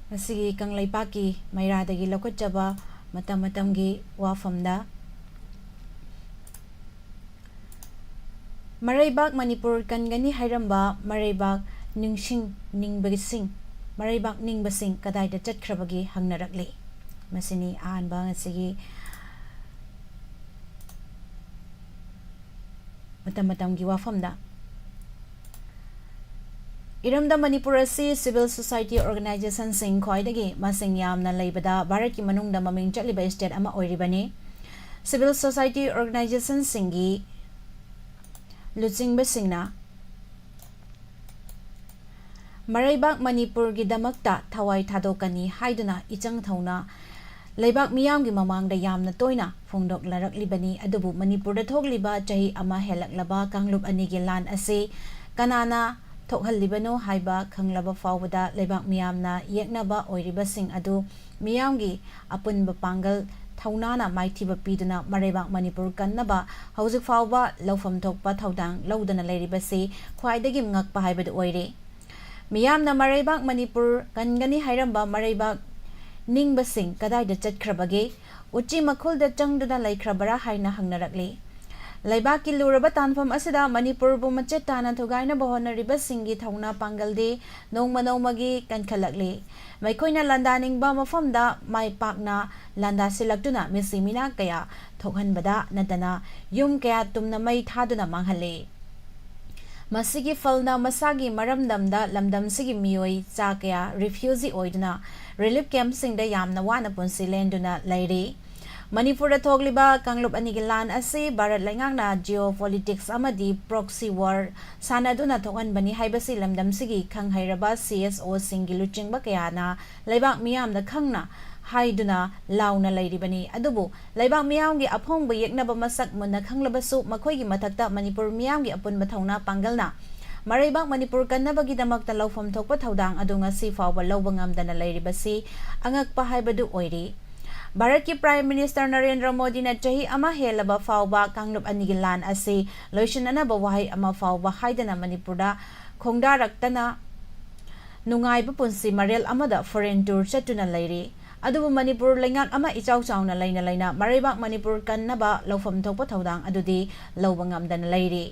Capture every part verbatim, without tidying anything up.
ꯉꯁꯤꯒꯤ ꯀꯪꯂꯩꯄꯥꯛꯀꯤ ꯃꯩꯔꯥꯗꯒꯤ ꯂꯧꯈꯠꯆꯕ ꯃꯇꯝ ꯃꯇꯝꯒꯤ ꯋꯥꯐꯝꯗ, ꯃꯔꯩꯕꯥꯛ ꯃꯅꯤꯄꯨꯔ ꯀꯟꯒꯅꯤ ꯍꯥꯏꯔꯝꯕ ꯃꯔꯩꯕꯥꯛ ꯅꯤꯡꯁꯤꯡ ꯅꯤꯡꯕꯁꯤꯡ, ꯃꯔꯩꯕꯥꯛ ꯅꯤꯡꯕꯁꯤꯡ ꯀꯗꯥꯏꯗ ꯆꯠꯈ꯭ꯔꯕꯒꯦ ꯍꯪꯅꯔꯛꯂꯤ꯫ ꯃꯁꯤꯅꯤ ꯑꯍꯥꯟꯕ ꯉꯁꯤꯒꯤ ꯃꯇꯝ ꯃꯇꯝꯒꯤ ꯋꯥꯐꯝꯗ꯫ ꯏꯔꯝꯗꯝ ꯃꯅꯤꯄꯨꯔ ꯑꯁꯤ civil society organizationꯁꯤꯡ ꯈ꯭ꯋꯥꯏꯗꯒꯤ ꯃꯁꯤꯡ ꯌꯥꯝꯅ ꯂꯩꯕꯗ ꯚꯥꯔꯠꯀꯤ ꯃꯅꯨꯡꯗ ꯃꯃꯤꯡ ꯆꯠꯂꯤꯕ state ꯑꯃ ꯑꯣꯏꯔꯤꯕꯅꯤ꯫ Civil society organizationꯁꯤꯡꯒꯤ ꯂꯨꯆꯤꯡꯕꯁꯤꯡꯅ ꯃꯔꯩꯕꯥꯛ ꯃꯅꯤꯄꯨꯔꯒꯤꯗꯃꯛꯇ ꯊꯋꯥꯏ ꯊꯥꯗꯣꯛꯀꯅꯤ ꯍꯥꯏꯗꯨꯅ ꯏꯆꯪ ꯊꯧꯅ ꯂꯩꯕꯥꯛ ꯃꯤꯌꯥꯝꯒꯤ ꯃꯃꯥꯡꯗ ꯌꯥꯝꯅ ꯇꯣꯏꯅ ꯐꯣꯡꯗꯣꯛꯂꯔꯛꯂꯤꯕꯅꯤ꯫ ꯑꯗꯨꯕꯨ ꯃꯅꯤꯄꯨꯔꯗ ꯊꯣꯛꯂꯤꯕ ꯆꯍꯤ ꯑꯃ ꯍꯦꯜꯂꯛꯂꯕ ꯀꯥꯡꯂꯨꯞ ꯑꯅꯤꯒꯤ ꯂꯥꯟ ꯑꯁꯤ ꯀꯅꯥꯅ ꯊꯣꯛꯍꯜꯂꯤꯕꯅꯣ ꯍꯥꯏꯕ ꯈꯪꯂꯕ ꯐꯥꯎꯕꯗ ꯂꯩꯕꯥꯛ ꯃꯤꯌꯥꯝꯅ ꯌꯦꯛꯅꯕ ꯑꯣꯏꯔꯤꯕꯁꯤꯡ ꯑꯗꯨ ꯃꯤꯌꯥꯝꯒꯤ ꯑꯄꯨꯟꯕ ꯄꯥꯡꯒꯜ ꯊꯧꯅꯥꯅ ꯃꯥꯏꯊꯤꯕ ꯄꯤꯗꯨꯅ ꯃꯔꯩꯕꯥꯛ ꯃꯅꯤꯄꯨꯔ ꯀꯟꯅꯕ ꯍꯧꯖꯤꯛ ꯐꯥꯎꯕ ꯂꯧꯐꯝ ꯊꯣꯛꯄ ꯊꯧꯗꯥꯡ ꯂꯧꯗꯨꯅ ꯂꯩꯔꯤꯕꯁꯤ ꯈ꯭ꯋꯥꯏꯗꯒꯤ ꯉꯛꯄ ꯍꯥꯏꯕꯗꯨ ꯑꯣꯏꯔꯦ꯫ ꯃꯤꯌꯥꯝꯅ ꯃꯔꯩꯕꯥꯛ ꯃꯅꯤꯄꯨꯔ ꯀꯟꯒꯅꯤ ꯍꯥꯏꯔꯝꯕ ꯃꯔꯩꯕꯥꯛ ꯅꯤꯡꯕꯁꯤꯡ ꯀꯗꯥꯏꯗ ꯆꯠꯈ꯭ꯔꯕꯒꯦ? ꯎꯆꯤ ꯃꯈꯨꯜꯗ ꯆꯪꯗꯨꯅ ꯂꯩꯈ꯭ꯔꯕꯔꯥ ꯍꯥꯏꯅ ꯍꯪꯅꯔꯛꯂꯤ꯫ ꯂꯩꯕꯥꯛꯀꯤ ꯂꯨꯔꯕ ꯇꯥꯟꯐꯝ ꯑꯁꯤꯗ ꯃꯅꯤꯄꯨꯔꯕꯨ ꯃꯆꯦꯠ ꯇꯥꯅ ꯊꯨꯒꯥꯏꯅꯕ ꯍꯣꯠꯅꯔꯤꯕꯁꯤꯡꯒꯤ ꯊꯧꯅꯥ ꯄꯥꯡꯒꯜꯗꯤ ꯅꯣꯡꯃ ꯅꯣꯡꯃꯒꯤ ꯀꯟꯈꯠꯂꯛꯂꯤ꯫ ꯃꯈꯣꯏꯅ ꯂꯥꯟꯗꯥꯅꯤꯡꯕ ꯃꯐꯝꯗ ꯃꯥꯏ ꯄꯥꯛꯅ ꯂꯥꯟꯗꯥꯁꯤꯜꯂꯛꯇꯨꯅ ꯃꯤꯁꯤ ꯃꯤꯅꯥ ꯀꯌꯥ ꯊꯣꯛꯍꯟꯕꯗ ꯅꯠꯇꯅ ꯌꯨꯝ ꯀꯌꯥ ꯇꯨꯝꯅ ꯃꯩ ꯊꯥꯗꯨꯅ ꯃꯥꯡꯍꯜꯂꯤ꯫ ꯃꯁꯤꯒꯤ ꯐꯜꯅ ꯃꯁꯥꯒꯤ ꯃꯔꯝꯗꯝꯗ ꯂꯝꯗꯝꯁꯤꯒꯤ ꯃꯤꯑꯣꯏ ꯆꯥ ꯀꯌꯥ refugee ꯑꯣꯏꯗꯨꯅ relief campꯁꯤꯡꯗ ꯌꯥꯝꯅ ꯋꯥꯅ ꯄꯨꯟꯁꯤ ꯂꯦꯟꯗꯨꯅ ꯂꯩꯔꯤ꯫ ꯃꯅꯤꯄꯨꯔꯗ ꯊꯣꯛꯂꯤꯕ ꯀꯥꯡꯂꯨꯞ ꯑꯅꯤꯒꯤ ꯂꯥꯟ ꯑꯁꯤ ꯚꯥꯔꯠ ꯂꯩꯉꯥꯛꯅ geopolitics ꯑꯃꯗꯤ proxy war ꯁꯥꯟꯅꯗꯨꯅ ꯊꯣꯛꯍꯟꯕꯅꯤ ꯍꯥꯏꯕꯁꯤ ꯂꯝꯗꯝꯁꯤꯒꯤ ꯈꯪꯍꯩꯔꯕ CSOꯁꯤꯡꯒꯤ ꯂꯨꯆꯤꯡꯕ ꯀꯌꯥꯅ ꯂꯩꯕꯥꯛ ꯃꯤꯌꯥꯝꯗ ꯈꯪꯅ ꯍꯥꯏꯗꯨꯅ ꯂꯥꯎꯅ ꯂꯩꯔꯤꯕꯅꯤ꯫ ꯑꯗꯨꯕꯨ ꯂꯩꯕꯥꯛ ꯃꯤꯌꯥꯝꯒꯤ ꯑꯐꯣꯡꯕ ꯌꯦꯛꯅꯕ ꯃꯁꯛ ꯃꯨꯟꯅ ꯈꯪꯂꯕꯁꯨ ꯃꯈꯣꯏꯒꯤ ꯃꯊꯛꯇ ꯃꯅꯤꯄꯨꯔ ꯃꯤꯌꯥꯝꯒꯤ ꯑꯄꯨꯟꯕ ꯊꯧꯅꯥ ꯄꯥꯡꯒꯜꯅ ꯃꯔꯩꯕꯥꯛ ꯃꯅꯤꯄꯨꯔ ꯀꯟꯅꯕꯒꯤꯗꯃꯛꯇ ꯂꯧꯐꯝ ꯊꯣꯛꯄ ꯊꯧꯗꯥꯡ ꯑꯗꯨ ꯉꯁꯤ ꯐꯥꯎꯕ ꯂꯧꯕ ꯉꯝꯗꯅ ꯂꯩꯔꯤꯕꯁꯤ ꯑꯉꯛꯄ ꯍꯥꯏꯕꯗꯨ ꯑꯣꯏꯔꯤ꯫ ꯚꯥꯔꯠꯀꯤ Prime Minister ꯅꯔꯦꯟꯗ꯭ꯔ ꯃꯣꯗꯤꯅ ꯆꯍꯤ ꯑꯃ ꯍꯦꯜꯂꯕ ꯐꯥꯎꯕ ꯀꯥꯡꯂꯨꯞ ꯑꯅꯤꯒꯤ ꯂꯥꯟ ꯑꯁꯤ ꯂꯣꯏꯁꯤꯟꯅꯅꯕ ꯋꯥꯍꯩ ꯑꯃ ꯐꯥꯎꯕ ꯍꯥꯏꯗꯅ ꯃꯅꯤꯄꯨꯔꯗ ꯈꯣꯡꯗꯥꯔꯛꯇꯅ ꯅꯨꯡꯉꯥꯏꯕ ꯄꯨꯟꯁꯤ ꯃꯔꯦꯜ ꯑꯃꯗ foreign tour ꯆꯠꯇꯨꯅ ꯂꯩꯔꯤ꯫ ꯑꯗꯨꯕꯨ ꯃꯅꯤꯄꯨꯔ ꯂꯩꯉꯥꯛ ꯑꯃ ꯏꯆꯥꯎ ꯆꯥꯎꯅ ꯂꯩꯅ ꯂꯩꯅ ꯃꯔꯩꯕꯥꯛ ꯃꯅꯤꯄꯨꯔ ꯀꯟꯅꯕ ꯂꯧꯐꯝ ꯊꯣꯛꯄ ꯊꯧꯗꯥꯡ ꯑꯗꯨꯗꯤ ꯂꯧꯕ ꯉꯝꯗꯅ ꯂꯩꯔꯤ꯫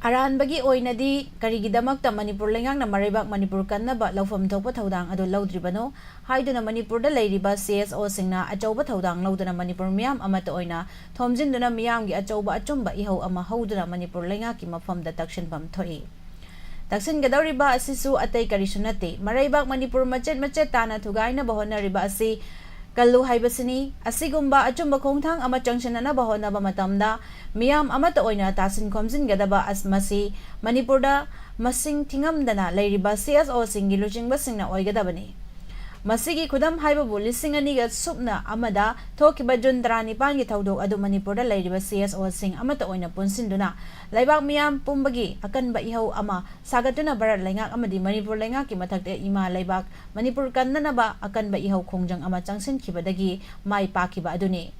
ꯑꯔꯥꯟꯕꯒꯤ ꯑꯣꯏꯅꯗꯤ ꯀꯔꯤꯒꯤꯗꯃꯛꯇ ꯃꯅꯤꯄꯨꯔ ꯂꯩꯉꯥꯛꯅ ꯃꯔꯩꯕꯥꯛ ꯃꯅꯤꯄꯨꯔ ꯀꯟꯅꯕ ꯂꯧꯐꯝ ꯊꯣꯛꯄ ꯊꯧꯗꯥꯡ ꯑꯗꯨ ꯂꯧꯗ꯭ꯔꯤꯕꯅꯣ ꯍꯥꯏꯗꯨꯅ ꯃꯅꯤꯄꯨꯔꯗ ꯂꯩꯔꯤꯕ CSOꯁꯤꯡꯅ ꯑꯆꯧꯕ ꯊꯧꯗꯥꯡ ꯂꯧꯗꯨꯅ ꯃꯅꯤꯄꯨꯔ ꯃꯤꯌꯥꯝ ꯑꯃꯠꯇ ꯑꯣꯏꯅ ꯊꯣꯝꯖꯤꯟꯗꯨꯅ ꯃꯤꯌꯥꯝꯒꯤ ꯑꯆꯧꯕ ꯑꯆꯨꯝꯕ ꯏꯍꯧ ꯑꯃ ꯍꯧꯗꯨꯅ ꯃꯅꯤꯄꯨꯔ ꯂꯩꯉꯥꯛꯀꯤ ꯃꯐꯝꯗ ꯇꯛꯁꯤꯟꯐꯝ ꯊꯣꯛꯏ꯫ ꯇꯛꯁꯤꯟꯒꯗꯧꯔꯤꯕ ꯑꯁꯤꯁꯨ ꯑꯇꯩ ꯀꯔꯤꯁꯨ ꯅꯠꯇꯦ, ꯃꯔꯩꯕꯥꯛ ꯃꯅꯤꯄꯨꯔ ꯃꯆꯦꯠ ꯃꯆꯦꯠ ꯇꯥꯅ ꯊꯨꯒꯥꯏꯅꯕ ꯍꯣꯠꯅꯔꯤꯕ ꯑꯁꯤ ꯀꯜꯂꯨ ꯍꯥꯏꯕꯁꯤꯅꯤ꯫ ꯑꯁꯤꯒꯨꯝꯕ ꯑꯆꯨꯝꯕ ꯈꯣꯡꯊꯥꯡ ꯑꯃ ꯆꯪꯁꯤꯟꯅꯅꯕ ꯍꯣꯠꯅꯕ ꯃꯇꯝꯗ ꯃꯤꯌꯥꯝ ꯑꯃꯠꯇ ꯑꯣꯏꯅ ꯇꯥꯁꯤꯟ ꯈꯣꯝꯖꯤꯟꯒꯗꯕ ꯑꯁ-, ꯃꯁꯤ ꯃꯅꯤꯄꯨꯔꯗ ꯃꯁꯤꯡ ꯊꯤꯉꯝꯗꯅ ꯂꯩꯔꯤꯕ CSOꯁꯤꯡꯒꯤ ꯂꯨꯆꯤꯡꯕꯁꯤꯡꯅ ꯑꯣꯏꯒꯗꯕꯅꯤ꯫ ꯃꯁꯤꯒꯤ ꯈꯨꯗꯝ ꯍꯥꯏꯕꯕꯨ ꯂꯤꯁꯤꯡ ꯑꯅꯤꯒ ꯁꯨꯞꯅ ꯑꯃꯗ ꯊꯣꯛꯈꯤꯕ ꯖꯨꯟ ꯇꯔꯥꯅꯤꯄꯥꯟꯒꯤ ꯊꯧꯗꯣꯛ ꯑꯗꯨ ꯃꯅꯤꯄꯨꯔꯗ ꯂꯩꯔꯤꯕ CSOꯁꯤꯡ ꯑꯃꯠꯇ ꯑꯣꯏꯅ ꯄꯨꯟꯁꯤꯟꯗꯨꯅ ꯂꯩꯕꯥꯛ ꯃꯤꯌꯥꯝ ꯄꯨꯝꯕꯒꯤ ꯑꯀꯟꯕ ꯏꯍꯧ ꯑꯃ ꯁꯥꯒꯠꯇꯨꯅ ꯚꯥꯔꯠ ꯂꯩꯉꯥꯛ ꯑꯃꯗꯤ ꯃꯅꯤꯄꯨꯔ ꯂꯩꯉꯥꯛꯀꯤ ꯃꯊꯛꯇ ꯏꯃꯥ ꯂꯩꯕꯥꯛ ꯃꯅꯤꯄꯨꯔ ꯀꯟꯅꯅꯕ ꯑꯀꯟꯕ ꯏꯍꯧ ꯈꯣꯡꯖꯪ ꯑꯃ ꯆꯪꯁꯤꯟꯈꯤꯕꯗꯒꯤ ꯃꯥꯏ ꯄꯥꯛꯈꯤꯕ ꯑꯗꯨꯅꯤ꯫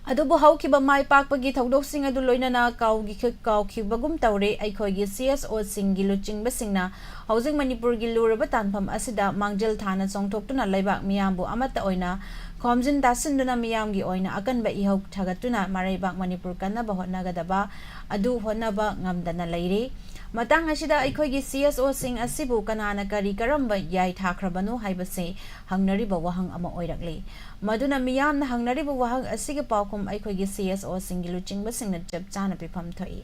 ꯑꯗꯨꯕꯨ ꯍꯧꯈꯤꯕ ꯃꯥꯏ ꯄꯥꯛꯄꯒꯤ ꯊꯧꯗꯣꯛꯁꯤꯡ ꯑꯗꯨ ꯂꯣꯏꯅꯅ ꯀꯥꯎꯒꯤ-, ꯀꯥꯎꯈꯤꯕꯒꯨꯝ ꯇꯧꯔꯦ꯫ ꯑꯩꯈꯣꯏꯒꯤ CSOꯁꯤꯡꯒꯤ ꯂꯨꯆꯤꯡꯕꯁꯤꯡꯅ ꯍꯧꯖꯤꯛ ꯃꯅꯤꯄꯨꯔꯒꯤ ꯂꯨꯔꯕ ꯇꯥꯟꯐꯝ ꯑꯁꯤꯗ ꯃꯥꯡꯖꯤꯜ ꯊꯥꯅ ꯆꯣꯡꯊꯣꯛꯇꯨꯅ ꯂꯩꯕꯥꯛ ꯃꯤꯌꯥꯝꯕꯨ ꯑꯃꯠꯇ ꯑꯣꯏꯅ ꯈꯣꯝꯖꯤꯟ ꯇꯥꯁꯤꯟꯗꯨꯅ ꯃꯤꯌꯥꯝꯒꯤ ꯑꯣꯏꯅ ꯑꯀꯟꯕ ꯏꯍꯧ ꯊꯥꯒꯠꯇꯨꯅ ꯃꯔꯩꯕꯥꯛ ꯃꯅꯤꯄꯨꯔ ꯀꯟꯅꯕ ꯍꯣꯠꯅꯒꯗꯕ ꯑꯗꯨ ꯍꯣꯠꯅꯕ ꯉꯝꯗꯅ ꯂꯩꯔꯤ꯫ ꯃꯇꯥꯡ ꯑꯁꯤꯗ ꯑꯩꯈꯣꯏꯒꯤ CSOꯁꯤꯡ ꯑꯁꯤꯕꯨ ꯀꯅꯥꯅ ꯀꯔꯤ ꯀꯔꯝꯕ ꯌꯥꯏ ꯊꯥꯈ꯭ꯔꯕꯅꯣ ꯍꯥꯏꯕꯁꯤ ꯍꯪꯅꯔꯤꯕ ꯋꯥꯍꯪ ꯑꯃ ꯑꯣꯏꯔꯛꯂꯤ꯫ ꯃꯗꯨꯅ ꯃꯤꯌꯥꯝꯅ ꯍꯪꯅꯔꯤꯕ ꯋꯥꯍꯪ ꯑꯁꯤꯒꯤ ꯄꯥꯎꯈꯨꯝ ꯑꯩꯈꯣꯏꯒꯤ CSOꯁꯤꯡꯒꯤ ꯂꯨꯆꯤꯡꯕꯁꯤꯡꯅ ꯆꯞ ꯆꯥꯅ ꯄꯤꯐꯝ ꯊꯣꯛꯏ꯫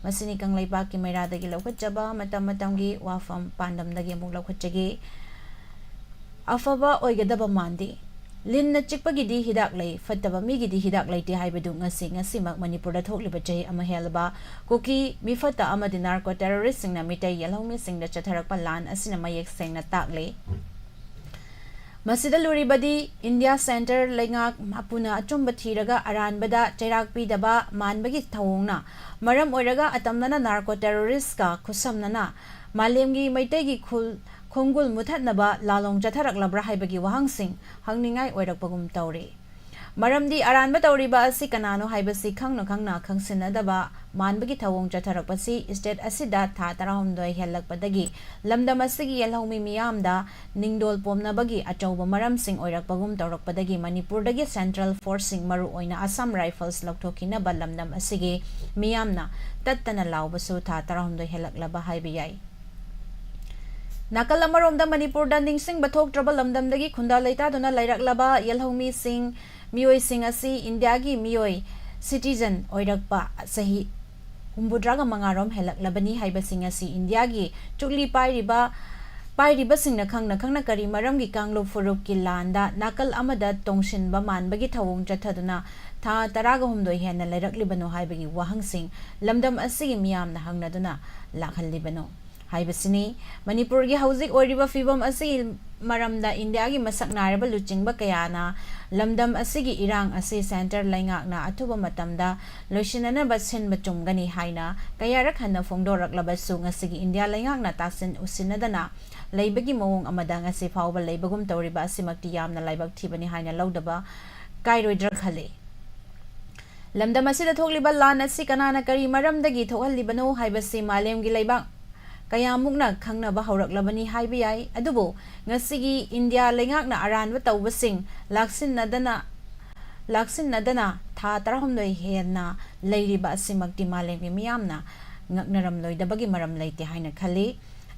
ꯃꯁꯤꯅꯤ ꯀꯪꯂꯩꯄꯥꯛꯀꯤ ꯃꯩꯔꯥꯗꯒꯤ ꯂꯧꯈꯠꯆꯕ ꯃꯇꯝ ꯃꯇꯝꯒꯤ ꯋꯥꯐꯝ ꯄꯥꯟꯗꯝꯗꯒꯤ ꯑꯃꯨꯛ ꯂꯧꯈꯠꯆꯒꯦ꯫ ꯑꯐꯕ ꯑꯣꯏꯒꯗꯕ ꯃꯥꯟꯗꯦ꯫ ꯂꯤꯟꯅ ꯆꯤꯛꯄꯒꯤꯗꯤ ꯍꯤꯗꯥꯛ ꯂꯩ, ꯐꯠꯇꯕ ꯃꯤꯒꯤꯗꯤ ꯍꯤꯗꯥꯛ ꯂꯩꯇꯦ ꯍꯥꯏꯕꯗꯨ ꯉꯁꯤ, ꯉꯁꯤꯃꯛ ꯃꯅꯤꯄꯨꯔꯗ ꯊꯣꯛꯂꯤꯕ ꯆꯍꯤ ꯑꯃ ꯍꯦꯜꯂꯕ ꯀꯨꯀꯤ ꯃꯤꯐꯠꯇ ꯑꯃꯗꯤ narco terroristꯁꯤꯡꯅ ꯃꯤꯇꯩ ꯌꯦꯜꯍꯧꯃꯤꯁꯤꯡꯗ ꯆꯠꯊꯔꯛꯄ ꯂꯥꯟ ꯑꯁꯤꯅ ꯃꯌꯦꯛ ꯁꯦꯡꯅ ꯇꯥꯛꯂꯤ꯫ ꯃꯁꯤꯗ ꯂꯨꯔꯤꯕꯗꯤ ꯏꯟꯗꯤꯌꯥ centre ꯂꯩꯉꯥꯛ ꯃꯄꯨꯅ ꯑꯆꯨꯝꯕ ꯊꯤꯔꯒ ꯑꯔꯥꯟꯕꯗ ꯆꯩꯔꯥꯛ ꯄꯤꯗꯕ ꯃꯥꯟꯕꯒꯤ ꯊꯧꯑꯣꯡꯅ ꯃꯔꯝ ꯑꯣꯏꯔꯒ ꯑꯇꯝꯅꯅ narco terroristꯀ ꯈꯨꯠꯁꯝꯅꯅ ꯃꯥꯂꯦꯝꯒꯤ ꯃꯩꯇꯩꯒꯤ ꯈꯨꯜ ꯈꯣꯡꯒꯨꯜ ꯃꯨꯊꯠꯅꯕ ꯂꯥꯂꯣꯡ ꯆꯠꯊꯔꯛꯂꯕ꯭ꯔꯥ ꯍꯥꯏꯕꯒꯤ ꯋꯥꯍꯪꯁꯤꯡ ꯍꯪꯅꯤꯡꯉꯥꯏ ꯑꯣꯏꯔꯛꯄꯒꯨꯝ ꯇꯧꯔꯤ꯫ ꯃꯔꯝꯗꯤ ꯑꯔꯥꯟꯕ ꯇꯧꯔꯤꯕ ꯑꯁꯤ ꯀꯅꯥꯅꯣ ꯍꯥꯏꯕꯁꯤ ꯈꯪꯅ ꯈꯪꯅ ꯈꯪꯁꯤꯟꯅꯗꯕ ꯃꯥꯟꯕꯒꯤ ꯊꯧꯑꯣꯡ ꯆꯠꯊꯔꯛꯄꯁꯤ state ꯑꯁꯤꯗ ꯊꯥ ꯇꯔꯥꯍꯨꯝꯗꯣꯏ ꯍꯦꯜꯂꯛꯄꯗꯒꯤ ꯂꯝꯗꯝ ꯑꯁꯤꯒꯤ ꯌꯦꯜꯍꯧꯃꯤ ꯃꯤꯌꯥꯝꯗ ꯅꯤꯡꯗꯣꯜ ꯄꯣꯝꯅꯕꯒꯤ ꯑꯆꯧꯕ ꯃꯔꯝꯁꯤꯡ ꯑꯣꯏꯔꯛꯄꯒꯨꯝ ꯇꯧꯔꯛꯄꯗꯒꯤ ꯃꯅꯤꯄꯨꯔꯗꯒꯤ central forceꯁꯤꯡ, ꯃꯔꯨ ꯑꯣꯏꯅ ꯑꯁꯥꯝ rifles ꯂꯧꯊꯣꯛꯈꯤꯅꯕ ꯂꯝꯗꯝ ꯑꯁꯤꯒꯤ ꯃꯤꯌꯥꯝꯅ ꯇꯠꯇꯅ ꯂꯥꯎꯕꯁꯨ ꯊꯥ ꯇꯔꯥꯍꯨꯝꯗꯣꯏ ꯍꯦꯜꯂꯛꯂꯕ ꯍꯥꯏꯕ ꯌꯥꯏ꯫ ꯅꯥꯀꯜ ꯑꯃꯔꯣꯝꯗ ꯃꯅꯤꯄꯨꯔꯗ ꯅꯤꯡꯁꯤꯡꯕ ꯊꯣꯛꯇ꯭ꯔꯕ ꯂꯝꯗꯝꯗꯒꯤ ꯈꯨꯟꯗꯥ ꯂꯩꯇꯥꯗꯨꯅ ꯂꯩꯔꯛꯂꯕ ꯌꯦꯜꯍꯧꯃꯤꯁꯤꯡ, ꯃꯤꯑꯣꯏꯁꯤꯡ ꯑꯁꯤ ꯏꯟꯗꯤꯌꯥꯒꯤ ꯃꯤꯑꯣꯏ, citizen, ꯑꯣꯏꯔꯛꯄ ꯆꯍꯤ ꯍꯨꯝꯐꯨꯇꯔꯥꯒ ꯃꯉꯥꯔꯣꯝ ꯍꯦꯜꯂꯛꯂꯕꯅꯤ ꯍꯥꯏꯕꯁꯤꯡ ꯑꯁꯤ ꯏꯟꯗꯤꯌꯥꯒꯤ ꯆꯨꯛꯂꯤ ꯄꯥꯏꯔꯤꯕ, ꯄꯥꯏꯔꯤꯕꯁꯤꯡꯅ ꯈꯪꯅ ꯈꯪꯅ ꯀꯔꯤ ꯃꯔꯝꯒꯤ ꯀꯥꯡꯂꯨꯞ ꯐꯨꯔꯨꯞꯀꯤ ꯂꯥꯟꯗ ꯅꯥꯀꯜ ꯑꯃꯗ ꯇꯣꯡꯁꯤꯟꯕ ꯃꯥꯟꯕꯒꯤ ꯊꯧꯑꯣꯡ ꯆꯠꯊꯗꯨꯅ ꯊꯥ ꯇꯔꯥꯒ ꯍꯨꯝꯗꯣꯏ ꯍꯦꯟꯅ ꯂꯩꯔꯛꯂꯤꯕꯅꯣ ꯍꯥꯏꯕꯒꯤ ꯋꯥꯍꯪꯁꯤꯡ ꯂꯝꯗꯝ ꯑꯁꯤꯒꯤ ꯃꯤꯌꯥꯝꯅ ꯍꯪꯅꯗꯨꯅ ꯂꯥꯛꯍꯜꯂꯤꯕꯅꯣ ꯍꯥꯏꯕꯁꯤꯅꯤ꯫ ꯃꯅꯤꯄꯨꯔꯒꯤ ꯍꯧꯖꯤꯛ ꯑꯣꯏꯔꯤꯕ ꯐꯤꯕꯝ ꯑꯁꯤꯒꯤ ꯃꯔꯝꯗ ꯏꯟꯗꯤꯌꯥꯒꯤ ꯃꯁꯛ ꯅꯥꯏꯔꯕ ꯂꯨꯆꯤꯡꯕ ꯀꯌꯥꯅ ꯂꯝꯗꯝ ꯑꯁꯤꯒꯤ ꯏꯔꯥꯡ ꯑꯁꯤ centre ꯂꯩꯉꯥꯛꯅ ꯑꯊꯨꯕ ꯃꯇꯝꯗ ꯂꯣꯏꯁꯤꯟꯅꯅꯕ ꯁꯤꯟꯕ ꯆꯨꯝꯒꯅꯤ ꯍꯥꯏꯅ ꯀꯌꯥꯔꯛ ꯍꯟꯅ ꯐꯣꯡꯗꯣꯔꯛꯂꯕꯁꯨ ꯉꯁꯤꯒꯤ ꯏꯟꯗꯤꯌꯥ ꯂꯩꯉꯥꯛꯅ ꯇꯥꯁꯤꯟ ꯎꯁꯤꯟꯅꯗꯅ ꯂꯩꯕꯒꯤ ꯃꯑꯣꯡ ꯑꯃꯗ ꯉꯁꯤ ꯐꯥꯎꯕ ꯂꯩꯕꯒꯨꯝ ꯇꯧꯔꯤꯕ ꯑꯁꯤꯃꯛꯇꯤ ꯌꯥꯝꯅ ꯂꯥꯏꯕꯛ ꯊꯤꯕꯅꯤ ꯍꯥꯏꯅ ꯂꯧꯗꯕ ꯀꯥꯏꯔꯣꯏꯗ꯭ꯔꯥ ꯈꯜꯂꯤ꯫ ꯂꯝꯗꯝ ꯑꯁꯤꯗ ꯊꯣꯛꯂꯤꯕ ꯂꯥꯟ ꯑꯁꯤ ꯀꯅꯥꯅ ꯀꯔꯤ ꯃꯔꯝꯗꯒꯤ ꯊꯣꯛꯍꯜꯂꯤꯕꯅꯣ ꯍꯥꯏꯕꯁꯤ ꯃꯥꯂꯦꯝꯒꯤ ꯂꯩꯕꯥꯛ ꯀꯌꯥꯃꯨꯛꯅ ꯈꯪꯅꯕ ꯍꯧꯔꯛꯂꯕꯅꯤ ꯍꯥꯏꯕ ꯌꯥꯏ꯫ ꯑꯗꯨꯕꯨ ꯉꯁꯤꯒꯤ ꯏꯟꯗꯤꯌꯥ ꯂꯩꯉꯥꯛꯅ ꯑꯔꯥꯟꯕ ꯇꯧꯕꯁꯤꯡ ꯂꯥꯛꯁꯤꯟꯅꯗꯅ, ꯂꯥꯛꯁꯤꯟꯅꯗꯅ ꯊꯥ ꯇꯔꯥꯍꯨꯝꯗꯣꯏ ꯍꯦꯟꯅ ꯂꯩꯔꯤꯕ ꯑꯁꯤꯃꯛꯇꯤ ꯃꯥꯂꯦꯝꯒꯤ ꯃꯤꯌꯥꯝꯅ ꯉꯛꯅꯔꯝꯂꯣꯏꯗꯕꯒꯤ ꯃꯔꯝ ꯂꯩꯇꯦ ꯍꯥꯏꯅ ꯈꯜꯂꯤ꯫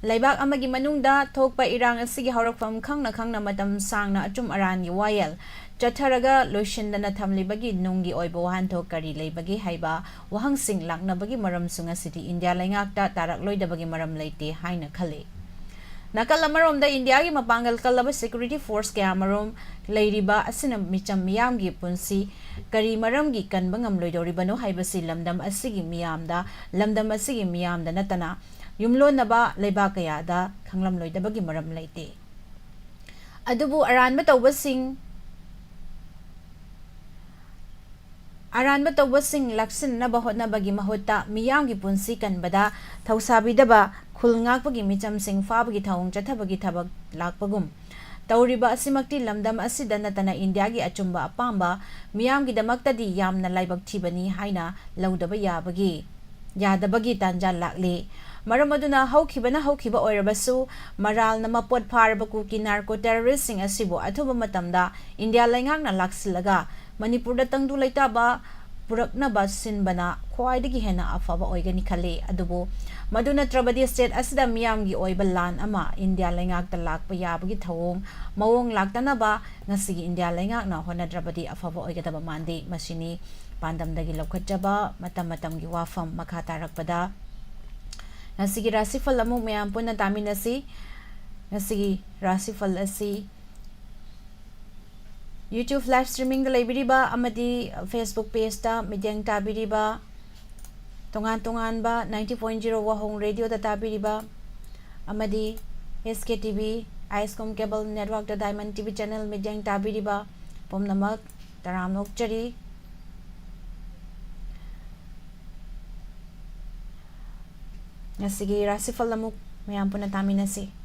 ꯂꯩꯕꯥꯛ ꯑꯃꯒꯤ ꯃꯅꯨꯡꯗ ꯊꯣꯛꯄ ꯏꯔꯥꯡ ꯑꯁꯤꯒꯤ ꯍꯧꯔꯛꯐꯝ ꯈꯪꯅ ꯈꯪꯅ ꯃꯇꯝ ꯁꯥꯡꯅ ꯑꯆꯨꯝ ꯑꯔꯥꯟꯒꯤ ꯋꯥꯌꯦꯜ ꯆꯠꯊꯔꯒ ꯂꯣꯏꯁꯤꯟꯗꯅ ꯊꯝꯂꯤꯕꯒꯤ ꯅꯨꯡꯒꯤ ꯑꯣꯏꯕ ꯋꯥꯍꯟꯊꯣꯛ ꯀꯔꯤ ꯂꯩꯕꯒꯦ ꯍꯥꯏꯕ ꯋꯥꯍꯪꯁꯤꯡ ꯂꯥꯛꯅꯕꯒꯤ ꯃꯔꯝꯁꯨ ꯉꯁꯤꯗꯤ ꯏꯟꯗꯤꯌꯥ ꯂꯩꯉꯥꯛꯇ ꯇꯥꯔꯛꯂꯣꯏꯗꯕꯒꯤ ꯃꯔꯝ ꯂꯩꯇꯦ ꯍꯥꯏꯅ ꯈꯜꯂꯤ꯫ ꯅꯥꯀꯜ ꯑꯃꯔꯣꯝꯗ ꯏꯟꯗꯤꯌꯥꯒꯤ ꯃꯄꯥꯡꯒꯜ ꯀꯜꯂꯕ security force ꯀꯌꯥꯃꯔꯨꯝ ꯂꯩꯔꯤꯕ ꯑꯁꯤꯅ ꯃꯤꯆꯝ ꯃꯤꯌꯥꯝꯒꯤ ꯄꯨꯟꯁꯤ ꯀꯔꯤ ꯃꯔꯝꯒꯤ ꯀꯟꯕ ꯉꯝꯂꯣꯏꯗꯧꯔꯤꯕꯅꯣ ꯍꯥꯏꯕꯁꯤ ꯂꯝꯗꯝ ꯑꯁꯤꯒꯤ ꯃꯤꯌꯥꯝꯗ, ꯂꯝꯗꯝ ꯑꯁꯤꯒꯤ ꯃꯤꯌꯥꯝꯗ ꯅꯠꯇꯅ ꯌꯨꯝꯂꯣꯟꯅꯕ ꯂꯩꯕꯥꯛ ꯀꯌꯥꯗ ꯈꯪꯂꯝꯂꯣꯏꯗꯕꯒꯤ ꯃꯔꯝ ꯂꯩꯇꯦ꯫ ꯑꯗꯨꯕꯨ ꯑꯔꯥꯟꯕ ꯇꯧꯕꯁꯤꯡ, ꯑꯔꯥꯟꯕ ꯇꯧꯕꯁꯤꯡ ꯂꯥꯛꯁꯤꯟꯅꯕ ꯍꯣꯠꯅꯕꯒꯤ ꯃꯍꯨꯠꯇ ꯃꯤꯌꯥꯝꯒꯤ ꯄꯨꯟꯁꯤ ꯀꯟꯕꯗ ꯊꯧꯁꯥꯕꯤꯗꯕ ꯈꯨꯜ ꯉꯥꯛꯄꯒꯤ ꯃꯤꯆꯝꯁꯤꯡ ꯐꯥꯕꯒꯤ ꯊꯧꯑꯣꯡ ꯆꯠꯊꯕꯒꯤ ꯊꯕꯛ ꯂꯥꯛꯄꯒꯨꯝ ꯇꯧꯔꯤꯕ ꯑꯁꯤꯃꯛꯇꯤ ꯂꯝꯗꯝ ꯑꯁꯤꯗ ꯅꯠꯇꯅ ꯏꯟꯗꯤꯌꯥꯒꯤ ꯑꯆꯨꯝꯕ ꯑꯄꯥꯝꯕ ꯃꯤꯌꯥꯝꯒꯤꯗꯃꯛꯇꯗꯤ ꯌꯥꯝꯅ ꯂꯥꯏꯕꯛ ꯊꯤꯕꯅꯤ ꯍꯥꯏꯅ ꯂꯧꯗꯕ ꯌꯥꯕꯒꯤ, ꯌꯥꯗꯕꯒꯤ ꯇꯥꯟꯖꯥ ꯂꯥꯛꯂꯤ꯫ ꯃꯔꯝ ꯑꯗꯨꯅ ꯍꯧꯈꯤꯕꯅ ꯍꯧꯈꯤꯕ ꯑꯣꯏꯔꯕꯁꯨ, ꯃꯔꯥꯜꯅ ꯃꯄꯣꯠ ꯐꯥꯔꯕ ꯀꯨꯀꯤ ꯅꯥꯔꯀꯣ ꯇꯦꯔꯣꯔꯤꯁꯁꯤꯡ ꯑꯁꯤꯕꯨ ꯑꯊꯨꯕ ꯃꯇꯝꯗ ꯏꯟꯗꯤꯌꯥ ꯂꯩꯉꯥꯛꯅ ꯂꯥꯛꯁꯤꯜꯂꯒ ꯃꯅꯤꯄꯨꯔꯗ ꯇꯪꯗꯨ ꯂꯩꯇꯥꯕ ꯄꯨꯔꯛꯅꯕ ꯁꯤꯟꯕꯅ ꯈ꯭ꯋꯥꯏꯗꯒꯤ ꯍꯦꯟꯅ ꯑꯐꯕ ꯑꯣꯏꯒꯅꯤ ꯈꯜꯂꯤ꯫ ꯑꯗꯨꯕꯨ ꯃꯗꯨ ꯅꯠꯇ꯭ꯔꯕꯗꯤ state ꯑꯁꯤꯗ ꯃꯤꯌꯥꯝꯒꯤ ꯑꯣꯏꯕ ꯂꯥꯟ ꯑꯃ ꯏꯟꯗꯤꯌꯥ ꯂꯩꯉꯥꯛꯇ ꯂꯥꯛꯄ ꯌꯥꯕꯒꯤ ꯊꯧꯑꯣꯡ ꯃꯑꯣꯡ ꯂꯥꯛꯇꯅꯕ ꯉꯁꯤꯒꯤ ꯏꯟꯗꯤꯌꯥ ꯂꯩꯉꯥꯛꯅ ꯍꯣꯠꯅꯗ꯭ꯔꯕꯗꯤ ꯑꯐꯕ ꯑꯣꯏꯒꯗꯕ ꯃꯥꯟꯗꯦ꯫ ꯃꯁꯤꯅꯤ ꯄꯥꯟꯗꯝꯗꯒꯤ ꯂꯧꯈꯠꯆꯕ ꯃꯇꯝ ꯃꯇꯝꯒꯤ ꯋꯥꯐꯝ꯫ ꯃꯈꯥ ꯇꯥꯔꯛꯄꯗ ꯉꯁꯤꯒꯤ ꯔꯥꯁꯤꯐꯜ ꯑꯃꯨꯛ ꯃꯌꯥꯝ ꯄꯨꯟꯅ ꯇꯥꯃꯤꯟꯅꯁꯤ꯫ ꯉꯁꯤꯒꯤ ꯔꯥꯁꯤꯐꯜ ꯑꯁꯤ YouTube live streamingꯗ ꯂꯩꯕꯤꯔꯤꯕ ꯑꯃꯗꯤ Facebook pageꯇ ꯃꯤꯠꯌꯦꯡ ꯇꯥꯕꯤꯔꯤꯕ, ꯇꯣꯉꯥꯟ ꯇꯣꯉꯥꯟꯕ ninety point zero ꯋꯥꯍꯣꯡ radioꯗ ꯇꯥꯕꯤꯔꯤꯕ ꯑꯃꯗꯤ S K T V, ISCOM cable networkꯇ Diamond T V channel ꯃꯤꯠꯌꯦꯡ ꯇꯥꯕꯤꯔꯤꯕ ꯄꯨꯝꯅꯃꯛ ꯇꯔꯥꯝꯅ ꯑꯣꯛꯆꯔꯤ꯫ ꯉꯁꯤꯒꯤ ꯔꯥꯁꯤꯐꯜ ꯑꯃꯨꯛ ꯃꯌꯥꯝ ꯄꯨꯟꯅ ꯇꯥꯃꯤꯟꯅꯁꯤ꯫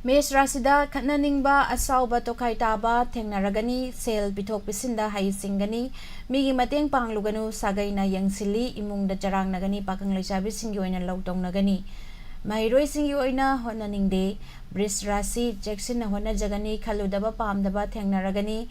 ꯃꯦꯁ ꯔꯥꯁꯤꯗ ꯈꯠꯅꯅꯤꯡꯕ, ꯑꯁꯥꯎꯕ, ꯇꯣꯈꯥꯏ ꯇꯥꯕ ꯊꯦꯡꯅꯔꯒꯅꯤ꯫ ꯁꯦꯜ ꯄꯤꯊꯣꯛ ꯄꯤꯁꯤꯟꯗ ꯍꯩꯁꯤꯡꯒꯅꯤ꯫ ꯃꯤꯒꯤ ꯃꯇꯦꯡ ꯄꯥꯡꯂꯨꯒꯅꯨ꯫ ꯁꯥꯒꯩꯅ ꯌꯦꯡꯁꯤꯜꯂꯤ꯫ ꯏꯃꯨꯡꯗ ꯆꯔꯥꯡꯅꯒꯅꯤ꯫ ꯄꯥꯈꯪ ꯂꯩꯁꯥꯕꯤꯁꯤꯡꯒꯤ ꯑꯣꯏꯅ ꯂꯧ ꯇꯧꯅꯒꯅꯤ꯫ ꯃꯍꯩꯔꯣꯏꯁꯤꯡꯒꯤ ꯑꯣꯏꯅ ꯍꯣꯠꯅꯅꯤꯡꯗꯦ꯫ ꯕ꯭ꯔꯤꯖ ꯔꯥꯁꯤ ꯆꯦꯛꯁꯤꯟꯅ ꯍꯣꯠꯅꯖꯒꯅꯤ꯫ ꯈꯜꯂꯨꯗꯕ ꯄꯥꯝꯗꯕ ꯊꯦꯡꯅꯔꯒꯅꯤ꯫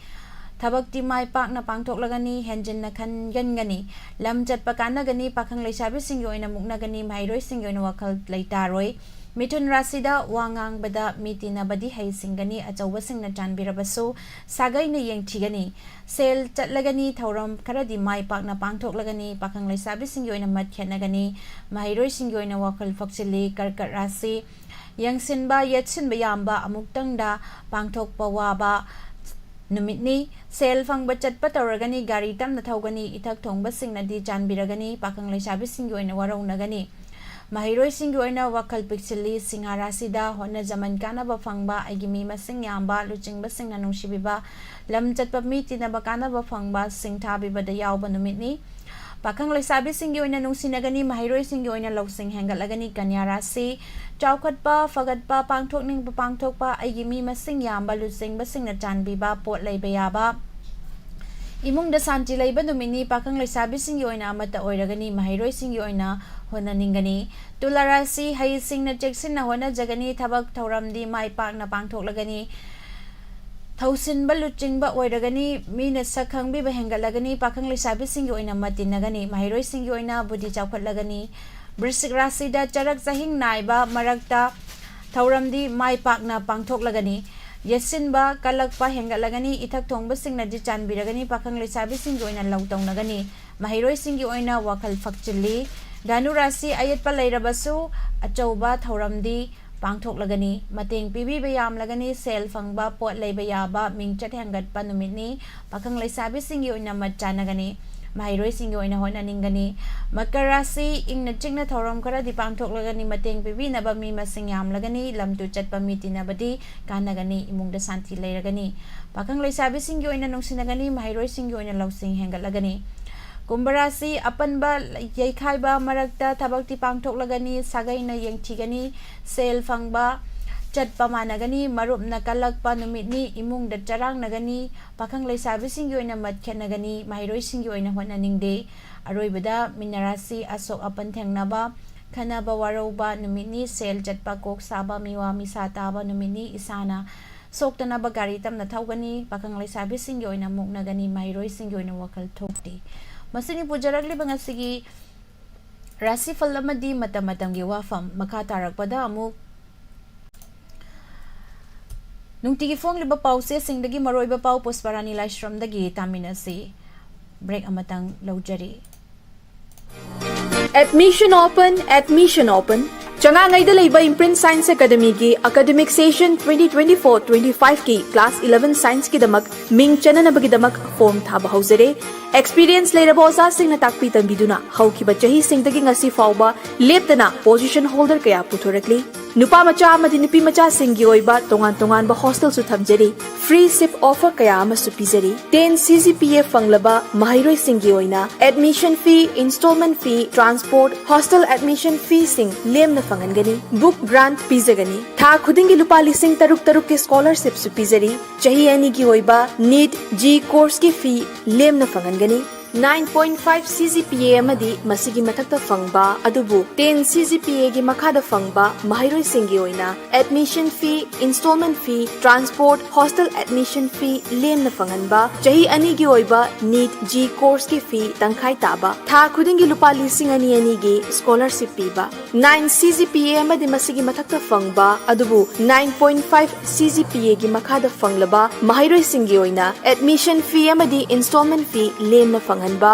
ꯊꯕꯛꯇꯤ ꯃꯥꯏ ꯄꯥꯛꯅ ꯄꯥꯡꯊꯣꯛꯂꯒꯅꯤ꯫ ꯍꯦꯟꯖꯤꯟꯅ ꯈꯟꯒꯟꯒꯅꯤ꯫ ꯂꯝ ꯆꯠꯄ ꯀꯥꯟꯅꯒꯅꯤ꯫ ꯄꯥꯈꯪ ꯂꯩꯁꯥꯕꯤꯁꯤꯡꯒꯤ ꯑꯣꯏꯅ ꯃꯨꯛꯅꯒꯅꯤ꯫ ꯃꯍꯩꯔꯣꯏꯁꯤꯡꯒꯤ ꯑꯣꯏꯅ ꯋꯥꯈꯜ ꯂꯩꯇꯥꯔꯣꯏ꯫ ꯃꯤꯊꯨꯟ ꯔꯥꯁꯤꯗ ꯋꯥ ꯉꯥꯡꯕꯗ ꯃꯤ ꯇꯤꯟꯅꯕꯗꯤ ꯍꯩꯁꯤꯡꯒꯅꯤ꯫ ꯑꯆꯧꯕꯁꯤꯡꯅ ꯆꯥꯟꯕꯤꯔꯕꯁꯨ ꯁꯥꯒꯩꯅ ꯌꯦꯡꯊꯤꯒꯅꯤ꯫ ꯁꯦꯜ ꯆꯠꯂꯒꯅꯤ꯫ ꯊꯧꯔꯝ ꯈꯔꯗꯤ ꯃꯥꯏ ꯄꯥꯛꯅ ꯄꯥꯡꯊꯣꯛꯂꯒꯅꯤ꯫ ꯄꯥꯈꯪ ꯂꯩꯁꯥꯕꯤꯁꯤꯡꯒꯤ ꯑꯣꯏꯅ ꯃꯠ ꯈꯦꯠꯅꯒꯅꯤ꯫ ꯃꯍꯩꯔꯣꯏꯁꯤꯡꯒꯤ ꯑꯣꯏꯅ ꯋꯥꯈꯜ ꯐꯛꯆꯤꯜꯂꯤ꯫ ꯀꯔꯀꯠ ꯔꯥꯁꯤ ꯌꯦꯡꯁꯤꯟꯕ ꯌꯦꯠꯁꯤꯟꯕ ꯌꯥꯝꯕ, ꯑꯃꯨꯛꯇꯪꯗ ꯄꯥꯡꯊꯣꯛꯄ ꯋꯥꯕ ꯅꯨꯃꯤꯠꯅꯤ꯫ ꯁꯦꯜ ꯐꯪꯕ ꯆꯠꯄ ꯇꯧꯔꯒꯅꯤ꯫ ꯒꯥꯔꯤ ꯇꯞꯅ ꯊꯧꯒꯅꯤ꯫ ꯏꯊꯛ ꯊꯣꯡꯕꯁꯤꯡꯅꯗꯤ ꯆꯥꯟꯕꯤꯔꯒꯅꯤ꯫ ꯄꯥꯈꯪ ꯂꯩꯁꯥꯕꯤꯁꯤꯡꯒꯤ ꯑꯣꯏꯅ ꯋꯥꯔꯧꯅꯒꯅꯤ꯫ ꯃꯍꯩꯔꯣꯏꯁꯤꯡꯒꯤ ꯑꯣꯏꯅ ꯋꯥꯈꯜ ꯄꯤꯛꯁꯤꯜꯂꯤ꯫ ꯁꯤꯡꯍꯥ ꯔꯥꯁꯤꯗ ꯍꯣꯠꯅꯖꯃꯟ ꯀꯥꯟꯅꯕ ꯐꯪꯕ, ꯑꯩꯒꯤ ꯃꯤ ꯃꯁꯤꯡ ꯌꯥꯝꯕ, ꯂꯨꯆꯤꯡꯕꯁꯤꯡꯅ ꯅꯨꯡꯁꯤꯕꯤꯕ, ꯂꯝ ꯆꯠꯄ ꯃꯤ ꯇꯤꯟꯅꯕ ꯀꯥꯟꯅꯕ ꯐꯪꯕ, ꯁꯤꯡꯊꯥꯕꯤꯕꯗ ꯌꯥꯎꯕ ꯅꯨꯃꯤꯠꯅꯤ꯫ ꯄꯥꯈꯪ ꯂꯩꯁꯥꯕꯤꯁꯤꯡꯒꯤ ꯑꯣꯏꯅ ꯅꯨꯡꯁꯤꯅꯒꯅꯤ, ꯃꯍꯩꯔꯣꯏꯁꯤꯡꯒꯤ ꯑꯣꯏꯅ ꯂꯧꯁꯤꯡ ꯍꯦꯟꯒꯠꯂꯒꯅꯤ꯫ ꯀꯟꯌꯥ ꯔꯥꯁꯤ, ꯆꯥꯎꯈꯠꯄ, ꯐꯒꯠꯄ, ꯄꯥꯡꯊꯣꯛꯅꯤꯡꯕ ꯄꯥꯡꯊꯣꯛꯄ, ꯑꯩꯒꯤ ꯃꯤ ꯃꯁꯤꯡ ꯌꯥꯝꯕ, ꯂꯨꯆꯤꯡꯕꯁꯤꯡꯅ ꯆꯥꯟꯕꯤꯕ, ꯄꯣꯠ ꯂꯩꯕ ꯌꯥꯕ, ꯏꯃꯨꯡꯗ ꯁꯥꯟꯇꯤ ꯂꯩꯕ ꯅꯨꯃꯤꯠꯅꯤ꯫ ꯄꯥꯈꯪ ꯂꯩꯁꯥꯕꯤꯁꯤꯡꯒꯤ ꯑꯣꯏꯅ ꯑꯃꯠꯇ ꯑꯣꯏꯔꯒꯅꯤ, ꯃꯍꯩꯔꯣꯏꯁꯤꯡꯒꯤ ꯑꯣꯏꯅ ꯍꯣꯠꯅꯅꯤꯡꯒꯅꯤ꯫ ꯇꯨꯂꯥ ꯔꯥꯁꯤ, ꯍꯩꯁꯤꯡꯅ ꯆꯦꯛꯁꯤꯟꯅ ꯍꯣꯠꯅꯖꯒꯅꯤ, ꯊꯕꯛ ꯊꯧꯔꯝꯗꯤ ꯃꯥꯏ ꯄꯥꯛꯅ ꯄꯥꯡꯊꯣꯛꯂꯒꯅꯤ꯫ ꯊꯧꯁꯤꯟꯕ ꯂꯨꯆꯤꯡꯕ ꯑꯣꯏꯔꯒꯅꯤ, ꯃꯤꯅ ꯁꯛ ꯈꯪꯕꯤꯕ ꯍꯦꯟꯒꯠꯂꯒꯅꯤ, ꯄꯥꯈꯪ ꯂꯩꯁꯥꯕꯤꯁꯤꯡꯒꯤ ꯑꯣꯏꯅ ꯃꯠ ꯇꯤꯟꯅꯒꯅꯤ, ꯃꯍꯩꯔꯣꯏꯁꯤꯡꯒꯤ ꯑꯣꯏꯅ ꯕꯨꯗꯤ ꯆꯥꯎꯈꯠꯂꯒꯅꯤ꯫ ꯕ꯭ꯔꯤꯁꯤꯛ ꯔꯥꯁꯤꯗ ꯆꯔꯛ ꯆꯍꯤꯡ ꯅꯥꯏꯕ ꯃꯔꯛꯇ ꯊꯧꯔꯝꯗꯤ ꯃꯥꯏ ꯄꯥꯛꯅ ꯄꯥꯡꯊꯣꯛꯂꯒꯅꯤ꯫ ꯌꯦꯠꯁꯤꯟꯕ ꯀꯜꯂꯛꯄ ꯍꯦꯟꯒꯠꯂꯒꯅꯤ, ꯏꯊꯛ ꯊꯣꯡꯕꯁꯤꯡꯅꯗꯤ ꯆꯥꯟꯕꯤꯔꯒꯅꯤ, ꯄꯥꯈꯪ ꯂꯩꯁꯥꯕꯤꯁꯤꯡꯒꯤ ꯑꯣꯏꯅ ꯂꯧ ꯇꯧꯅꯒꯅꯤ, ꯃꯍꯩꯔꯣꯏꯁꯤꯡꯒꯤ ꯑꯣꯏꯅ ꯋꯥꯈꯜ ꯐꯛꯆꯤꯜꯂꯤ꯫ ꯙꯅꯨ ꯔꯥꯁꯤ ꯑꯌꯦꯠꯄ ꯂꯩꯔꯕꯁꯨ ꯑꯆꯧꯕ ꯊꯧꯔꯝꯗꯤ ꯄꯥꯡꯊꯣꯛꯂꯒꯅꯤ꯫ ꯃꯇꯦꯡ ꯄꯤꯕꯤꯕ ꯌꯥꯝꯂꯒꯅꯤ꯫ ꯁꯦꯜ ꯐꯪꯕ, ꯄꯣꯠ ꯂꯩꯕ ꯌꯥꯕ, ꯃꯤꯡꯆꯠ ꯍꯦꯟꯒꯠꯄ ꯅꯨꯃꯤꯠꯅꯤ꯫ ꯄꯥꯈꯪ ꯂꯩꯁꯥꯕꯤꯁꯤꯡꯒꯤ ꯑꯣꯏꯅ ꯃꯠ ꯆꯥꯟꯅꯒꯅꯤ꯫ ꯃꯍꯩꯔꯣꯏꯁꯤꯡꯒꯤ ꯑꯣꯏꯅ ꯍꯣꯠꯅꯅꯤꯡꯒꯅꯤ꯫ ꯃꯀꯔ ꯔꯥꯁꯤ ꯏꯪꯅ ꯆꯤꯛꯅ ꯊꯧꯔꯝ ꯈꯔꯗꯤ ꯄꯥꯡꯊꯣꯛꯂꯒꯅꯤ꯫ ꯃꯇꯦꯡ ꯄꯤꯕꯤꯅꯕ ꯃꯤ ꯃꯁꯤꯡ ꯌꯥꯝꯂꯒꯅꯤ꯫ ꯂꯝ ꯇꯨ ꯆꯠꯄ ꯃꯤ ꯇꯤꯟꯅꯕꯗꯤ ꯀꯥꯟꯅꯒꯅꯤ꯫ ꯏꯃꯨꯡꯗ ꯁꯥꯟꯇꯤ ꯂꯩꯔꯒꯅꯤ꯫ ꯄꯥꯈꯪ ꯂꯩꯁꯥꯕꯤꯁꯤꯡꯒꯤ ꯑꯣꯏꯅ ꯅꯨꯡꯁꯤꯅꯒꯅꯤ꯫ ꯃꯍꯩꯔꯣꯏꯁꯤꯡꯒꯤ ꯑꯣꯏꯅ ꯂꯧꯁꯤꯡ ꯍꯦꯟꯒꯠꯂꯒꯅꯤ꯫ ꯀꯨꯝꯚ ꯔꯥꯁꯤ ꯑꯄꯟꯕ ꯌꯩꯈꯥꯏꯕ ꯃꯔꯛꯇ ꯊꯕꯛꯇꯤ ꯄꯥꯡꯊꯣꯛꯂꯒꯅꯤ꯫ ꯁꯥꯒꯩꯅ ꯌꯦꯡꯊꯤꯒꯅꯤ꯫ ꯁꯦꯜ ꯐꯪꯕ ꯆꯠꯄ ꯃꯥꯟꯅꯒꯅꯤ꯫ ꯃꯔꯨꯞꯅ ꯀꯜꯂꯛꯄ ꯅꯨꯃꯤꯠꯅꯤ꯫ ꯏꯃꯨꯡꯗ ꯆꯔꯥꯡꯅꯒꯅꯤ꯫ ꯄꯥꯈꯪ ꯂꯩꯁꯥꯕꯤꯁꯤꯡꯒꯤ ꯑꯣꯏꯅ ꯃꯠ ꯈꯦꯠꯅꯒꯅꯤ꯫ ꯃꯍꯩꯔꯣꯏꯁꯤꯡꯒꯤ ꯑꯣꯏꯅ ꯍꯣꯠꯅꯅꯤꯡꯗꯦ꯫ ꯑꯔꯣꯏꯕꯗ ꯃꯤꯅ ꯔꯥꯁꯤ ꯑꯁꯣꯛ ꯑꯄꯟ ꯊꯦꯡꯅꯕ, ꯈꯟꯅꯕ ꯋꯥꯔꯧꯕ ꯅꯨꯃꯤꯠꯅꯤ꯫ ꯁꯦꯜ ꯆꯠꯄ, ꯀꯣꯛ ꯁꯥꯕ, ꯃꯤꯋꯥ ꯃꯤꯁꯥ ꯇꯥꯕ ꯅꯨꯃꯤꯠꯅꯤ꯫ ꯏꯁꯥꯅ ꯁꯣꯛꯇꯅꯕ ꯒꯥꯔꯤ ꯇꯞꯅ ꯊꯧꯒꯅꯤ꯫ ꯄꯥꯈꯪ ꯂꯩꯁꯥꯕꯤꯁꯤꯡꯒꯤ ꯑꯣꯏꯅ ꯃꯨꯛꯅꯒꯅꯤ꯫ ꯃꯍꯩꯔꯣꯏꯁꯤꯡꯒꯤ ꯑꯣꯏꯅ ꯋꯥꯈꯜ ꯊꯣꯛꯇꯦ꯫ ꯃꯁꯤꯅꯤ ꯄꯨꯖꯔꯛꯂꯤꯕ ꯉꯁꯤꯒꯤ ꯔꯥꯁꯤꯐꯜ ꯑꯃꯗꯤ ꯃꯇꯝ ꯃꯇꯝꯒꯤ ꯋꯥꯐꯝ꯫ ꯃꯈꯥ ꯇꯥꯔꯛꯄꯗ ꯑꯃꯨꯛ ꯅꯨꯡꯇꯤꯒꯤ ꯐꯣꯡꯂꯤꯕ ꯄꯥꯎꯆꯦꯁꯤꯡꯗꯒꯤ ꯃꯔꯨꯑꯣꯏꯕ ꯄꯥꯎ ꯄꯨꯁꯄꯥꯔꯥꯅꯤ ꯂꯥꯏꯁ꯭ꯔꯝꯗꯒꯤ ꯇꯥꯃꯤꯟꯅꯁꯤ꯫ ꯕ꯭ꯔꯦꯛ ꯑꯃꯇꯪ ꯂꯧꯖꯔꯤ꯫ Admission open, admission open. ꯆꯉꯥꯡꯉꯩꯗ ꯂꯩꯕ ꯏꯝꯄ꯭ꯔꯤꯟ ꯁꯥꯏꯟꯁ ꯑꯦꯀꯥꯗꯃꯤꯒꯤ academic session twenty twenty four twenty ꯐꯥꯏꯚꯀꯤ ꯀ꯭ꯂꯥꯁ ꯏꯂꯚꯦꯟ ꯁꯥꯏꯟꯁꯀꯤꯗꯃꯛ ꯃꯤꯡ ꯆꯟꯅꯅꯕꯒꯤꯗꯃꯛ ꯐꯣꯔꯝ ꯊꯥꯕ ꯍꯧꯖꯔꯦ꯫ ꯑꯦꯛꯁꯄꯤꯔꯤꯌꯦꯟꯁ ꯂꯩꯔꯕ ꯑꯣꯖꯥꯁꯤꯡꯅ ꯇꯥꯛꯄꯤ ꯇꯝꯕꯤꯗꯨꯅ ꯍꯧꯈꯤꯕ ꯆꯍꯤꯁꯤꯡꯗꯒꯤ ꯉꯁꯤ ꯐꯥꯎꯕ ꯂꯦꯞꯇꯅ ꯄꯣꯖꯤꯁꯟ ꯍꯣꯜꯗꯔ ꯀꯌꯥ ꯄꯨꯊꯣꯔꯛꯂꯤ꯫ ꯅꯨꯄꯥ ꯃꯆꯥ ꯑꯃꯗꯤ ꯅꯨꯄꯤ ꯃꯆꯥꯁꯤꯡꯒꯤ ꯑꯣꯏꯕ ꯇꯣꯉꯥꯟ ꯇꯣꯉꯥꯟꯕ ꯍꯣꯁꯇꯦꯜꯁꯨ ꯊꯝꯖꯔꯤ꯫ ꯐ꯭ꯔꯤ ꯁꯤꯞ ꯑꯣꯐꯔ ꯀꯌꯥ ꯑꯃꯁꯨ ꯄꯤꯖꯔꯤ꯫ ꯇꯦꯟ ꯁꯤ ꯖꯤ ꯄꯤ ꯑꯦ ꯐꯪꯂꯕ ꯃꯍꯩꯔꯣꯏꯁꯤꯡꯒꯤ ꯑꯣꯏꯅ ꯑꯦꯗꯃꯤꯁꯟ ꯐꯤ, ꯏꯟꯁꯇꯣꯜꯃꯦꯟ ꯐꯤ, ꯇ꯭ꯔꯥꯟꯁꯄꯣꯔꯠ, ꯍꯣꯁꯇꯦꯜ ꯑꯦꯗꯃꯤꯁꯟ ꯐꯤꯁꯤꯡ ꯂꯦꯝꯅ ꯐꯪꯍꯟꯒꯅꯤ꯫ ꯕꯨꯛ ꯒ꯭ꯔꯥꯟꯠ ꯄꯤꯖꯒꯅꯤ꯫ ꯊꯥ ꯈꯨꯗꯤꯡꯒꯤ ꯂꯨꯄꯥ ꯂꯤꯁꯤꯡ ꯇꯔꯨꯛ ꯇꯔꯨꯛꯀꯤ ꯁ꯭ꯀꯣꯂꯔꯁꯤꯞꯁꯨ ꯄꯤꯖꯔꯤ꯫ ꯆꯍꯤ ꯑꯅꯤꯒꯤ ꯑꯣꯏꯕ ꯅꯤꯠ ꯖꯤ ꯀꯣꯔꯁꯀꯤ ꯐꯤ ꯂꯦꯝꯅ ꯐꯪꯍꯟꯒꯅꯤ꯫ Nine point five C G P A ꯑꯃꯗꯤ ꯃꯁꯤꯒꯤ ꯃꯊꯛꯇ ꯐꯪꯕ ꯑꯗꯨꯕꯨ ꯇꯦꯟ ꯁꯤ ꯖꯤ ꯄꯤ ꯑꯦꯒꯤ ꯃꯈꯥꯗ ꯐꯪꯕ ꯃꯍꯩꯔꯣꯏꯁꯤꯡꯒꯤ ꯑꯣꯏꯅ ꯑꯦꯗꯃꯤꯁꯟ ꯐꯤ, ꯏꯟꯁꯇꯣꯜꯃꯦꯟ ꯐꯤ, ꯇ꯭ꯔꯥꯟꯁꯄꯣꯔꯠ, ꯍꯣꯁꯇꯦꯜ ꯑꯦꯗꯃꯤꯁꯟ ꯐꯤ ꯂꯦꯝꯅ ꯐꯪꯍꯟꯕ, ꯆꯍꯤ ꯑꯅꯤꯒꯤ ꯑꯣꯏꯕ ꯅꯤꯠ ꯖꯤ ꯀꯣꯔꯁꯀꯤ ꯐꯤ ꯇꯪꯈꯥꯏ ꯇꯥꯕ, ꯊꯥ ꯈꯨꯗꯤꯡꯒꯤ ꯂꯨꯄꯥ ꯂꯤꯁꯤꯡ ꯑꯅꯤ ꯑꯅꯤꯒꯤ ꯁ꯭ꯀꯣꯂꯔꯁꯤꯞ ꯄꯤꯕ, ꯅꯥꯏꯟ ꯁꯤ ꯖꯤ ꯄꯤ ꯑꯦ ꯑꯃꯗꯤ ꯃꯁꯤꯒꯤ ꯃꯊꯛꯇ ꯐꯪꯕ ꯑꯗꯨꯕꯨ nine point five C G P ꯑꯦꯒꯤ ꯃꯈꯥꯗ ꯐꯪꯂꯕ ꯃꯍꯩꯔꯣꯏꯁꯤꯡꯒꯤ ꯑꯣꯏꯅ ꯑꯦꯗꯃꯤꯁꯟ ꯐꯤ ꯑꯃꯗꯤ ꯏꯟꯁꯇꯣꯜꯃꯦꯟ ꯐꯤ ꯂꯦꯝꯅ ꯐꯪꯍꯟꯕ,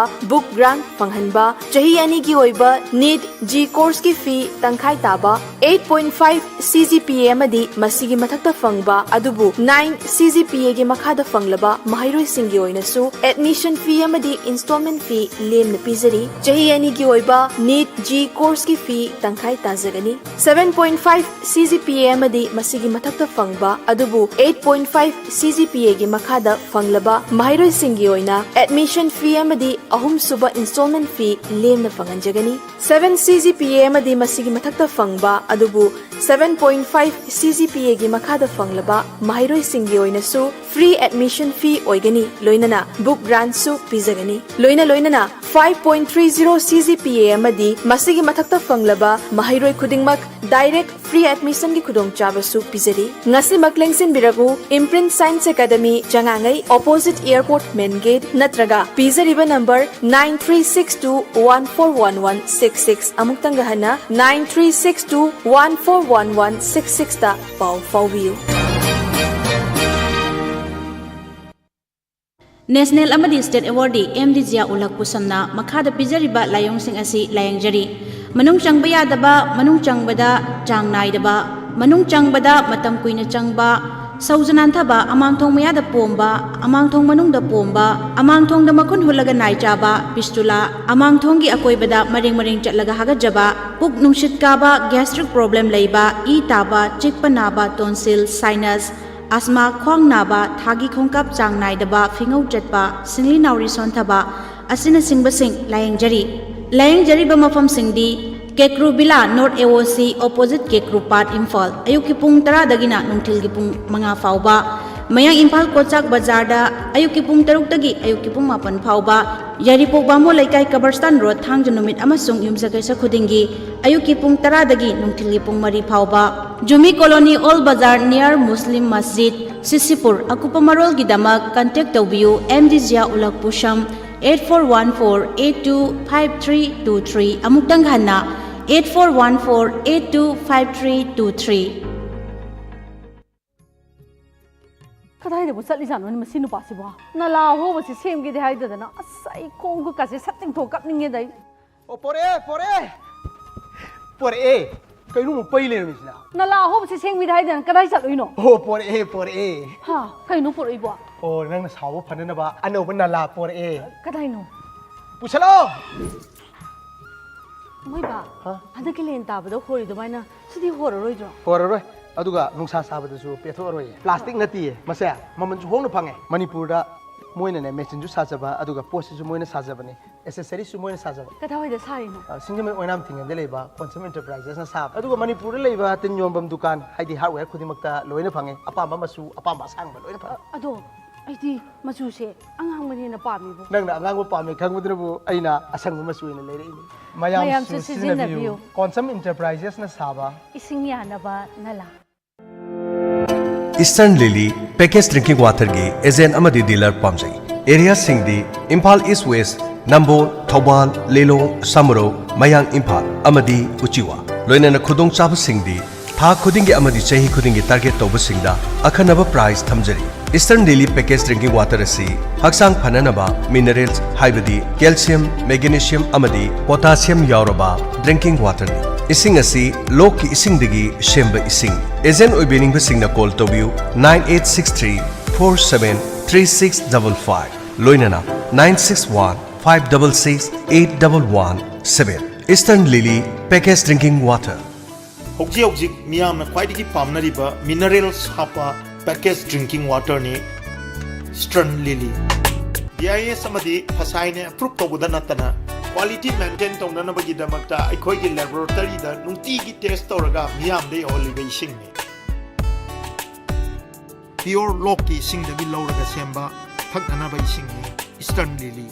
ꯕꯨꯛ ꯒ꯭ꯔꯥꯟꯠ ꯐꯪꯍꯟꯕ, ꯆꯍꯤ ꯑꯅꯤꯒꯤ ꯑꯣꯏꯕ ꯅꯤꯠ ꯖꯤ ꯀꯣꯔꯁꯀꯤ ꯐꯤ ꯇꯪꯈꯥꯏ ꯇꯥꯕ, eight point five C G P A ꯑꯃꯗꯤ ꯃꯁꯤꯒꯤ ꯃꯊꯛꯇ ꯐꯪꯕ ꯑꯗꯨꯕꯨ ꯅꯥꯏꯟ ꯁꯤ ꯖꯤ ꯄꯤ ꯑꯦꯒꯤ ꯃꯈꯥꯗ ꯐꯪꯂꯕ ꯃꯍꯩꯔꯣꯏꯁꯤꯡꯒꯤ ꯑꯣꯏꯅꯁꯨ ꯑꯦꯗꯃꯤꯁꯟ ꯐꯤ ꯑꯃꯗꯤ ꯏꯟꯁꯇꯣꯜꯃꯦꯟ ꯐꯤ ꯂꯦꯝꯅ ꯄꯤꯖꯔꯤ꯫ ꯆꯍꯤ ꯑꯅꯤꯒꯤ ꯑꯣꯏꯕ ꯅꯤꯠ ꯖꯤ ꯀꯣꯔꯁꯀꯤ ꯐꯤ ꯇꯪꯈꯥꯏ ꯇꯥꯖꯒꯅꯤ꯫ Seven point five C G P A ꯑꯃꯗꯤ ꯃꯁꯤꯒꯤ ꯃꯊꯛꯇ ꯐꯪꯕ ꯑꯗꯨꯕꯨ eight point five C G P ꯑꯦꯒꯤ ꯃꯈꯥꯗ ꯐꯪꯂꯕ ꯃꯍꯩꯔꯣꯏꯁꯤꯡꯒꯤ ꯑꯣꯏꯅ ꯑꯦꯗꯃꯤꯁꯟ ꯐꯤ ꯑꯃꯗꯤ ꯑꯍꯨꯝꯁꯨꯕ ꯏꯟꯁꯇꯣꯜꯃꯦꯟ ꯐꯤ ꯂꯦꯝꯅ ꯐꯪꯍꯟꯖꯒꯅꯤ꯫ ꯁꯚꯦꯟ ꯁꯤ ꯖꯤ ꯄꯤ ꯑꯦ ꯑꯃꯗꯤ ꯃꯁꯤꯒꯤ ꯃꯊꯛꯇ ꯐꯪꯕ ꯑꯗꯨꯕꯨ seven point five C G P ꯑꯦꯒꯤ ꯃꯈꯥꯗ ꯐꯪꯂꯕ ꯃꯍꯩꯔꯣꯏꯁꯤꯡꯒꯤ ꯑꯣꯏꯅꯁꯨ ꯐ꯭ꯔꯤ ꯑꯦꯗꯃꯤꯁꯟ ꯐꯤ ꯑꯣꯏꯒꯅꯤ, ꯂꯣꯏꯅꯅ ꯕꯨꯛ ꯒ꯭ꯔꯥꯟꯠꯁꯨ ꯄꯤꯖꯒꯅꯤ꯫ ꯂꯣꯏꯅ ꯂꯣꯏꯅꯅ five point three zero C G P A ꯑꯃꯗꯤ ꯃꯁꯤꯒꯤ ꯃꯊꯛꯇ ꯐꯪꯂꯕ ꯃꯍꯩꯔꯣꯏ ꯈꯨꯗꯤꯡꯃꯛ ꯗꯥꯏꯔꯦꯛ ꯐ꯭ꯔꯤ ꯑꯦꯗꯃꯤꯁꯟꯒꯤ ꯈꯨꯗꯣꯡꯆꯥꯕꯁꯨ ꯄꯤꯖꯔꯤ꯫ ꯉꯁꯤꯃꯛ ꯂꯦꯡꯁꯤꯟꯕꯤꯔꯛꯎ, ꯏꯝꯄ꯭ꯔꯤꯟꯠ ꯁꯥꯏꯟꯁ ꯑꯦꯀꯥꯗꯃꯤ, ꯆꯉꯥꯡꯉꯩ, ꯑꯣꯄꯣꯖꯤꯠ ꯑꯦꯌꯔꯄꯣꯔꯠ ꯃꯦꯟ ꯒꯦꯠ, ꯅꯠꯇ꯭ꯔꯒ ꯄꯤꯖꯔꯤꯕ number nine three six two one four one one six six, ꯑꯃꯨꯛꯇꯪꯒ ꯍꯟꯅ, nine three six two one four one one six ꯁꯤꯛꯁꯇ ꯄꯥꯎ ꯐꯥꯎꯕꯤꯌꯨ꯫ National ꯑꯃꯗꯤ state awardee M D Zia Ul ꯍꯛꯄꯨ ꯁꯝꯅ ꯃꯈꯥꯗ ꯄꯤꯖꯔꯤꯕ ꯂꯥꯏꯑꯣꯡꯁꯤꯡ ꯑꯁꯤ ꯂꯥꯌꯦꯡꯖꯔꯤ: ꯃꯅꯨꯡ ꯆꯪꯕ ꯌꯥꯗꯕ, ꯃꯅꯨꯡ ꯆꯪꯕꯗ ꯆꯥꯡ ꯅꯥꯏꯗꯕ, ꯃꯅꯨꯡ ꯆꯪꯕꯗ ꯃꯇꯝ ꯀꯨꯏꯅ ꯆꯪꯕ, ꯁꯧꯖ ꯅꯥꯟꯊꯕ, ꯑꯃꯥꯡꯊꯣꯡ ꯃꯌꯥꯗ ꯄꯣꯝꯕ, ꯑꯃꯥꯡꯊꯣꯡ ꯃꯅꯨꯡꯗ ꯄꯣꯝꯕ, ꯑꯃꯥꯡꯊꯣꯡꯗ ꯃꯈꯨꯟ ꯍꯨꯠꯂꯒ ꯅꯥꯏ ꯆꯥꯕ, ꯐꯤꯁꯇꯨꯂꯥ, ꯑꯃꯥꯡꯊꯣꯡꯒꯤ ꯑꯀꯣꯏꯕꯗ ꯃꯔꯦꯡ ꯃꯔꯦꯡ ꯆꯠꯂꯒ ꯍꯥꯒꯠꯆꯕ, ꯄꯨꯛ ꯅꯨꯡꯁꯤꯠ ꯀꯥꯕ, ꯒ꯭ꯌꯥꯁꯇ꯭ꯔꯤꯛ ꯄ꯭ꯔꯣꯕ꯭ꯂꯦꯝ ꯂꯩꯕ, ꯏ ꯇꯥꯕ, ꯆꯤꯛꯄ ꯅꯥꯕ, ꯇꯣꯟꯁꯤꯜ, ꯁꯥꯏꯅꯁ, ꯑꯁꯃꯥ, ꯈ꯭ꯋꯥꯡ ꯅꯥꯕ, ꯊꯥꯒꯤ ꯈꯣꯡꯀꯥꯞ ꯆꯥꯡ ꯅꯥꯏꯗꯕ, ꯐꯤꯉꯧ ꯆꯠꯄ, ꯁꯤꯡꯂꯤ ꯅꯥꯎꯔꯤ ꯁꯣꯟꯊꯕ ꯑꯁꯤꯅꯆꯤꯡꯕꯁꯤꯡ ꯂꯥꯌꯦꯡꯖꯔꯤ꯫ ꯂꯥꯌꯦꯡꯖꯔꯤꯕ ꯃꯐꯝꯁꯤꯡꯗꯤ ꯀꯦꯀ꯭ꯔꯨ ꯕꯤꯂꯥ, ꯅꯣꯔꯠ ꯑꯦ ꯑꯣ ꯁꯤ, ꯑꯣꯄꯣꯖꯤꯠ ꯀꯦꯀ꯭ꯔꯨ ꯄꯥꯠ, ꯏꯝꯐꯥꯜ꯫ ꯑꯌꯨꯛꯀꯤ ꯄꯨꯡ ꯇꯔꯥꯗꯒꯤꯅ ꯅꯨꯡꯊꯤꯜꯒꯤ ꯄꯨꯡ ꯃꯉꯥ ꯐꯥꯎꯕ꯫ ꯃꯌꯥꯡ ꯏꯝꯐꯥꯜ ꯀꯣꯆꯥꯛ ꯕꯖꯥꯔꯗ ꯑꯌꯨꯛꯀꯤ ꯄꯨꯡ ꯇꯔꯨꯛꯇꯒꯤ ꯑꯌꯨꯛꯀꯤ ꯄꯨꯡ ꯃꯥꯄꯟ ꯐꯥꯎꯕ꯫ ꯌꯥꯏꯔꯤꯄꯣꯛ ꯕꯥꯃꯣꯟ ꯂꯩꯀꯥꯏ, ꯀꯕꯔꯁꯇꯥꯟ ꯔꯣꯗ, ꯊꯥꯡꯖ ꯅꯨꯃꯤꯠ ꯑꯃꯁꯨꯡ ꯌꯨꯝꯖꯀꯩꯁ ꯈꯨꯗꯤꯡꯒꯤ ꯑꯌꯨꯛꯀꯤ ꯄꯨꯡ ꯇꯔꯥꯗꯒꯤ ꯅꯨꯡꯊꯤꯜꯒꯤ ꯄꯨꯡ ꯃꯔꯤ ꯐꯥꯎꯕ꯫ ꯖꯨꯃꯤ ꯀꯣꯂꯣꯅꯤ, ꯑꯣꯜ ꯕꯖꯥꯔ, ꯅꯤꯌꯔ ꯃꯨꯁꯂꯤꯝ ꯃꯁꯖꯤꯗ, ꯁꯤꯁꯤꯄꯨꯔ꯫ ꯑꯀꯨꯞꯄ ꯃꯔꯣꯜꯒꯤꯗꯃꯛ ꯀꯟꯇꯦꯛ ꯇꯧꯕꯤꯌꯨ, ꯑꯦꯝ ꯗꯤ ꯖꯤꯌꯥ ꯎꯂꯛ ꯄꯨꯁꯝ, eight four one four eight two five three two three꯫ ꯑꯃꯨꯛꯇꯪ ꯍꯟꯅ, eight four one four eight two five three two three꯫ ꯀꯗꯥꯏꯗꯕꯨ ꯆꯠꯂꯤꯖꯥꯠꯅꯣꯅꯦ ꯃꯁꯤ ꯅꯨꯄꯥꯁꯤꯕꯣ? ꯅꯂꯥ ꯑꯍꯣꯕꯁꯤ ꯁꯦꯝꯒꯦꯗꯤ ꯍꯥꯏꯗꯗꯅ, ꯑꯁ, ꯑꯩ ꯈꯣꯡ ꯈꯨꯠꯀꯥꯁꯦ ꯁꯠ ꯇꯤꯡꯊꯣꯛ ꯀꯞꯅꯤꯡꯉꯦꯗ ꯑꯩ꯫ ꯑꯣ, ꯄꯣꯔꯛꯑꯦ, ꯄꯣꯔꯛꯑꯦ꯫ ꯄꯣꯔꯛꯑꯦ꯫ ꯀꯩꯅꯣ ꯑꯃꯨꯛ ꯄꯩ ꯂꯩꯔꯝꯃꯤꯁꯤꯅ? ꯅꯂꯥ ꯑꯍꯣꯕꯁꯤ ꯁꯦꯝꯒꯦꯗꯤ ꯍꯥꯏꯗꯅ ꯀꯗꯥꯏ ꯆꯠꯂꯨꯏꯅꯣ? ꯑꯣ, ꯄꯣꯔꯛꯑꯦ, ꯄꯣꯔꯛꯑꯦ꯫ ꯍꯥ, ꯀꯩꯅꯣ ꯄꯣꯔꯛꯏꯕꯣ? ꯑꯣ, ꯅꯪꯅ ꯁꯥꯎꯕ ꯐꯅꯅꯕ ꯑꯅꯧꯕ ꯅꯂꯥ ꯄꯣꯔꯛꯑꯦ꯫ ꯀꯗꯥꯏꯅꯣ? ꯄꯨꯁꯜꯂꯛꯑꯣ꯫ ꯃꯣꯏꯕꯥ, ꯍꯥ? ꯍꯟꯗꯛꯀꯤ ꯂꯦꯟ ꯇꯥꯕꯗ ꯍꯣꯔꯤ ꯑꯗꯨꯃꯥꯏꯅ ꯁꯤꯗꯤ ꯍꯣꯔꯔꯣꯏꯗ꯭ꯔꯣ? ꯍꯣꯔꯔꯣꯏ꯫ ꯑꯗꯨꯒ ꯅꯨꯡꯁꯥ ꯁꯥꯕꯗꯁꯨ ꯄꯦꯊꯣꯛꯑꯔꯣꯏꯌꯦ꯫ ꯄ꯭ꯂꯥꯁꯇꯤꯛ ꯅꯠꯇꯤꯌꯦ ꯃꯁꯦ꯫ ꯃꯃꯜꯁꯨ ꯍꯣꯡꯅ ꯐꯪꯉꯦ꯫ ꯃꯅꯤꯄꯨꯔꯗ ꯃꯣꯏꯅꯅꯦ ꯃꯦꯆꯤꯟꯁꯨ ꯁꯥꯖꯕ, ꯑꯗꯨꯒ ꯄꯣꯠꯁꯤꯁꯨ ꯃꯣꯏꯅ ꯁꯥꯖꯕꯅꯦ꯫ ꯑꯦꯁꯦꯁꯔꯤꯁꯁꯨ ꯃꯣꯏꯅ ꯁꯥꯖꯕ꯫ ꯀꯗꯥꯏꯋꯥꯏꯗ ꯁꯥꯔꯤꯅꯣ? ꯑ, ꯁꯤꯡꯖꯃꯩ ꯑꯣꯏꯅꯥꯝ ꯊꯤꯡꯉꯦꯟꯗ ꯂꯩꯕ ꯀꯣꯟꯁꯝ ꯏꯟꯇꯔꯄ꯭ꯔꯥꯏꯖꯦꯁꯅ ꯁꯥꯕ꯫ ꯑꯗꯨꯒ ꯃꯅꯤꯄꯨꯔꯗ ꯂꯩꯕ ꯇꯤꯟ ꯌꯣꯟꯐꯝ ꯗꯨꯀꯥꯟ, ꯍꯥꯏꯗꯤ ꯍꯥꯔꯗꯋꯦꯌꯔ ꯈꯨꯗꯤꯡꯃꯛꯇ ꯂꯣꯏꯅ ꯐꯪꯉꯦ꯫ ꯑꯄꯥꯝꯕ ꯃꯆꯨ, ꯑꯄꯥꯝꯕ ꯑꯁꯥꯡꯕ ꯂꯣꯏꯅ ꯐꯪꯉꯦ꯫ ꯑ-, ꯑꯗꯣ ꯑꯩꯗꯤ ꯃꯆꯨꯁꯦ ꯑꯉꯥꯡꯕꯅ ꯍꯦꯟꯅ ꯄꯥꯝꯃꯦꯕꯣ꯫ ꯅꯪꯅ ꯑꯉꯥꯡꯕ ꯄꯥꯝꯃꯦ ꯈꯪꯕꯗꯨꯅꯕꯨ ꯑꯩꯅ ꯑꯁꯪꯕ ꯃꯆꯨ ꯑꯣꯏꯅ ꯂꯩꯔꯛꯏꯅꯤ꯫ ꯃꯌꯥꯝꯁꯨ ꯃꯌꯥꯝꯁꯨ ꯁꯤꯖꯤꯟꯅꯕꯤꯌꯨ꯫ ꯁꯤꯖꯤꯟꯅꯕꯤꯌꯨ꯫ ꯀꯣꯟꯁꯝ ꯏꯟꯇꯔꯄ꯭ꯔꯥꯏꯖꯦꯁꯅ ꯁꯥꯕ ꯏꯁꯤꯡ ꯌꯥꯅꯕ ꯅꯂꯥ꯫ ꯏꯁꯇꯔꯟ ꯂꯤꯂꯤ ꯄꯦꯀꯦꯖ ꯗ꯭ꯔꯤꯡꯀꯤꯡ ꯋꯥꯇꯔꯒꯤ ꯑꯦꯖꯦꯟ ꯑꯃꯗꯤ ꯗꯤꯂꯔ ꯄꯥꯝꯖꯩ꯫ ꯑꯦꯔꯤꯌꯥꯁꯤꯡꯗꯤ ꯏꯝꯐꯥꯜ ꯏꯁ ꯋꯦꯁ, ꯅꯝꯕꯣꯜ, ꯊꯧꯕꯥꯜ, ꯂꯤꯂꯣꯡ, ꯁꯃꯨꯔꯧ, ꯃꯌꯥꯡ ꯏꯝꯐꯥꯜ ꯑꯃꯗꯤ ꯎꯆꯤꯋꯥ꯫ ꯂꯣꯏꯅꯅ ꯈꯨꯗꯣꯡꯆꯥꯕꯁꯤꯡꯗꯤ ꯊꯥ ꯈꯨꯗꯤꯡꯒꯤ ꯑꯃꯗꯤ ꯆꯍꯤ ꯈꯨꯗꯤꯡꯒꯤ ꯇꯥꯔꯒꯦꯠ ꯇꯧꯕꯁꯤꯡꯗ ꯑꯈꯟꯅꯕ ꯄ꯭ꯔꯥꯏꯖ ꯊꯝꯖꯔꯤ꯫ ꯏꯁꯇꯔꯟ ꯂꯤꯂꯤ ꯄꯦꯀꯦꯖ ꯗ꯭ꯔꯤꯡꯀꯤꯡ ꯋꯥꯇꯔ ꯑꯁꯤ ꯍꯛꯆꯥꯡ ꯐꯅꯅꯕ ꯃꯤꯅꯔꯦꯜꯁ, ꯍꯥꯏꯕꯗꯤ ꯀꯦꯜꯁꯤꯌꯝ, ꯃꯦꯒꯅꯤꯁꯤꯌꯝ ꯑꯃꯗꯤ ꯄꯣꯇꯥꯁꯤꯌꯝ ꯌꯥꯎꯔꯕ ꯗ꯭ꯔꯤꯡꯀꯤꯡ ꯋꯥꯇꯔꯅꯤ꯫ ꯏꯁꯤꯡ ꯑꯁꯤ ꯂꯣꯛꯀꯤ ꯏꯁꯤꯡꯗꯒꯤ ꯁꯦꯝꯕ ꯏꯁꯤꯡ꯫ ꯑꯦꯖꯦꯟ ꯑꯣꯏꯕꯤꯅꯤꯡꯕꯁꯤꯡꯅ ꯀꯣꯜ ꯇꯧꯕꯤꯌꯨ, nine eight six three four seven three six double five, ꯂꯣꯏꯅꯅ nine six one five double six eight double one seven꯫ Eastern Lily Packaged Drinking Water꯫ ꯍꯧꯖꯤꯛ ꯍꯧꯖꯤꯛ ꯃꯤꯌꯥꯝꯅ ꯈ꯭ꯋꯥꯏꯗꯒꯤ ꯄꯥꯝꯅꯔꯤꯕ minerals ꯍꯥꯞꯄ packaged drinking waterꯅꯤ Eastern Lily꯫ B I S ꯑꯃꯗꯤ ꯐꯁꯥꯏꯅ approve ꯇꯧꯕꯗ ꯅꯠꯇꯅ quality maintain ꯇꯧꯅꯅꯕꯒꯤꯗꯃꯛꯇ ꯑꯩꯈꯣꯏꯒꯤ laboratoryꯗ ꯅꯨꯡꯇꯤꯒꯤ test ꯇꯧꯔꯒ ꯃꯤꯌꯥꯝꯗ ꯌꯧꯍꯜꯂꯤꯕ ꯏꯁꯤꯡꯅꯤ꯫ Pure ꯂꯣꯛꯀꯤ ꯏꯁꯤꯡꯗꯒꯤ ꯂꯧꯔꯒ ꯁꯦꯝꯕ ꯊꯛꯅꯅꯕ ꯏꯁꯤꯡꯅꯤ Eastern Lily꯫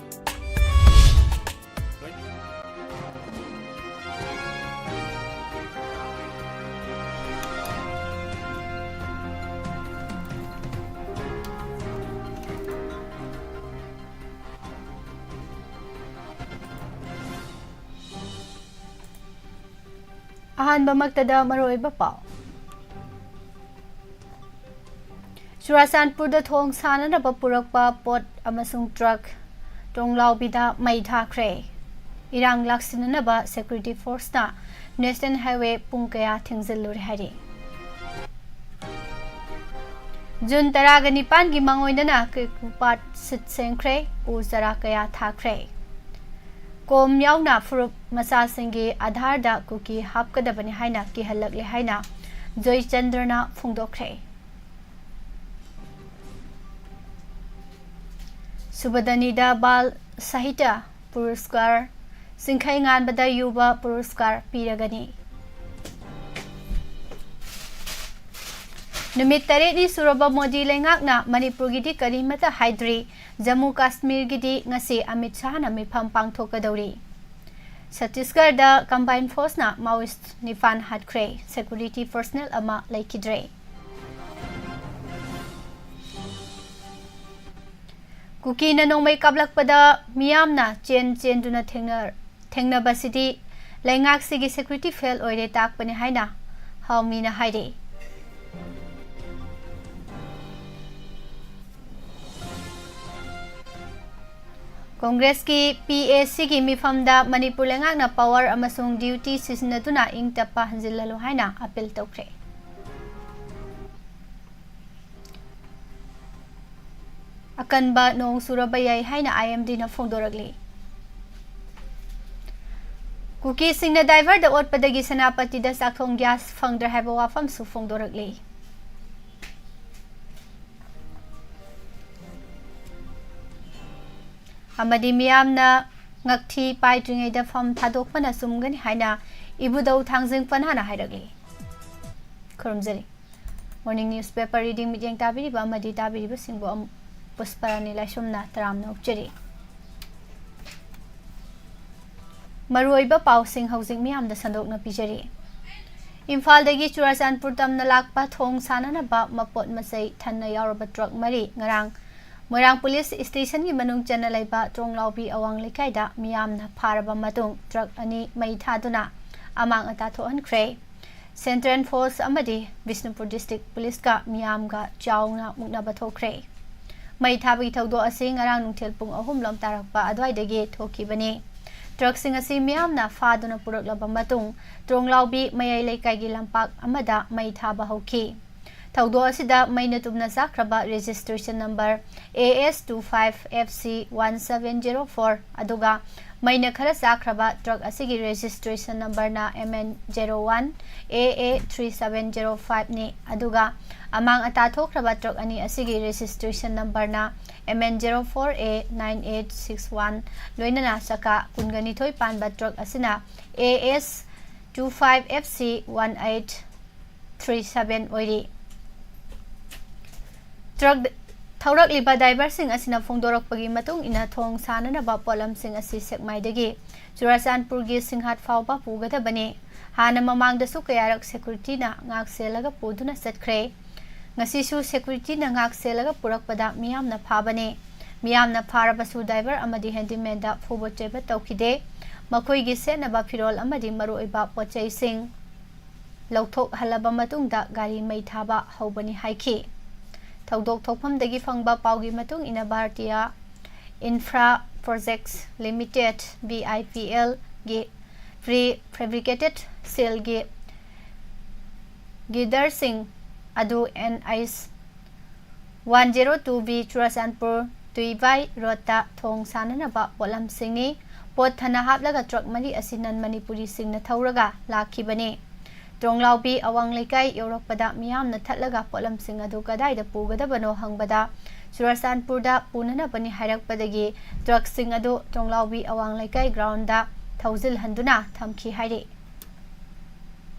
ꯑꯍꯥꯟꯕꯃꯛꯇꯗ ꯃꯔꯨꯑꯣꯏꯕ ꯄꯥꯎ꯫ ꯆꯨꯔꯥꯆꯥꯟꯄꯨꯔꯗ ꯊꯣꯡ ꯁꯥꯅꯅꯕ ꯄꯨꯔꯛꯄ ꯄꯣꯠ ꯑꯃꯁꯨꯡ ꯇ꯭ꯔꯛ ꯇꯣꯡꯂꯥꯎꯕꯤꯗ ꯃꯩ ꯊꯥꯈ꯭ꯔꯦ꯫ ꯏꯔꯥꯡ ꯂꯥꯛꯁꯤꯟꯅꯅꯕ security forceꯅ National Highway ꯄꯨꯡ ꯀꯌꯥ ꯊꯤꯡꯖꯤꯜꯂꯨꯔꯦ ꯍꯥꯏꯔꯤ꯫ ꯖꯨꯟ ꯇꯔꯥꯒ ꯅꯤꯄꯥꯟꯒꯤ ꯃꯥꯡꯑꯣꯏꯅꯅ ꯀꯦꯀꯨꯄꯥꯠ ꯁꯤꯠ ꯁꯦꯡꯈ꯭ꯔꯦ, ꯎ ꯆꯥꯔꯥ ꯀꯌꯥ ꯊꯥꯈ꯭ꯔꯦ꯫ ꯀꯣꯝ ꯌꯥꯎꯅ ꯐꯨꯔꯨꯞ ꯃꯆꯥꯁꯤꯡꯒꯤ ꯑꯥꯙꯥꯔꯗ ꯀꯨꯀꯤ ꯍꯥꯞꯀꯗꯕꯅꯤ ꯍꯥꯏꯅ ꯀꯤꯍꯜꯂꯛꯂꯦ ꯍꯥꯏꯅ ꯖꯣꯏꯆꯟꯗ꯭ꯔꯅ ꯐꯣꯡꯗꯣꯛꯈ꯭ꯔꯦ꯫ ꯁꯨꯕꯗꯅꯤꯗ ꯕꯥꯜ ꯁꯥꯍꯤꯇ꯭ꯌ ꯄꯨꯔꯁꯀꯥꯔ, ꯆꯤꯡꯈꯩ ꯉꯥꯟꯕꯗ ꯌꯨꯕ ꯄꯨꯔꯁꯀꯥꯔ ꯄꯤꯔꯒꯅꯤ꯫ ꯅꯨꯃꯤꯠ ꯇꯔꯦꯠꯅꯤ ꯁꯨꯔꯕ ꯃꯣꯗꯤ ꯂꯩꯉꯥꯛꯅ ꯃꯅꯤꯄꯨꯔꯒꯤꯗꯤ ꯀꯔꯤꯃꯠꯇ ꯍꯥꯏꯗ꯭ꯔꯤ, ꯖꯝꯃꯨ ꯀꯥꯁꯃꯤꯔꯒꯤꯗꯤ ꯉꯁꯤ ꯑꯃꯤꯠ ꯁꯥꯍꯅ ꯃꯤꯐꯝ ꯄꯥꯡꯊꯣꯛꯀꯗꯧꯔꯤ꯫ ꯁꯠꯇꯤꯁꯒꯔꯗ combined forceꯅ Maoist ꯅꯤꯄꯥꯟ ꯍꯥꯠꯈ꯭ꯔꯦ, security personnel ꯑꯃ ꯂꯩꯈꯤꯗ꯭ꯔꯦ꯫ ꯀꯨꯀꯤꯅ ꯅꯣꯡꯃꯩ ꯀꯥꯞꯂꯛꯄꯗ ꯃꯤꯌꯥꯝꯅ ꯆꯦꯟ ꯆꯦꯟꯗꯨꯅ ꯊꯦꯡꯅ-, ꯊꯦꯡꯅꯕꯁꯤꯗꯤ ꯂꯩꯉꯥꯛꯁꯤꯒꯤ security fail ꯑꯣꯏꯔꯦ ꯇꯥꯛꯄꯅꯤ ꯍꯥꯏꯅ ꯍꯥꯎꯃꯤꯅ ꯍꯥꯏꯔꯤ꯫ ꯀꯣꯡꯒ꯭ꯔꯦꯁꯀꯤ ꯄꯤ ꯑꯦ ꯁꯤꯒꯤ ꯃꯤꯐꯝꯗ ꯃꯅꯤꯄꯨꯔ ꯂꯩꯉꯥꯛꯅ power ꯑꯃꯁꯨꯡ duty ꯁꯤꯖꯤꯟꯅꯗꯨꯅ ꯏꯪ ꯇꯞꯄ ꯍꯟꯖꯤꯜꯍꯜꯂꯨ ꯍꯥꯏꯅ appeal ꯇꯧꯈ꯭ꯔꯦ꯫ ꯑꯀꯟꯕ ꯅꯣꯡ ꯆꯨꯔꯕ ꯌꯥꯏ ꯍꯥꯏꯅ ꯑꯥꯏ ꯑꯦꯝ ꯗꯤꯅ ꯐꯣꯡꯗꯣꯔꯛꯂꯤ꯫ ꯀꯨꯀꯤꯁꯤꯡꯅ diverꯗ ꯑꯣꯠꯄꯗꯒꯤ ꯁꯦꯅꯥꯄꯇꯤꯗ ꯆꯥꯛꯊꯣꯡ gas ꯐꯪꯗ꯭ꯔꯦ ꯍꯥꯏꯕ ꯋꯥꯐꯝꯁꯨ ꯐꯣꯡꯗꯣꯔꯛꯂꯤ꯫ ꯑꯃꯗꯤ ꯃꯤꯌꯥꯝꯅ ꯉꯛꯊꯤ ꯄꯥꯏꯗ꯭ꯔꯤꯉꯩꯗ ꯐꯝ ꯊꯥꯗꯣꯛꯄꯅ ꯆꯨꯝꯒꯅꯤ ꯍꯥꯏꯅ ꯏꯕꯨꯙꯧ ꯊꯥꯡꯖꯤꯡ ꯄꯟꯍꯥꯅ ꯍꯥꯏꯔꯛꯂꯤ꯫ ꯈꯨꯔꯨꯝꯖꯔꯤ꯫ Morning newspaper reading ꯃꯤꯠꯌꯦꯡ ꯇꯥꯕꯤꯔꯤꯕ ꯑꯃꯗꯤ ꯇꯥꯕꯤꯔꯤꯕꯁꯤꯡꯕꯨ ꯑꯃꯨꯛ ꯄꯨꯁꯄꯔꯥꯅꯤ ꯂꯥꯏꯁ꯭ꯔꯝꯅ ꯇꯔꯥꯝꯅ ꯑꯣꯛꯆꯔꯤ꯫ ꯃꯔꯨꯑꯣꯏꯕ ꯄꯥꯎꯁꯤꯡ ꯍꯧꯖꯤꯛ ꯃꯤꯌꯥꯝꯗ ꯁꯟꯗꯣꯛꯅ ꯄꯤꯖꯔꯤ꯫ ꯏꯝꯐꯥꯜꯗꯒꯤ ꯆꯨꯔꯥꯆꯥꯟꯄꯨꯔ ꯇꯝꯅ ꯂꯥꯛꯄ ꯊꯣꯡ ꯁꯥꯅꯅꯕ ꯃꯄꯣꯠ ꯃꯆꯩ ꯊꯟꯅ ꯌꯥꯎꯔꯕ truck ꯃꯔꯤ ꯉꯔꯥꯡ ꯃꯣꯏꯔꯥꯡ police stationꯒꯤ ꯃꯅꯨꯡ ꯆꯟꯅ ꯂꯩꯕ ꯇ꯭ꯔꯣꯡꯂꯥꯎꯕꯤ ꯑꯋꯥꯡ ꯂꯩꯀꯥꯏꯗ ꯃꯤꯌꯥꯝꯅ ꯐꯥꯔꯕ ꯃꯇꯨꯡ truck ꯑꯅꯤ ꯃꯩ ꯊꯥꯗꯨꯅ ꯑꯃꯥꯡ ꯑꯇꯥ ꯊꯣꯛꯍꯟꯈ꯭ꯔꯦ꯫ Central Force ꯑꯃꯗꯤ ꯕꯤꯁꯅꯨꯄꯨꯔ District Policeꯀ ꯃꯤꯌꯥꯝꯒ ꯆꯥꯎꯅ ꯃꯨꯛꯅꯕ ꯊꯣꯛꯈ꯭ꯔꯦ꯫ ꯃꯩ ꯊꯥꯕꯒꯤ ꯊꯧꯗꯣꯛ ꯑꯁꯤ ꯉꯔꯥꯡ ꯅꯨꯡꯊꯤꯜ ꯄꯨꯡ ꯑꯍꯨꯝ ꯂꯣꯝ ꯇꯥꯔꯛꯄ ꯑꯗꯨꯋꯥꯏꯗꯒꯤ ꯊꯣꯛꯈꯤꯕꯅꯤ꯫ Truckꯁꯤꯡ ꯑꯁꯤ ꯃꯤꯌꯥꯝꯅ ꯐꯥꯗꯨꯅ ꯄꯨꯔꯛꯂꯕ ꯃꯇꯨꯡ ꯇ꯭ꯔꯣꯡꯂꯥꯎꯕꯤ ꯃꯌꯥꯏ ꯂꯩꯀꯥꯏꯒꯤ ꯂꯝꯄꯥꯛ ꯑꯃꯗ ꯃꯩ ꯊꯥꯕ ꯍꯧꯈꯤ꯫ ꯊꯧꯗꯣꯛ ꯑꯁꯤꯗ ꯃꯩꯅ ꯇꯨꯝꯅ ꯆꯥꯛꯈ꯭ꯔꯕ registration number A S two five F C one seven zero four ꯑꯗꯨꯒ ꯃꯩꯅ ꯈꯔ ꯆꯥꯛꯈ꯭ꯔꯕ truck ꯑꯁꯤꯒꯤ registration numberꯅ M N zero one A A three seven zero fiveꯅꯤ꯫ ꯑꯗꯨꯒ ꯑꯃꯥꯡ ꯑꯇꯥ ꯊꯣꯛꯈ꯭ꯔꯕ truck ꯑꯅꯤ ꯑꯁꯤꯒꯤ registration numberꯅ M N zero four A nine eight six one, ꯂꯣꯏꯅꯅ ꯆꯀꯥ ꯀꯨꯟꯒ ꯅꯤꯊꯣꯏ ꯄꯥꯟꯕ truck ꯑꯁꯤꯅ A S two five F C one eight three seven ꯑꯣꯏꯔꯤ꯫ Truck ꯊꯧꯔꯛꯂꯤꯕ driverꯁꯤꯡ ꯑꯁꯤꯅ ꯐꯣꯡꯗꯣꯔꯛꯄꯒꯤ ꯃꯇꯨꯡ ꯏꯟꯅ ꯊꯣꯡ ꯁꯥꯅꯅꯕ ꯄꯣꯠꯂꯝꯁꯤꯡ ꯑꯁꯤ ꯁꯦꯛꯃꯥꯏꯗꯒꯤ ꯆꯨꯔꯥꯆꯥꯟꯄꯨꯔꯒꯤ ꯁꯤꯡꯍꯥꯠ ꯐꯥꯎꯕ ꯄꯨꯒꯗꯕꯅꯤ꯫ ꯍꯥꯟꯅ ꯃꯃꯥꯡꯗꯁꯨ ꯀꯌꯥꯔꯛ securityꯅ ꯉꯥꯛ ꯁꯦꯜꯂꯒ ꯄꯨꯗꯨꯅ ꯆꯠꯈ꯭ꯔꯦ꯫ ꯉꯁꯤꯁꯨ securityꯅ ꯉꯥꯛ ꯁꯦꯜꯂꯒ ꯄꯨꯔꯛꯄꯗ ꯃꯤꯌꯥꯝꯅ ꯐꯥꯕꯅꯤ꯫ ꯃꯤꯌꯥꯝꯅ ꯐꯥꯔꯕꯁꯨ driver ꯑꯃꯗꯤ handymanꯗ ꯐꯨꯕ ꯆꯩꯕ ꯇꯧꯈꯤꯗꯦ꯫ ꯃꯈꯣꯏꯒꯤ ꯁꯦꯠꯅꯕ ꯐꯤꯔꯣꯜ ꯑꯃꯗꯤ ꯃꯔꯨꯑꯣꯏꯕ ꯄꯣꯠꯆꯩꯁꯤꯡ ꯂꯧꯊꯣꯛꯍꯜꯂꯕ ꯃꯇꯨꯡꯗ ꯒꯥꯔꯤ ꯃꯩ ꯊꯥꯕ ꯍꯧꯕꯅꯤ ꯍꯥꯏꯈꯤ꯫ ꯊꯧꯗꯣꯛ ꯊꯣꯛꯐꯝꯗꯒꯤ ꯐꯪꯕ ꯄꯥꯎꯒꯤ ꯃꯇꯨꯡ ꯏꯟꯅ Bharatiya Infra Projects Limited, B I P L, ꯒꯤ pre fabricated steel ꯒꯤ girder ꯁꯤꯡ ꯑꯗꯨ N H one zero two B Churachandpur ꯇꯨꯏꯕꯥꯏ ꯔꯣꯗꯇ ꯊꯣꯡ ꯁꯥꯅꯅꯕ ꯄꯣꯠꯂꯝꯁꯤꯡꯅꯤ꯫ ꯄꯣꯠ ꯊꯟꯅ ꯍꯥꯞꯂꯒ ꯇ꯭ꯔꯛ ꯃꯔꯤ ꯑꯁꯤ ꯅꯟ ꯃꯅꯤꯄꯨꯔꯤꯁꯤꯡꯅ ꯊꯧꯔꯒ ꯂꯥꯛꯈꯤꯕꯅꯤ꯫ ꯇ꯭ꯔꯣꯡꯂꯥꯎꯕꯤ ꯑꯋꯥꯡ ꯂꯩꯀꯥꯏ ꯌꯧꯔꯛꯄꯗ ꯃꯤꯌꯥꯝꯅ ꯊꯠꯂꯒ ꯄꯣꯠꯂꯝꯁꯤꯡ ꯑꯗꯨ ꯀꯗꯥꯏꯗ ꯄꯨꯒꯗꯕꯅꯣ ꯍꯪꯕꯗ ꯆꯨꯔꯆꯥꯟꯄꯨꯔꯗ ꯄꯨꯅꯅꯕꯅꯤ ꯍꯥꯏꯔꯛꯄꯗꯒꯤ ꯇ꯭ꯔꯛꯁꯤꯡ ꯑꯗꯨ ꯇ꯭ꯔꯣꯡꯂꯥꯎꯕꯤ ꯑꯋꯥꯡ ꯂꯩꯀꯥꯏ ꯒ꯭ꯔꯥꯎꯟꯗ ꯊꯧꯖꯤꯜꯍꯟꯗꯨꯅ ꯊꯝꯈꯤ ꯍꯥꯏꯔꯤ꯫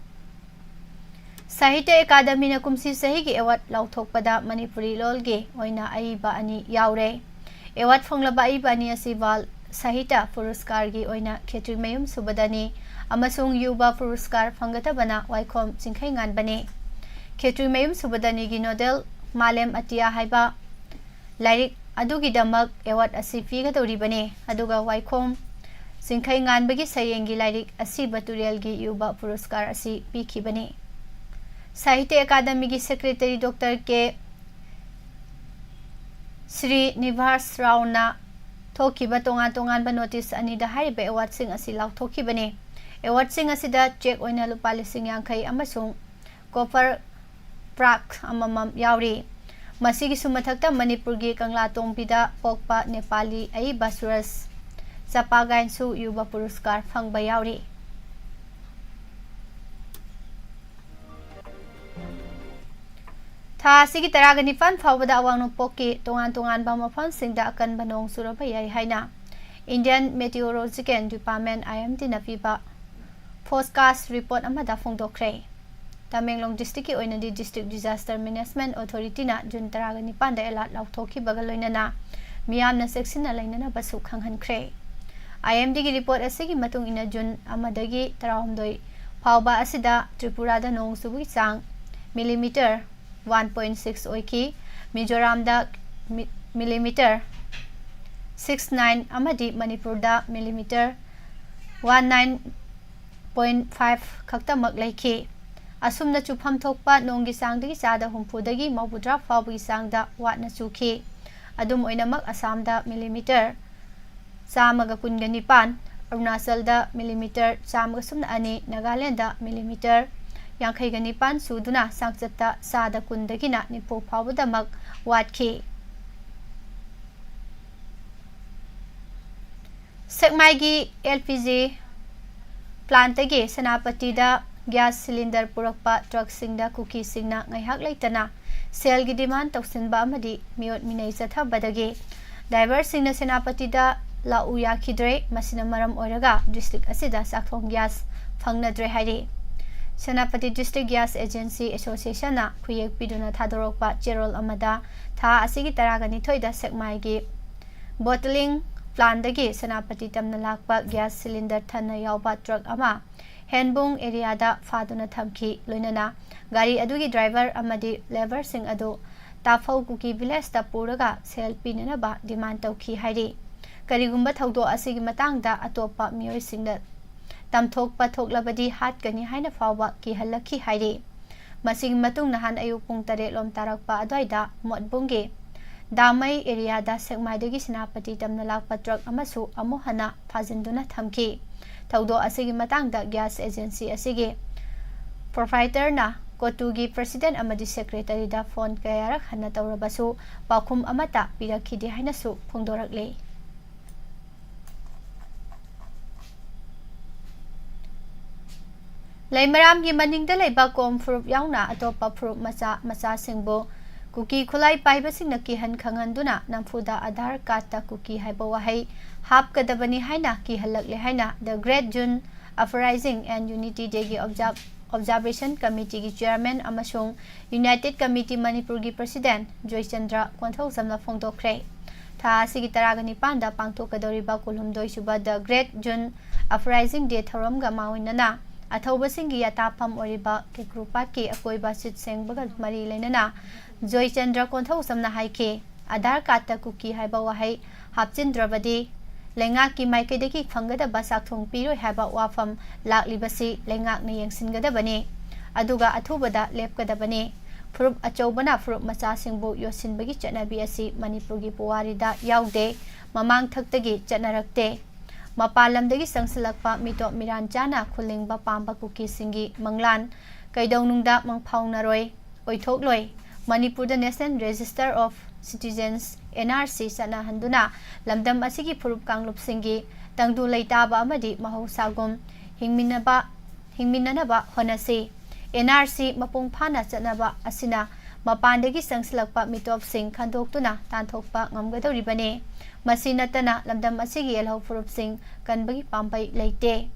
ꯁꯥꯍꯤꯇ꯭ꯌ ꯑꯦꯀꯥꯗꯃꯤꯅ ꯀꯨꯝꯁꯤ ꯆꯍꯤꯒꯤ ꯑꯦꯋꯥꯔꯗ ꯂꯥꯎꯊꯣꯛꯄꯗ ꯃꯅꯤꯄꯨꯔꯤ ꯂꯣꯜꯒꯤ ꯑꯣꯏꯅ ꯑꯏꯕ ꯑꯅꯤ ꯌꯥꯎꯔꯦ꯫ ꯑꯦꯋꯥꯔꯗ ꯐꯪꯂꯕ ꯑꯏꯕ ꯑꯅꯤ ꯑꯁꯤ ꯕꯥꯜ ꯁꯥꯍꯤꯇ꯭ꯌ ꯄꯨꯔꯁꯀꯥꯔꯒꯤ ꯑꯣꯏꯅ ꯈꯦꯇ꯭ꯔꯤꯃꯌꯨꯝ ꯁꯨꯕꯗꯅꯤ ꯑꯃꯁꯨꯡ ꯌꯨꯕ ꯄꯨꯔꯁꯀꯥꯔ ꯐꯪꯒꯗꯕꯅ ꯋꯥꯏꯈꯣꯝ ꯆꯤꯡꯈꯩꯉꯥꯟꯕꯅꯤ꯫ ꯈꯦꯇ꯭ꯔꯤꯃꯌꯨꯝ ꯁꯨꯕꯗꯅꯤꯒꯤ ꯅꯣꯗꯦꯜ ꯃꯥꯂꯦꯝ ꯑꯇꯤꯌꯥ ꯍꯥꯏꯕ ꯂꯥꯏꯔꯤꯛ ꯑꯗꯨꯒꯤꯗꯃꯛ ꯑꯦꯋꯥꯔꯗ ꯑꯁꯤ ꯄꯤꯒꯗꯧꯔꯤꯕꯅꯤ꯫ ꯑꯗꯨꯒ ꯋꯥꯏꯈꯣꯝ ꯆꯤꯡꯈꯩꯉꯥꯟꯕꯒꯤ ꯁꯩꯔꯦꯡꯒꯤ ꯂꯥꯏꯔꯤꯛ ꯑꯁꯤꯕ ꯇꯨꯔꯦꯜꯒꯤ ꯌꯨꯕ ꯄꯨꯔꯁꯀꯥꯔ ꯑꯁꯤ ꯄꯤꯈꯤꯕꯅꯤ꯫ ꯁꯥꯍꯤꯇ꯭ꯌ ꯑꯦꯀꯥꯗꯃꯤꯒꯤ ꯁꯦꯀ꯭ꯔꯦꯇꯔꯤ ꯗꯣꯛꯇꯔ ꯀꯦ ꯁ꯭ꯔꯤꯅꯤꯚꯥꯁ ꯔꯥꯎꯅ ꯊꯣꯛꯈꯤꯕ ꯇꯣꯉꯥꯟ ꯇꯣꯉꯥꯟꯕ ꯅꯣꯇꯤꯁ ꯑꯅꯤꯗ ꯍꯥꯏꯔꯤꯕ ꯑꯦꯋꯥꯔꯗꯁꯤꯡ ꯑꯁꯤ ꯂꯥꯎꯊꯣꯛꯈꯤꯕꯅꯤ꯫ ꯑꯦꯋꯥꯔꯗꯁꯤꯡ ꯑꯁꯤꯗ ꯆꯦꯛ ꯑꯣꯏꯅ ꯂꯨꯄꯥ ꯂꯤꯁꯤꯡ ꯌꯥꯡꯈꯩ ꯑꯃꯁꯨꯡ ꯀꯣꯄꯔ ꯄ꯭ꯂꯥꯛ ꯑꯃꯃꯝ ꯌꯥꯎꯔꯤ꯫ ꯃꯁꯤꯒꯤꯁꯨ ꯃꯊꯛꯇ ꯃꯅꯤꯄꯨꯔꯒꯤ ꯀꯪꯂꯥꯇꯣꯡꯕꯤꯗ ꯄꯣꯛꯄ ꯅꯦꯄꯥꯂꯤ ꯑꯏꯕ ꯁꯨꯔꯖ ꯆꯄꯥꯒꯥꯏꯟꯁꯨ ꯌꯨꯕ ꯄꯨꯔꯁꯀꯥꯔ ꯐꯪꯕ ꯌꯥꯎꯔꯤ꯫ ꯊꯥ ꯑꯁꯤꯒꯤ ꯇꯔꯥꯒ ꯅꯤꯄꯥꯟ ꯐꯥꯎꯕꯗ ꯑꯋꯥꯡ ꯅꯣꯡꯄꯣꯛꯀꯤ ꯇꯣꯉꯥꯟ ꯇꯣꯉꯥꯟꯕ ꯃꯐꯝꯁꯤꯡꯗ ꯑꯀꯟꯕ ꯅꯣꯡ ꯆꯨꯔꯕ ꯌꯥꯏ ꯍꯥꯏꯅ Indian Meteorological Department, I M D ꯅ ꯄꯤꯕ forecast report ꯑꯃꯗ ꯐꯣꯡꯗꯣꯛꯈ꯭ꯔꯦ꯫ ꯇꯃꯦꯡꯂꯣꯡ ꯗꯤꯁꯇ꯭ꯔꯤꯛꯀꯤ ꯑꯣꯏꯅꯗꯤ District Disaster Management Authority ꯅ ꯖꯨꯟ ꯇꯔꯥꯒ ꯅꯤꯄꯥꯟꯗ ꯑꯦꯂꯥꯔꯠ ꯂꯥꯎꯊꯣꯛꯈꯤꯕꯒ ꯂꯣꯏꯅꯅ ꯃꯤꯌꯥꯝꯅ ꯆꯦꯛꯁꯤꯟꯅ ꯂꯩꯅꯅꯕꯁꯨ ꯈꯪꯍꯟꯈ꯭ꯔꯦ꯫ I M D ꯒꯤ ꯔꯤꯄꯣꯔꯠ ꯑꯁꯤꯒꯤ ꯃꯇꯨꯡ ꯏꯟꯅ ꯖꯨꯟ ꯑꯃꯗꯒꯤ ꯇꯔꯥꯍꯨꯝꯗꯣꯏ ꯐꯥꯎꯕ ꯑꯁꯤꯗ ꯇ꯭ꯔꯤꯄꯨꯔꯥꯗ ꯅꯣꯡ ꯆꯨꯕꯒꯤ ꯆꯥꯡ ꯃꯤꯂꯤꯃꯤꯇꯔ one point six ꯑꯣꯏꯈꯤ꯫ ꯃꯤꯖꯣꯔꯥꯝꯗ ꯃꯤ-, ꯃꯤꯂꯤꯃꯤꯇꯔ six nine ꯑꯃꯗꯤ ꯃꯅꯤꯄꯨꯔꯗ millimetre one nine point five ꯈꯛꯇꯃꯛ ꯂꯩꯈꯤ꯫ ꯑꯁꯨꯝꯅ ꯆꯨꯐꯝ ꯊꯣꯛꯄ ꯅꯣꯡꯒꯤ ꯆꯥꯡꯗꯒꯤ ꯆꯥꯗ ꯍꯨꯝꯐꯨꯗꯒꯤ ꯃꯧꯗ꯭ꯔꯥ ꯐꯥꯎꯕꯒꯤ ꯆꯥꯡꯗ ꯋꯥꯠꯅ ꯆꯨꯈꯤ꯫ ꯑꯗꯨꯝ ꯑꯣꯏꯅꯃꯛ, ꯑꯁꯥꯝꯗ ꯃꯤꯂꯤꯃꯤꯇꯔ ꯆꯥꯝꯃꯒ ꯀꯨꯟꯒ ꯅꯤꯄꯥꯟ, ꯑꯔꯨꯅꯥꯆꯜꯗ ꯃꯤꯂꯤꯃꯤꯇꯔ ꯆꯥꯝꯃꯒ ꯁꯨꯞꯅ ꯑꯅꯤ, ꯅꯥꯒꯥꯂꯦꯟꯗ ꯃꯤꯂꯤꯃꯤꯇꯔ ꯌꯥꯡꯈꯩꯒ ꯅꯤꯄꯥꯟ ꯆꯨꯗꯨꯅ ꯆꯥꯡꯆꯠꯇ ꯆꯥꯗ ꯀꯨꯟꯗꯒꯤꯅ ꯅꯤꯐꯨ ꯐꯥꯎꯕꯗꯃꯛ ꯋꯥꯠꯈꯤ꯫ ꯁꯦꯛꯃꯥꯏꯒꯤ ꯑꯦꯜ ꯄꯤ ꯖꯤ ꯄ꯭ꯂꯥꯟꯠꯇꯒꯤ ꯁꯦꯅꯥꯄꯇꯤꯗ ꯒ꯭ꯌꯥꯁ ꯁꯤꯂꯤꯟꯗꯔ ꯄꯨꯔꯛꯄ ꯇ꯭ꯔꯛꯁꯤꯡꯗ ꯀꯨꯀꯤꯁꯤꯡꯅ ꯉꯥꯏꯍꯥꯛ ꯂꯩꯇꯅ ꯁꯦꯜꯒꯤ ꯗꯤꯃꯥꯟ ꯇꯧꯁꯤꯟꯕ ꯑꯃꯗꯤ ꯃꯤꯑꯣꯠ ꯃꯤꯅꯩ ꯆꯠꯊꯕꯗꯒꯤ ꯗ꯭ꯔꯥꯏꯚꯔꯁꯤꯡꯅ ꯁꯦꯅꯥꯄꯇꯤꯗ ꯂꯥꯛꯎ ꯌꯥꯈꯤꯗ꯭ꯔꯦ꯫ ꯃꯁꯤꯅ ꯃꯔꯝ ꯑꯣꯏꯔꯒ ꯗꯤꯁꯇ꯭ꯔꯤꯛ ꯑꯁꯤꯗ ꯆꯥꯛꯊꯣꯡ ꯒ꯭ꯌꯥꯁ ꯐꯪꯅꯗ꯭ꯔꯦ ꯍꯥꯏꯔꯤ꯫ ꯁꯦꯅꯥꯄꯇꯤ ꯗꯤꯁꯇ꯭ꯔꯤꯛ ꯒ꯭ꯌꯥꯁ ꯑꯦꯖꯦꯟꯁꯤ ꯑꯦꯁꯣꯁꯤꯌꯦꯁꯟꯅ ꯈꯨꯌꯦꯛ ꯄꯤꯗꯨꯅ ꯊꯥꯗꯣꯔꯛꯄ ꯆꯦꯔꯣꯜ ꯑꯃꯗ ꯊꯥ ꯑꯁꯤꯒꯤ ꯇꯔꯥꯒ ꯅꯤꯊꯣꯏꯗ ꯁꯦꯛꯃꯥꯏꯒꯤ ꯕꯣꯇꯂꯤꯡ ꯄ꯭ꯂꯥꯟꯠꯇꯒꯤ ꯁꯦꯅꯥꯄꯇꯤ ꯇꯝꯅ ꯂꯥꯛꯄ ꯒ꯭ꯌꯥꯁ ꯁꯤꯂꯤꯟꯗꯔ ꯊꯟꯅ ꯌꯥꯎꯕ ꯇ꯭ꯔꯛ ꯑꯃ ꯍꯦꯟꯕꯨꯡ ꯑꯦꯔꯤꯌꯥꯗ ꯐꯥꯗꯨꯅ ꯊꯝꯈꯤ꯫ ꯂꯣꯏꯅꯅ ꯒꯥꯔꯤ ꯑꯗꯨꯒꯤ ꯗ꯭ꯔꯥꯏꯚꯔ ꯑꯃꯗꯤ ꯂꯦꯕꯔꯁꯤꯡ ꯑꯗꯨ ꯇꯥꯐꯧ ꯀꯨꯀꯤ ꯚꯤꯂꯦꯖꯇ ꯄꯨꯔꯒ ꯁꯦꯜ ꯄꯤꯅꯅꯕ ꯗꯤꯃꯥꯟ ꯇꯧꯈꯤ ꯍꯥꯏꯔꯤ꯫ ꯀꯔꯤꯒꯨꯝꯕ ꯊꯧꯗꯣꯛ ꯑꯁꯤꯒꯤ ꯃꯇꯥꯡꯗ ꯑꯇꯣꯞꯄ ꯃꯤꯑꯣꯏꯁꯤꯡꯗ ꯇꯝꯊꯣꯛꯄ ꯊꯣꯛꯂꯕꯗꯤ ꯍꯥꯠꯀꯅꯤ ꯍꯥꯏꯅ ꯐꯥꯎꯕ ꯀꯤꯍꯜꯂꯛꯈꯤ ꯍꯥꯏꯔꯤ꯫ ꯃꯁꯤꯒꯤ ꯃꯇꯨꯡ ꯅꯍꯥꯟ ꯑꯌꯨꯛ ꯄꯨꯡ ꯇꯔꯦꯠ ꯂꯣꯝ ꯇꯥꯔꯛꯄ ꯑꯗꯨꯋꯥꯏꯗ ꯃꯣꯠꯕꯨꯡꯒꯤ ꯗꯥꯃꯩ ꯑꯦꯔꯤꯌꯥꯗ ꯁꯦꯛꯃꯥꯏꯗꯒꯤ ꯁꯦꯅꯥꯄꯇꯤ ꯇꯝꯅ ꯂꯥꯛꯄ ꯇ꯭ꯔꯛ ꯑꯃꯁꯨ ꯑꯃꯨꯛ ꯍꯟꯅ ꯐꯥꯖꯤꯟꯗꯨꯅ ꯊꯝꯈꯤ꯫ ꯊꯧꯗꯣꯛ ꯑꯁꯤꯒꯤ ꯃꯇꯥꯡꯗ ꯒ꯭ꯌꯥꯁ ꯑꯦꯖꯦꯟꯁꯤ ꯑꯁꯤꯒꯤ ꯄ꯭ꯔꯣꯄ꯭ꯔꯥꯏꯇꯔꯅ ꯀꯣꯇꯨꯒꯤ ꯄ꯭ꯔꯁꯤꯗꯦꯟ ꯑꯃꯗꯤ ꯁꯦꯀ꯭ꯔꯦꯇꯔꯤꯗ ꯐꯣꯟ ꯀꯌꯥꯔꯛ ꯍꯟꯅ ꯇꯧꯔꯕꯁꯨ ꯄꯥꯎꯈꯨꯝ ꯑꯃꯠꯇ ꯄꯤꯔꯛꯈꯤꯗꯦ ꯍꯥꯏꯅꯁꯨ ꯐꯣꯡꯗꯣꯔꯛꯂꯤ꯫ ꯂꯩꯃꯔꯥꯝꯒꯤ ꯃꯅꯤꯡꯗ ꯂꯩꯕ ꯀꯣꯝ ꯐꯨꯔꯨꯞ ꯌꯥꯎꯅ ꯑꯇꯣꯞꯄ ꯐꯨꯔꯨꯞ ꯃꯆꯥ ꯃꯆꯥꯁꯤꯡꯕꯨ ꯀꯨꯀꯤ ꯈꯨꯠꯂꯥꯏ ꯄꯥꯏꯕꯁꯤꯡꯅ ꯀꯤꯍꯟ ꯈꯪꯍꯟꯗꯨꯅ ꯅꯝꯐꯨꯗ ꯑꯥꯙꯥꯔ ꯀꯥꯔꯗꯇ ꯀꯨꯀꯤ ꯍꯥꯏꯕ ꯋꯥꯍꯩ ꯍꯥꯞꯀꯗꯕꯅꯤ ꯍꯥꯏꯅ ꯀꯤꯍꯜꯂꯛꯂꯦ ꯍꯥꯏꯅ The Great June Uprising and Unity Dayꯒꯤ ꯑꯣꯕꯖꯥꯔꯕ-, ꯑꯣꯕꯖꯥꯔꯕꯦꯁꯟ ꯀꯃꯤꯇꯤꯒꯤ ꯆꯤꯌꯔꯃꯦꯟ ꯑꯃꯁꯨꯡ ꯌꯨꯅꯥꯏꯇꯦꯗ ꯀꯃꯤꯇꯤ ꯃꯅꯤꯄꯨꯔꯒꯤ ꯄ꯭ꯔꯁꯤꯗꯦꯟ ꯖꯣꯏꯆꯟꯗ꯭ꯔ ꯀꯣꯟꯊꯧꯖꯝꯅ ꯐꯣꯡꯗꯣꯛꯈ꯭ꯔꯦ꯫ ꯊꯥ ꯑꯁꯤꯒꯤ ꯇꯔꯥꯒ ꯅꯤꯄꯥꯟꯗ ꯄꯥꯡꯊꯣꯛꯀꯗꯧꯔꯤꯕ ꯀꯨꯟꯍꯨꯝꯗꯣꯏ ꯁꯨꯕ The Great June Uprising Day ꯊꯧꯔꯝꯒ ꯃꯥꯡꯑꯣꯏꯅꯅ ꯑꯊꯧꯕꯁꯤꯡꯒꯤ ꯌꯥꯇꯥꯐꯝ ꯑꯣꯏꯔꯤꯕ ꯀꯦꯀ꯭ꯔꯨꯄꯥꯠꯀꯤ ꯑꯀꯣꯏꯕ ꯁꯤꯠ ꯁꯦꯡꯕꯒ ꯃꯔꯤ ꯂꯩꯅꯅ ꯖꯣꯏꯆꯟꯗ꯭ꯔ ꯀꯣꯟꯊꯧꯖꯝꯅ ꯍꯥꯏꯈꯤ, ꯑꯥꯙꯥꯔ ꯀꯥꯔꯗꯇ ꯀꯨꯀꯤ ꯍꯥꯏꯕ ꯋꯥꯍꯩ ꯍꯥꯞꯆꯤꯟꯗ꯭ꯔꯕꯗꯤ ꯂꯩꯉꯥꯛꯀꯤ ꯃꯥꯏꯀꯩꯗꯒꯤ ꯐꯪꯒꯗꯕ ꯆꯥꯛꯊꯣꯡ ꯄꯤꯔꯣꯏ ꯍꯥꯏꯕ ꯋꯥꯐꯝ ꯂꯥꯛꯂꯤꯕꯁꯤ ꯂꯩꯉꯥꯛꯅ ꯌꯦꯡꯁꯤꯟꯒꯗꯕꯅꯤ, ꯑꯗꯨꯒ ꯑꯊꯨꯕꯗ ꯂꯦꯞꯀꯗꯕꯅꯤ꯫ ꯐꯨꯔꯨꯞ ꯑꯆꯧꯕꯅ ꯐꯨꯔꯨꯞ ꯃꯆꯥꯁꯤꯡꯕꯨ ꯌꯣꯠꯁꯤꯟꯕꯒꯤ ꯆꯠꯅꯕꯤ ꯑꯁꯤ ꯃꯅꯤꯄꯨꯔꯒꯤ ꯄꯨꯋꯥꯔꯤꯗ ꯌꯥꯎꯗꯦ, ꯃꯃꯥꯡꯊꯛꯇꯒꯤ ꯆꯠꯅꯔꯛꯇꯦ꯫ ꯃꯄꯥꯟ ꯂꯝꯗꯒꯤ ꯆꯪꯁꯤꯜꯂꯛꯄ ꯃꯤꯇꯣꯞ ꯃꯤꯔꯥꯟ ꯆꯥꯅ ꯈꯨꯂꯤꯡꯕ ꯄꯥꯝꯕ ꯀꯨꯀꯤꯁꯤꯡꯒꯤ ꯃꯪꯂꯥꯟ ꯀꯩꯗꯧꯅꯨꯡꯗ ꯃꯪꯐꯥꯎꯅꯔꯣꯏ, ꯑꯣꯏꯊꯣꯛꯂꯣꯏ꯫ ꯃꯅꯤꯄꯨꯔꯗ National Register of Citizens, N R C, ꯆꯠꯅꯍꯟꯗꯨꯅ ꯂꯝꯗꯝ ꯑꯁꯤꯒꯤ ꯐꯨꯔꯨꯞ ꯀꯥꯡꯂꯨꯞꯁꯤꯡꯒꯤ ꯇꯪꯗꯨ ꯂꯩꯇꯥꯕ ꯑꯃꯗꯤ ꯃꯍꯧꯁꯥꯒꯨꯝ ꯍꯤꯡꯃꯤꯟꯅꯕ, ꯍꯤꯡꯃꯤꯟꯅꯅꯕ ꯍꯣꯠꯅꯁꯤ꯫ N R C ꯃꯄꯨꯡ ꯐꯥꯅ ꯆꯠꯅꯕ ꯑꯁꯤꯅ ꯃꯄꯥꯟꯗꯒꯤ ꯆꯪꯁꯤꯜꯂꯛꯄ ꯃꯤꯇꯣꯞꯁꯤꯡ ꯈꯟꯗꯣꯛꯇꯨꯅ ꯇꯥꯟꯊꯣꯛꯄ ꯉꯝꯒꯗꯧꯔꯤꯕꯅꯤ꯫ ꯃꯁꯤ ꯅꯠꯇꯅ ꯂꯝꯗꯝ ꯑꯁꯤꯒꯤ ꯌꯦꯜꯍꯧ ꯐꯨꯔꯨꯞꯁꯤꯡ ꯀꯟꯕꯒꯤ ꯄꯥꯝꯕꯩ ꯂꯩꯇꯦ꯫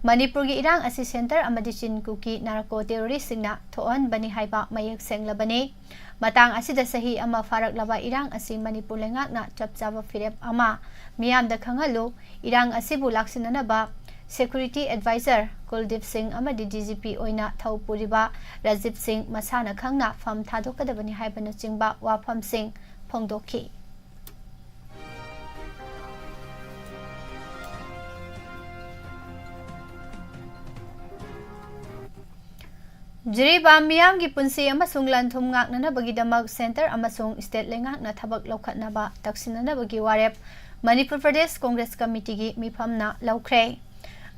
ꯃꯅꯤꯄꯨꯔꯒꯤ ꯏꯔꯥꯡ ꯑꯁꯤ centre ꯑꯃꯗꯤ ꯆꯤꯟ ꯀꯨꯀꯤ narco terroristꯁꯤꯡꯅ ꯊꯣꯛꯍꯟꯕꯅꯤ ꯍꯥꯏꯕ ꯃꯌꯦꯛ ꯁꯦꯡꯂꯕꯅꯤ꯫ ꯃꯇꯥꯡ ꯑꯁꯤꯗ ꯆꯍꯤ ꯑꯃ ꯐꯥꯔꯛꯂꯕ ꯏꯔꯥꯡ ꯑꯁꯤ ꯃꯅꯤꯄꯨꯔ ꯂꯩꯉꯥꯛꯅ ꯆꯞ ꯆꯥꯕ ꯐꯤꯔꯦꯞ ꯑꯃ ꯃꯤꯌꯥꯝꯗ ꯈꯪꯍꯜꯂꯨ꯫ ꯏꯔꯥꯡ ꯑꯁꯤꯕꯨ ꯂꯥꯛꯁꯤꯟꯅꯅꯕ security advisor ꯀꯨꯜꯗꯤꯞ ꯁꯤꯡ ꯑꯃꯗꯤ D G P ꯑꯣꯏꯅ ꯊꯧ ꯄꯨꯔꯤꯕ ꯔꯥꯖꯤꯕ ꯁꯤꯡ ꯃꯁꯥꯅ ꯈꯪꯅ ꯐꯝ ꯊꯥꯗꯣꯛꯀꯗꯕꯅꯤ ꯍꯥꯏꯕꯅꯆꯤꯡꯕ ꯋꯥꯐꯝꯁꯤꯡ ꯐꯣꯡꯗꯣꯛꯈꯤ꯫ ꯖꯤꯔꯤꯕꯥꯝ ꯃꯤꯌꯥꯝꯒꯤ ꯄꯨꯟꯁꯤ ꯑꯃꯁꯨꯡ ꯂꯟ-ꯊꯨꯝ ꯉꯥꯛꯅꯅꯕꯒꯤꯗꯃꯛ centre ꯑꯃꯁꯨꯡ state ꯂꯩꯉꯥꯛꯅ ꯊꯕꯛ ꯂꯧꯈꯠꯅꯕ ꯇꯛꯁꯤꯟꯅꯅꯕꯒꯤ ꯋꯥꯔꯦꯞ ꯃꯅꯤꯄꯨꯔ ꯄ꯭ꯔꯗꯦꯁ ꯀꯣꯡꯒ꯭ꯔꯦꯁ ꯀꯃꯤꯇꯤꯒꯤ ꯃꯤꯐꯝꯅ ꯂꯧꯈ꯭ꯔꯦ꯫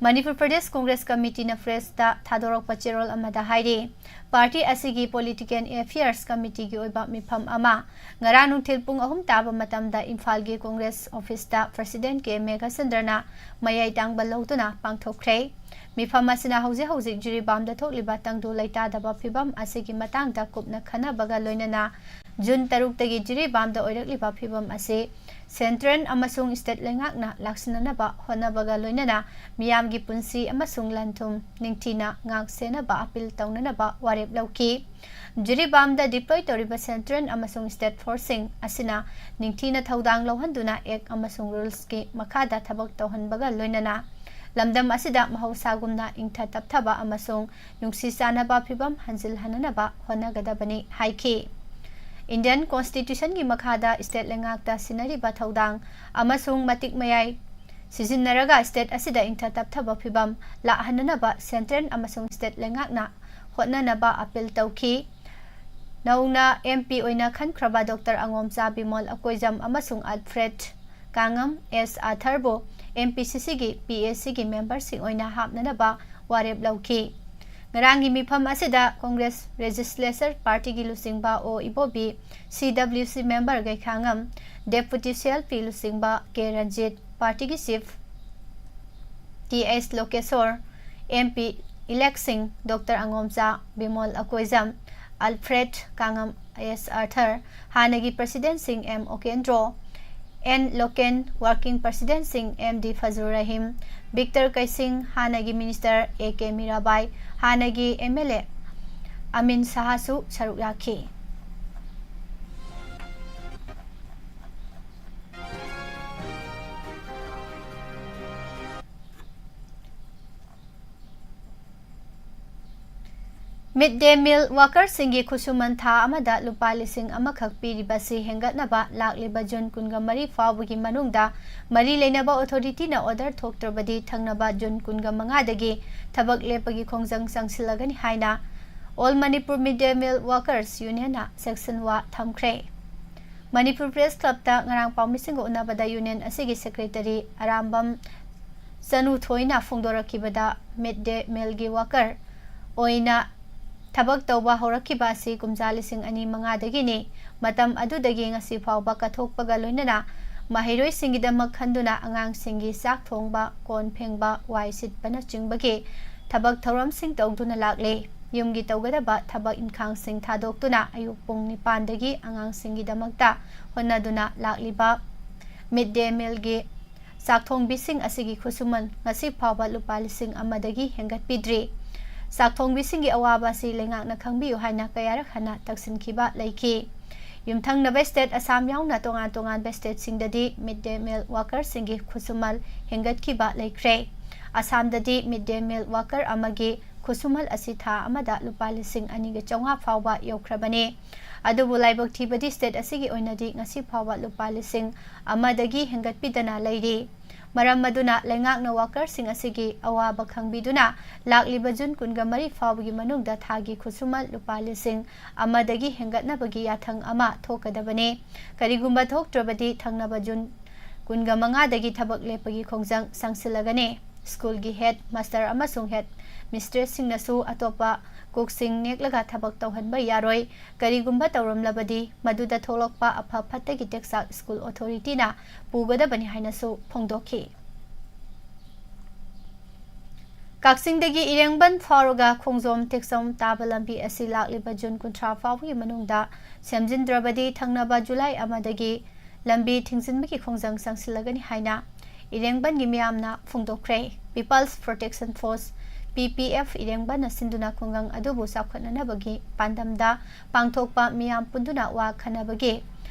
ꯃꯅꯤꯄꯨꯔ ꯄ꯭ꯔꯗꯦꯁ ꯀꯣꯡꯒ꯭ꯔꯦꯁ ꯀꯃꯤꯇꯤꯅ pressꯇ ꯊꯥꯗꯣꯔꯛꯄ ꯆꯦꯔꯣꯜ ꯑꯃꯗ ꯍꯥꯏꯔꯤ, party ꯑꯁꯤꯒꯤ political affairs committeeꯒꯤ ꯑꯣꯏꯕ ꯃꯤꯐꯝ ꯑꯃ ꯉꯔꯥꯡ ꯅꯨꯡꯊꯤꯜ ꯄꯨꯡ ꯑꯍꯨꯝ ꯇꯥꯕ ꯃꯇꯝꯗ ꯏꯝꯐꯥꯜꯒꯤ ꯀꯣꯡꯒ꯭ꯔꯦꯁ officeꯇ president ꯀꯦ ꯃꯦꯘꯆꯟꯗ꯭ꯔꯅ ꯃꯌꯥꯏ ꯇꯥꯡꯕ ꯂꯧꯗꯨꯅ ꯄꯥꯡꯊꯣꯛꯈ꯭ꯔꯦ꯫ ꯃꯤꯐꯝ ꯑꯁꯤꯅ ꯍꯧꯖꯤꯛ ꯍꯧꯖꯤꯛ ꯖꯤꯔꯤꯕꯥꯝꯗ ꯊꯣꯛꯂꯤꯕ ꯇꯪꯗꯨ ꯂꯩꯇꯥꯗꯕ ꯐꯤꯕꯝ ꯑꯁꯤꯒꯤ ꯃꯇꯥꯡꯗ ꯀꯨꯞꯅ ꯈꯟꯅꯕꯒ ꯂꯣꯏꯅꯅ ꯖꯨꯟ ꯇꯔꯨꯛꯇꯒꯤ ꯖꯤꯔꯤꯕꯥꯝꯗ ꯑꯣꯏꯔꯛꯂꯤꯕ ꯐꯤꯕꯝ ꯑꯁꯤ central ꯑꯃꯁꯨꯡ state ꯂꯩꯉꯥꯛꯅ ꯂꯥꯛꯁꯤꯟꯅꯅꯕ ꯍꯣꯠꯅꯕꯒ ꯂꯣꯏꯅꯅ ꯃꯤꯌꯥꯝꯒꯤ ꯄꯨꯟꯁꯤ ꯑꯃꯁꯨꯡ ꯂꯟ-ꯊꯨꯝ ꯅꯤꯡꯊꯤꯅ ꯉꯥꯛ ꯁꯦꯟꯅꯕ appeal ꯇꯧꯅꯅꯕ ꯋꯥꯔꯦꯞ ꯂꯧꯈꯤ꯫ ꯖꯤꯔꯤꯕꯥꯝꯗ deploy ꯇꯧꯔꯤꯕ central ꯑꯃꯁꯨꯡ state forceꯁꯤꯡ ꯑꯁꯤꯅ ꯅꯤꯡꯊꯤꯅ ꯊꯧꯗꯥꯡ ꯂꯧꯍꯟꯗꯨꯅ act ꯑꯃꯁꯨꯡ rulesꯀꯤ ꯃꯈꯥꯗ ꯊꯕꯛ ꯇꯧꯍꯟꯕꯒ ꯂꯣꯏꯅꯅ ꯂꯝꯗꯝ ꯑꯁꯤꯗ ꯃꯍꯧꯁꯥꯒꯨꯝꯅ ꯏꯪꯊ ꯇꯞꯊꯕ ꯑꯃꯁꯨꯡ ꯅꯨꯡꯁꯤ ꯆꯥꯟꯅꯕ ꯐꯤꯕꯝ ꯍꯟꯖꯤꯜꯍꯟꯅꯅꯕ ꯍꯣꯠꯅꯒꯗꯕꯅꯤ ꯍꯥꯏꯈꯤ꯫ Indian Constitutionꯒꯤ ꯃꯈꯥꯗ state ꯂꯩꯉꯥꯛꯇ ꯁꯤꯟꯅꯔꯤꯕ ꯊꯧꯗꯥꯡ ꯑꯃꯁꯨꯡ ꯃꯇꯤꯛ ꯃꯌꯥꯏ ꯁꯤꯖꯤꯟꯅꯔꯒ state ꯑꯁꯤꯗ ꯏꯪꯊ ꯇꯞꯊꯕ ꯐꯤꯕꯝ ꯂꯥꯛꯍꯟꯅꯅꯕ central ꯑꯃꯁꯨꯡ state ꯂꯩꯉꯥꯛꯅ ꯍꯣꯠꯅꯅꯕ appeal ꯇꯧꯈꯤ꯫ ꯅꯧꯅ ꯑꯦꯝ ꯄꯤ ꯑꯣꯏꯅ ꯈꯟꯈ꯭ꯔꯕ ꯗꯣꯛꯇꯔ ꯑꯉꯣꯝꯆꯥ ꯕꯤꯃꯣꯜ ꯑꯀꯣꯏꯖꯝ ꯑꯃꯁꯨꯡ ꯑꯜꯐ꯭ꯔꯦꯗ ꯀꯥꯉꯝ ꯑꯦꯁ ꯑꯥꯊꯔꯕꯨ ꯑꯦꯝ ꯄꯤ ꯁꯤ ꯁꯤꯒꯤ ꯄꯤ ꯑꯦ ꯁꯤꯒꯤ ꯃꯦꯝꯕꯔꯁꯤꯡ ꯑꯣꯏꯅ ꯍꯥꯞꯅꯅꯕ ꯋꯥꯔꯦꯞ ꯂꯧꯈꯤ꯫ ꯉꯔꯥꯡꯒꯤ ꯃꯤꯐꯝ ꯑꯁꯤꯗ ꯀꯣꯡꯒ꯭ꯔꯦꯁ ꯂꯦꯖꯤꯁꯂꯦꯆꯔ ꯄꯥꯔꯇꯤꯒꯤ ꯂꯨꯆꯤꯡꯕ ꯑꯣ ꯏꯕꯣꯕꯤ, ꯁꯤ ꯗꯕ꯭ꯂꯤꯎ ꯁꯤ ꯃꯦꯝꯕꯔ ꯒꯩꯈꯥꯉꯝ, ꯗꯦꯄꯨꯇꯤ ꯁꯤ ꯑꯦꯜ ꯄꯤ ꯂꯨꯆꯤꯡꯕ ꯀꯦ ꯔꯟꯖꯤꯠ, ꯄꯥꯔꯇꯤꯒꯤ chief T H Lokeshor, M P ꯏꯂꯦꯛꯁꯤꯡ doctor Angomcha Bimol Akoijam, Alfred Kangam S Arthur, ꯍꯥꯟꯅꯒꯤ ꯄ꯭ꯔꯁꯤꯗꯦꯟꯁꯤꯡ M Okendro, N Loken, working ꯄ꯭ꯔꯁꯤꯗꯦꯟꯁꯤꯡ M D Fazur Rahim, Victor Keishing, ꯍꯥꯟꯅꯒꯤ ꯃꯤꯅꯤꯁꯇꯔ ꯑꯦ ꯀꯦ ꯃꯤꯔꯥꯕꯥꯏ, ꯍꯥꯟꯅꯒꯤ ꯑꯦꯝ ꯑꯦꯜ ꯑꯦ ꯑꯃꯤꯟ ꯁꯍꯥꯁꯨ ꯁꯔꯨꯛ ꯌꯥꯈꯤ꯫ ꯃꯤꯗ ꯗꯦ ꯃꯤꯜ ꯋꯥꯀꯔꯁꯤꯡꯒꯤ ꯈꯨꯠꯁꯨꯃꯟ ꯊꯥ ꯑꯃꯗ ꯂꯨꯄꯥ ꯂꯤꯁꯤꯡ ꯑꯃꯈꯛ ꯄꯤꯔꯤꯕꯁꯤ ꯍꯦꯟꯒꯠꯅꯕ ꯂꯥꯛꯂꯤꯕ ꯖꯨꯟ ꯀꯨꯟꯒ ꯃꯔꯤ ꯐꯥꯎꯕꯒꯤ ꯃꯅꯨꯡꯗ ꯃꯔꯤ ꯂꯩꯅꯕ ꯑꯣꯊꯣꯔꯤꯇꯤꯅ ꯑꯣꯔꯗꯔ ꯊꯣꯛꯇ꯭ꯔꯕꯗꯤ ꯊꯪꯅꯕ ꯖꯨꯟ ꯀꯨꯟꯒ ꯃꯉꯥꯗꯒꯤ ꯊꯕꯛ ꯂꯦꯞꯄꯒꯤ ꯈꯣꯡꯖꯪ ꯆꯪꯁꯤꯜꯂꯒꯅꯤ ꯍꯥꯏꯅ ꯑꯣꯜ ꯃꯅꯤꯄꯨꯔ ꯃꯤꯗ ꯗꯦ ꯃꯤꯜ ꯋꯥꯀꯔꯁ ꯌꯨꯅꯤꯌꯟꯅ ꯁꯦꯛꯁꯟ ꯋꯥ ꯊꯝꯈ꯭ꯔꯦ꯫ ꯃꯅꯤꯄꯨꯔ ꯄ꯭ꯔꯦꯁ ꯀ꯭ꯂꯕꯇ ꯉꯔꯥꯡ ꯄꯥꯎꯃꯤꯁꯤꯡꯒ ꯎꯅꯕꯗ ꯌꯨꯅꯤꯌꯟ ꯑꯁꯤꯒꯤ ꯁꯦꯀ꯭ꯔꯦꯇꯔꯤ ꯑꯔꯥꯝꯕꯝ ꯆꯅꯨꯊꯣꯏꯅ ꯐꯣꯡꯗꯣꯔꯛꯈꯤꯕꯗ, ꯃꯤꯗ ꯗꯦ ꯃꯤꯜꯒꯤ ꯋꯥꯀꯔ ꯑꯣꯏꯅ ꯊꯕꯛ ꯇꯧꯕ ꯍꯧꯔꯛꯈꯤꯕ ꯑꯁꯤ ꯀꯨꯝꯖꯥ ꯂꯤꯁꯤꯡ ꯑꯅꯤ ꯃꯉꯥꯗꯒꯤꯅꯤ꯫ ꯃꯇꯝ ꯑꯗꯨꯗꯒꯤ ꯉꯁꯤ ꯐꯥꯎꯕ ꯀꯠꯊꯣꯛꯄꯒ ꯂꯣꯏꯅꯅ ꯃꯍꯩꯔꯣꯏꯁꯤꯡꯒꯤꯗꯃꯛ ꯈꯟꯗꯨꯅ ꯑꯉꯥꯡꯁꯤꯡꯒꯤ ꯆꯥꯛ ꯊꯣꯡꯕ, ꯀꯣꯟ ꯐꯦꯡꯕ, ꯋꯥꯏ ꯁꯤꯠꯄꯅꯆꯤꯡꯕꯒꯤ ꯊꯕꯛ ꯊꯧꯔꯝꯁꯤꯡ ꯇꯧꯗꯨꯅ ꯂꯥꯛꯂꯤ꯫ ꯌꯨꯝꯒꯤ ꯇꯧꯒꯗꯕ ꯊꯕꯛ ꯏꯟꯈꯥꯡꯁꯤꯡ ꯊꯥꯗꯣꯛꯇꯨꯅ ꯑꯌꯨꯛ ꯄꯨꯡ ꯅꯤꯄꯥꯟꯗꯒꯤ ꯑꯉꯥꯡꯁꯤꯡꯒꯤꯗꯃꯛꯇ ꯍꯣꯠꯅꯗꯨꯅ ꯂꯥꯛꯂꯤꯕ ꯃꯤꯗ ꯗꯦ ꯃꯤꯜꯒꯤ ꯆꯥꯛꯊꯣꯡꯕꯤꯁꯤꯡ ꯑꯁꯤꯒꯤ ꯈꯨꯠꯁꯨꯃꯟ ꯉꯁꯤ ꯐꯥꯎꯕ ꯂꯨꯄꯥ ꯂꯤꯁꯤꯡ ꯑꯃꯗꯒꯤ ꯍꯦꯟꯒꯠꯄꯤꯗ꯭ꯔꯤ꯫ ꯆꯥꯛꯊꯣꯡꯕꯤꯁꯤꯡꯒꯤ ꯑꯋꯥꯕ ꯑꯁꯤ ꯂꯩꯉꯥꯛꯅ ꯈꯪꯕꯤꯌꯨ ꯍꯥꯏꯅ ꯀꯌꯥꯔꯛ ꯍꯟꯅ ꯇꯛꯁꯤꯟꯈꯤꯕ ꯂꯩꯈꯤ꯫ ꯌꯨꯝꯊꯪꯅꯕ ꯁ꯭ꯇꯦꯠ ꯑꯁꯥꯝ ꯌꯥꯎꯅ ꯇꯣꯉꯥꯟ ꯇꯣꯉꯥꯟꯕ ꯁ꯭ꯇꯦꯠꯁꯤꯡꯗꯗꯤ ꯃꯤꯗ ꯗꯦ ꯃꯤꯜ ꯋꯥꯀꯔꯁꯤꯡꯒꯤ ꯈꯨꯠꯁꯨꯃꯟ ꯍꯦꯟꯒꯠꯈꯤꯕ ꯂꯩꯈ꯭ꯔꯦ꯫ ꯑꯁꯥꯝꯗꯗꯤ ꯃꯤꯗ ꯗꯦ ꯃꯤꯜ ꯋꯥꯀꯔ ꯑꯃꯒꯤ ꯈꯨꯠꯁꯨꯃꯟ ꯑꯁꯤ ꯊꯥ ꯑꯃꯗ ꯂꯨꯄꯥ ꯂꯤꯁꯤꯡ ꯑꯅꯤꯒ ꯆꯥꯝꯃꯉꯥ ꯐꯥꯎꯕ ꯌꯧꯈ꯭ꯔꯕꯅꯤ꯫ ꯑꯗꯨꯕꯨ ꯂꯥꯏꯕꯛ ꯊꯤꯕꯗꯤ ꯁ꯭ꯇꯦꯠ ꯑꯁꯤꯒꯤ ꯑꯣꯏꯅꯗꯤ ꯉꯁꯤ ꯐꯥꯎꯕ ꯂꯨꯄꯥ ꯂꯤꯁꯤꯡ ꯑꯃꯗꯒꯤ ꯍꯦꯟꯒꯠꯄꯤꯗꯅ ꯂꯩꯔꯤ꯫ ꯃꯔꯝ ꯑꯗꯨꯅ ꯂꯩꯉꯥꯛꯅ ꯋꯥꯀꯔꯁꯤꯡ ꯑꯁꯤꯒꯤ ꯑꯋꯥꯕ ꯈꯪꯕꯤꯗꯨꯅ ꯂꯥꯛꯂꯤꯕ ꯖꯨꯟ ꯀꯨꯟꯒ ꯃꯔꯤ ꯐꯥꯎꯕꯒꯤ ꯃꯅꯨꯡꯗ ꯊꯥꯒꯤ ꯈꯨꯠꯁꯨꯃꯟ ꯂꯨꯄꯥ ꯂꯤꯁꯤꯡ ꯑꯃꯗꯒꯤ ꯍꯦꯟꯒꯠꯅꯕꯒꯤ ꯌꯥꯊꯪ ꯑꯃ ꯊꯣꯛꯀꯗꯕꯅꯤ꯫ ꯀꯔꯤꯒꯨꯝꯕ ꯊꯣꯛꯇ꯭ꯔꯕꯗꯤ ꯊꯪꯅꯕ ꯖꯨꯟ ꯀꯨꯟꯒ ꯃꯉꯥꯗꯒꯤ ꯊꯕꯛ ꯂꯦꯞꯄꯒꯤ ꯈꯣꯡꯖꯪ ꯆꯪꯁꯤꯜꯂꯒꯅꯤ꯫ ꯁ꯭ꯀꯨꯜꯒꯤ ꯍꯦꯗ ꯃꯥꯁꯇꯔ ꯑꯃꯁꯨꯡ ꯍꯦꯗ ꯃꯤꯁꯇ꯭ꯔꯦꯁꯁꯤꯡꯅꯁꯨ ꯑꯇꯣꯞꯄ ꯀꯨꯛꯁꯤꯡ ꯅꯦꯛꯂꯒ ꯊꯕꯛ ꯇꯧꯍꯟꯕ ꯌꯥꯔꯣꯏ꯫ ꯀꯔꯤꯒꯨꯝꯕ ꯇꯧꯔꯝꯂꯕꯗꯤ ꯃꯗꯨꯗ ꯊꯣꯛꯂꯛꯄ ꯑꯐ ꯐꯠꯇꯒꯤ ꯇꯦꯛꯆꯥꯛ ꯁ꯭ꯀꯨꯜ ꯑꯣꯊꯣꯔꯤꯇꯤꯅ ꯄꯨꯒꯗꯕꯅꯤ ꯍꯥꯏꯅꯁꯨ ꯐꯣꯡꯗꯣꯛꯈꯤ꯫ ꯀꯛꯆꯤꯡꯗꯒꯤ ꯏꯔꯦꯡꯕꯟ ꯐꯥꯎꯔꯒ ꯈꯣꯡꯖꯣꯝ ꯇꯦꯛꯆꯝ ꯇꯥꯕ ꯂꯝꯕꯤ ꯑꯁꯤ ꯂꯥꯛꯂꯤꯕ ꯖꯨꯟ ꯀꯨꯟꯊ꯭ꯔꯥ ꯐꯥꯎꯕꯒꯤ ꯃꯅꯨꯡꯗ ꯁꯦꯝꯖꯤꯟꯗ꯭ꯔꯕꯗꯤ ꯊꯪꯅꯕ ꯖꯨꯂꯥꯏ ꯑꯃꯗꯒꯤ ꯂꯝꯕꯤ ꯊꯤꯡꯖꯤꯟꯕꯒꯤ ꯈꯣꯡꯖꯪ ꯆꯪꯁꯤꯜꯂꯒꯅꯤ ꯍꯥꯏꯅ ꯏꯔꯦꯡꯕꯟꯒꯤ ꯃꯤꯌꯥꯝꯅ ꯐꯣꯡꯗꯣꯛꯈ꯭ꯔꯦ꯫ People's Protection Force, P P F, ꯏꯔꯦꯡꯕꯟꯅ ꯁꯤꯟꯗꯨꯅ ꯈꯨꯡꯒꯪ ꯑꯗꯨꯕꯨ ꯆꯥꯎꯈꯠꯅꯅꯕꯒꯤ ꯄꯥꯟꯗꯝꯗ ꯄꯥꯡꯊꯣꯛꯄ ꯃꯤꯌꯥꯝ ꯄꯨꯟꯗꯨꯅ ꯋꯥ ꯈꯟꯅꯕꯒꯤ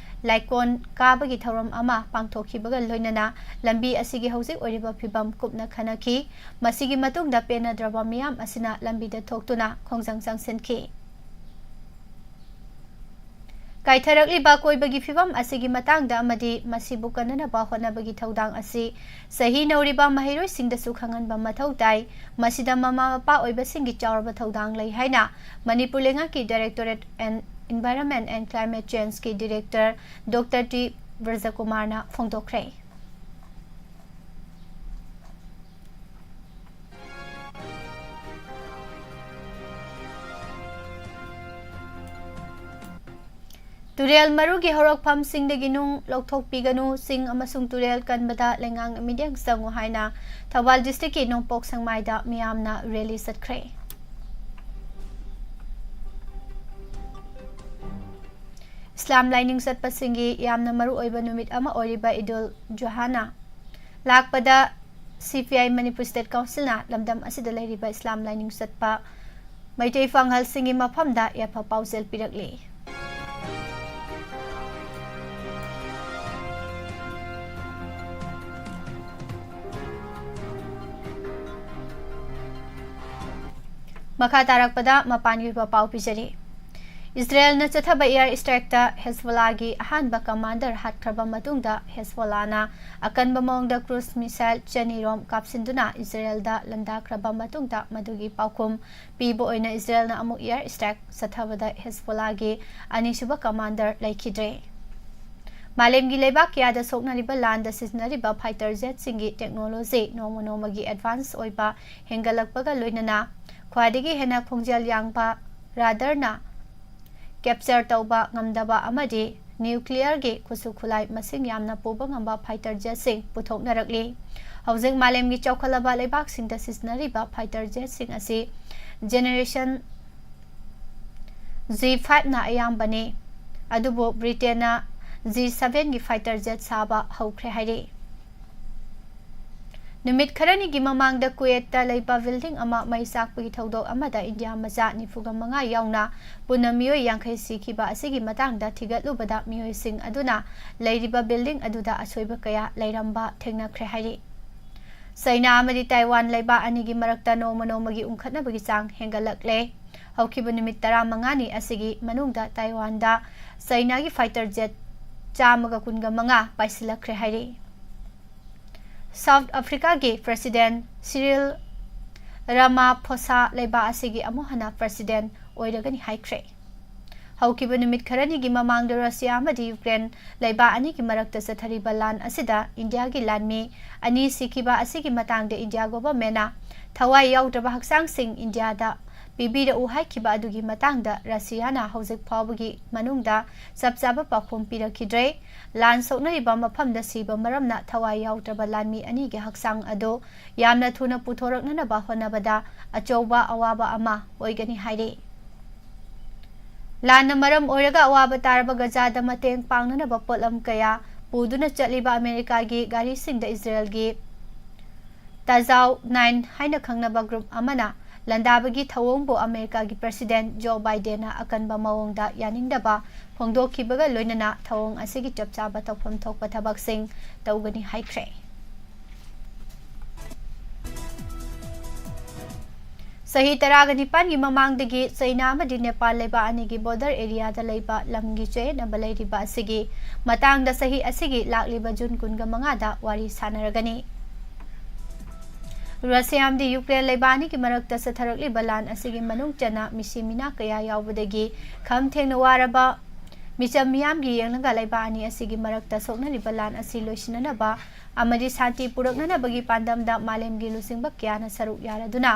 ꯂꯥꯏꯀꯣꯟ ꯀꯥꯕꯒꯤ ꯊꯧꯔꯝ ꯑꯃ ꯄꯥꯡꯊꯣꯛꯈꯤꯕꯒ ꯂꯣꯏꯅꯅ ꯂꯝꯕꯤ ꯑꯁꯤꯒꯤ ꯍꯧꯖꯤꯛ ꯑꯣꯏꯔꯤꯕ ꯐꯤꯕꯝ ꯀꯨꯞꯅ ꯈꯟꯅꯈꯤ꯫ ꯃꯁꯤꯒꯤ ꯃꯇꯨꯡꯗ ꯄꯦꯟꯅꯗ꯭ꯔꯕ ꯃꯤꯌꯥꯝ ꯑꯁꯤꯅ ꯂꯝꯕꯤꯗ ꯊꯣꯛꯇꯨꯅ ꯈꯣꯡꯖꯪ ꯆꯪꯁꯤꯟꯈꯤ꯫ ꯀꯥꯏꯊꯔꯛꯂꯤꯕ ꯑꯀꯣꯏꯕꯒꯤ ꯐꯤꯕꯝ ꯑꯁꯤꯒꯤ ꯃꯇꯥꯡꯗ ꯑꯃꯗꯤ ꯃꯁꯤꯕꯨ ꯀꯟꯅꯅꯕ ꯍꯣꯠꯅꯕꯒꯤ ꯊꯧꯗꯥꯡ ꯑꯁꯤ ꯆꯍꯤ ꯅꯧꯔꯤꯕ ꯃꯍꯩꯔꯣꯏꯁꯤꯡꯗꯁꯨ ꯈꯪꯍꯟꯕ ꯃꯊꯧ ꯇꯥꯏ꯫ ꯃꯁꯤꯗ ꯃꯃꯥ ꯃꯄꯥ ꯑꯣꯏꯕꯁꯤꯡꯒꯤ ꯆꯥꯎꯔꯕ ꯊꯧꯗꯥꯡ ꯂꯩ ꯍꯥꯏꯅ ꯃꯅꯤꯄꯨꯔ ꯂꯩꯉꯥꯛꯀꯤ Directorate and Environment and Climate Change ꯀꯤ Director Doctor T ꯕ꯭ꯔꯖꯀꯨꯃꯥꯔꯅ ꯐꯣꯡꯗꯣꯛꯈ꯭ꯔꯦ꯫ ꯇꯨꯔꯦꯜ ꯃꯔꯨꯒꯤ ꯍꯧꯔꯛꯐꯝꯁꯤꯡꯗꯒꯤ ꯅꯨꯡ ꯂꯧꯊꯣꯛꯄꯤꯒꯅꯨ, ꯆꯤꯡ ꯑꯃꯁꯨꯡ ꯇꯨꯔꯦꯜ ꯀꯟꯕꯗ ꯂꯩꯉꯥꯛꯅ ꯃꯤꯠꯌꯦꯡ ꯆꯪꯉꯨ ꯍꯥꯏꯅ ꯊꯧꯕꯥꯜ district ꯀꯤ ꯅꯣꯡꯄꯣꯛ ꯁꯦꯛꯃꯥꯏꯗ ꯃꯤꯌꯥꯝꯅ rally ꯆꯠꯈ꯭ꯔꯦ꯫ ꯏꯁꯂꯥꯝ ꯂꯥꯏꯅꯤꯡ ꯆꯠꯄꯁꯤꯡꯒꯤ ꯌꯥꯝꯅ ꯃꯔꯨ ꯑꯣꯏꯕ ꯅꯨꯃꯤꯠ ꯑꯃ ꯑꯣꯏꯔꯤꯕ ꯏꯗꯨꯜ ꯖꯨꯍꯥꯅ ꯂꯥꯛꯄꯗ C P I Manipur State Council ꯅ ꯂꯝꯗꯝ ꯑꯁꯤꯗ ꯂꯩꯔꯤꯕ ꯏꯁꯂꯥꯝ ꯂꯥꯏꯅꯤꯡ ꯆꯠꯄ ꯃꯩꯇꯩ ꯄꯥꯉꯜꯁꯤꯡꯒꯤ ꯃꯐꯝꯗ ꯌꯥꯏꯐ ꯄꯥꯎꯖꯦꯜ ꯄꯤꯔꯛꯂꯤ꯫ ꯃꯈꯥ ꯇꯥꯔꯛꯄꯗ ꯃꯄꯥꯟꯒꯤ ꯑꯣꯏꯕ ꯄꯥꯎ ꯄꯤꯖꯔꯤ꯫ ꯏꯁꯔꯦꯜꯅ ꯆꯠꯊꯕ air strikeꯇ ꯍꯦꯖꯕꯣꯂꯥꯒꯤ ꯑꯍꯥꯟꯕ commander ꯍꯥꯠꯈ꯭ꯔꯕ ꯃꯇꯨꯡꯗ, ꯍꯦꯖꯕꯣꯂꯥꯅ ꯑꯀꯟꯕ ꯃꯑꯣꯡꯗ cruise missile ꯆꯅꯤꯔꯣꯝ ꯀꯥꯞꯁꯤꯟꯗꯨꯅ ꯏꯁꯔꯦꯜꯗ ꯂꯥꯟꯗꯥꯈ꯭ꯔꯕ ꯃꯇꯨꯡꯗ, ꯃꯗꯨꯒꯤ ꯄꯥꯎꯈꯨꯝ ꯄꯤꯕ ꯑꯣꯏꯅ ꯏꯁꯔꯦꯜꯅ ꯑꯃꯨꯛ air strike ꯆꯠꯊꯕꯗ ꯍꯦꯖꯕꯣꯂꯥꯒꯤ ꯑꯅꯤꯁꯨꯕ commander ꯂꯩꯈꯤꯗ꯭ꯔꯦ꯫ ꯃꯥꯂꯦꯝꯒꯤ ꯂꯩꯕꯥꯛ ꯀꯌꯥꯗ ꯁꯣꯛꯅꯔꯤꯕ ꯂꯥꯟꯗ ꯁꯤꯖꯤꯟꯅꯔꯤꯕ fighter jetꯁꯤꯡꯒꯤ technology ꯅꯣꯡꯃ ꯅꯣꯡꯃꯒꯤ advance ꯑꯣꯏꯕ ꯍꯦꯟꯒꯠꯂꯛꯄꯒ ꯂꯣꯏꯅꯅ, ꯈ꯭ꯋꯥꯏꯗꯒꯤ ꯍꯦꯟꯅ ꯈꯣꯡꯖꯦꯜ ꯌꯥꯡꯕ radarꯅ capture ꯇꯧꯕ ꯉꯝꯗꯕ ꯑꯃꯗꯤ nuclearꯒꯤ ꯈꯨꯠꯁꯨ ꯈꯨꯠꯂꯥꯏ ꯃꯁꯤꯡ ꯌꯥꯝꯅ ꯄꯨꯕ ꯉꯝꯕ fighter jetꯁꯤꯡ ꯄꯨꯊꯣꯛꯅꯔꯛꯂꯤ꯫ ꯍꯧꯖꯤꯛ ꯃꯥꯂꯦꯝꯒꯤ ꯆꯥꯎꯈꯠꯂꯕ ꯂꯩꯕꯥꯛꯁꯤꯡꯗ ꯁꯤꯖꯤꯟꯅꯔꯤꯕ fighter jetꯁꯤꯡ ꯑꯁꯤ generation G fiveꯅ ꯑꯌꯥꯝꯕꯅꯤ, ꯑꯗꯨꯕꯨ ꯕ꯭ꯔꯤꯇꯦꯟꯅ G sevenꯒꯤ fighter jet ꯁꯥꯕ ꯍꯧꯈ꯭ꯔꯦ ꯍꯥꯏꯔꯤ꯫ ꯅꯨꯃꯤꯠ ꯈꯔꯅꯤꯒꯤ ꯃꯃꯥꯡꯗ ꯀꯨꯋꯦꯠꯇ ꯂꯩꯕ building ꯑꯃ ꯃꯩ ꯆꯥꯛꯄꯒꯤ ꯊꯧꯗꯣꯛ ꯑꯃꯗ ꯏꯟꯗꯤꯌꯥ ꯃꯆꯥ ꯅꯤꯐꯨꯒ ꯃꯉꯥ ꯌꯥꯎꯅ ꯄꯨꯟꯅ ꯃꯤꯑꯣꯏ ꯌꯥꯡꯈꯩ ꯁꯤꯈꯤꯕ ꯑꯁꯤꯒꯤ ꯃꯇꯥꯡꯗ ꯊꯤꯒꯠꯂꯨꯕꯗ, ꯃꯤꯑꯣꯏꯁꯤꯡ ꯑꯗꯨꯅ ꯂꯩꯔꯤꯕ building ꯑꯗꯨꯗ ꯑꯁꯣꯏꯕ ꯀꯌꯥ ꯂꯩꯔꯝꯕ ꯊꯦꯡꯅꯈ꯭ꯔꯦ ꯍꯥꯏꯔꯤ꯫ ꯆꯩꯅꯥ ꯑꯃꯗꯤ ꯇꯥꯏꯋꯥꯟ ꯂꯩꯕꯥꯛ ꯑꯅꯤꯒꯤ ꯃꯔꯛꯇ ꯅꯣꯡꯃ ꯅꯣꯡꯃꯒꯤ ꯎꯪꯈꯠꯅꯕꯒꯤ ꯆꯥꯡ ꯍꯦꯟꯒꯠꯂꯛꯂꯦ꯫ ꯍꯧꯈꯤꯕ ꯅꯨꯃꯤꯠ ꯇꯔꯥꯃꯉꯥꯅꯤ ꯑꯁꯤꯒꯤ ꯃꯅꯨꯡꯗ ꯇꯥꯏꯋꯥꯟꯗ ꯆꯩꯅꯥꯒꯤ fighter jet ꯆꯥꯝꯃꯒ ꯀꯨꯟꯒ ꯃꯉꯥ ꯄꯥꯏꯁꯤꯜꯂꯛꯈ꯭ꯔꯦ ꯍꯥꯏꯔꯤ꯫ South Africaꯒꯤ President Cyril Ramaphosa ꯂꯩꯕꯥꯛ ꯑꯁꯤꯒꯤ ꯑꯃꯨꯛ ꯍꯟꯅ President ꯑꯣꯏꯔꯒꯅꯤ ꯍꯥꯏꯈ꯭ꯔꯦ꯫ ꯍꯧꯈꯤꯕ ꯅꯨꯃꯤꯠ ꯈꯔꯅꯤꯒꯤ ꯃꯃꯥꯡꯗ ꯔꯁꯤꯌꯥ ꯑꯃꯗꯤ ꯌꯨꯀ꯭ꯔꯦꯟ ꯂꯩꯕꯥꯛ ꯑꯅꯤꯒꯤ ꯃꯔꯛꯇ ꯆꯠꯊꯔꯤꯕ ꯂꯥꯟ ꯑꯁꯤꯗ ꯏꯟꯗꯤꯌꯥꯒꯤ ꯂꯥꯟꯃꯤ ꯑꯅꯤ ꯁꯤꯈꯤꯕ ꯑꯁꯤꯒꯤ ꯃꯇꯥꯡꯗ ꯏꯟꯗꯤꯌꯥ ꯒꯣꯚꯔꯟꯃꯦꯟꯠꯅ ꯊꯋꯥꯏ ꯌꯥꯎꯗ꯭ꯔꯕ ꯍꯛꯆꯥꯡꯁꯤꯡ ꯏꯟꯗꯤꯌꯥꯗ ꯄꯤꯕꯤꯔꯛꯎ ꯍꯥꯏꯈꯤꯕ ꯑꯗꯨꯒꯤ ꯃꯇꯥꯡꯗ ꯔꯁꯤꯌꯥꯅ ꯍꯧꯖꯤꯛ ꯐꯥꯎꯕꯒꯤ ꯃꯅꯨꯡꯗ ꯆꯞ ꯆꯥꯕ ꯄꯥꯎꯈꯨꯝ ꯄꯤꯔꯛꯈꯤꯗ꯭ꯔꯦ꯫ ꯂꯥꯟ ꯁꯣꯛꯅꯔꯤꯕ ꯃꯐꯝꯗ ꯁꯤꯕ ꯃꯔꯝꯅ ꯊꯋꯥꯏ ꯌꯥꯎꯗ꯭ꯔꯕ ꯂꯥꯟꯃꯤ ꯑꯅꯤꯒꯤ ꯍꯛꯆꯥꯡ ꯑꯗꯨ ꯌꯥꯝꯅ ꯊꯨꯅ ꯄꯨꯊꯣꯔꯛꯅꯅꯕ ꯍꯣꯠꯅꯕꯗ ꯑꯆꯧꯕ ꯑꯋꯥꯕ ꯑꯃ ꯑꯣꯏꯒꯅꯤ ꯍꯥꯏꯔꯤ꯫ ꯂꯥꯟꯅ ꯃꯔꯝ ꯑꯣꯏꯔꯒ ꯑꯋꯥꯕ ꯇꯥꯔꯕ ꯒꯖꯥꯗ ꯃꯇꯦꯡ ꯄꯥꯡꯅꯅꯕ ꯄꯣꯠꯂꯝ ꯀꯌꯥ ꯄꯨꯗꯨꯅ ꯆꯠꯂꯤꯕ ꯑꯃꯦꯔꯤꯀꯥꯒꯤ ꯒꯥꯔꯤꯁꯤꯡꯗ ꯏꯖꯔꯦꯜꯒꯤ ꯇꯖꯥꯎ ꯅꯥꯏꯟ ꯍꯥꯏꯅ ꯈꯪꯅꯕ group ꯑꯃꯅ ꯂꯥꯟꯗꯥꯕꯒꯤ ꯊꯧꯑꯣꯡꯕꯨ ꯑꯃꯦꯔꯤꯀꯥꯒꯤ President Joe Bidenꯅ ꯑꯀꯟꯕ ꯃꯑꯣꯡꯗ ꯌꯥꯅꯤꯡꯗꯕ ꯐꯣꯡꯗꯣꯛꯈꯤꯕꯒ ꯂꯣꯏꯅꯅ ꯊꯧꯑꯣꯡ ꯑꯁꯤꯒꯤ ꯆꯞ ꯆꯥꯕ ꯇꯧꯐꯝ ꯊꯣꯛꯄ ꯊꯕꯛꯁꯤꯡ ꯇꯧꯒꯅꯤ ꯍꯥꯏꯈ꯭ꯔꯦ꯫ ꯆꯍꯤ ꯇꯔꯥꯒ ꯅꯤꯄꯥꯟꯒꯤ ꯃꯃꯥꯡꯗꯒꯤ ꯆꯩꯅꯥ ꯑꯃꯗꯤ ꯅꯦꯄꯥꯜ ꯂꯩꯕꯥꯛ ꯑꯅꯤꯒꯤ border area ꯗ ꯂꯩꯕ ꯂꯝꯒꯤ ꯆꯌꯦꯠꯅꯕ ꯂꯩꯔꯤꯕ ꯑꯁꯤꯒꯤ ꯃꯇꯥꯡꯗ ꯆꯍꯤ ꯑꯁꯤꯒꯤ ꯂꯥꯛꯂꯤꯕ ꯖꯨꯟ ꯀꯨꯟꯒ ꯃꯉꯥꯗ ꯋꯥꯔꯤ ꯁꯥꯟꯅꯔꯒꯅꯤ꯫ ꯔꯁꯤꯌꯥ ꯑꯃꯗꯤ ꯌꯨꯀ꯭ꯔꯦꯟ ꯂꯩꯕꯥꯛ ꯑꯅꯤꯒꯤ ꯃꯔꯛꯇ ꯆꯠꯊꯔꯛꯂꯤꯕ ꯂꯥꯟ ꯑꯁꯤꯒꯤ ꯃꯅꯨꯡ ꯆꯟꯅ ꯃꯤꯁꯤ ꯃꯤꯅꯥ ꯀꯌꯥ ꯌꯥꯎꯕꯗꯒꯤ ꯈꯝ ꯊꯦꯡꯅ ꯋꯥꯔꯕ ꯃꯤꯆꯝ ꯃꯤꯌꯥꯝꯒꯤ ꯌꯦꯡꯂꯒ ꯂꯩꯕꯥꯛ ꯑꯅꯤ ꯑꯁꯤꯒꯤ ꯃꯔꯛꯇ ꯁꯣꯛꯅꯔꯤꯕ ꯂꯥꯟ ꯑꯁꯤ ꯂꯣꯏꯁꯤꯟꯅꯅꯕ ꯑꯃꯗꯤ ꯁꯥꯟꯇꯤ ꯄꯨꯔꯛꯅꯅꯕꯒꯤ ꯄꯥꯟꯗꯝꯗ ꯃꯥꯂꯦꯝꯒꯤ ꯂꯨꯆꯤꯡꯕ ꯀꯌꯥꯅ ꯁꯔꯨꯛ ꯌꯥꯔꯗꯨꯅ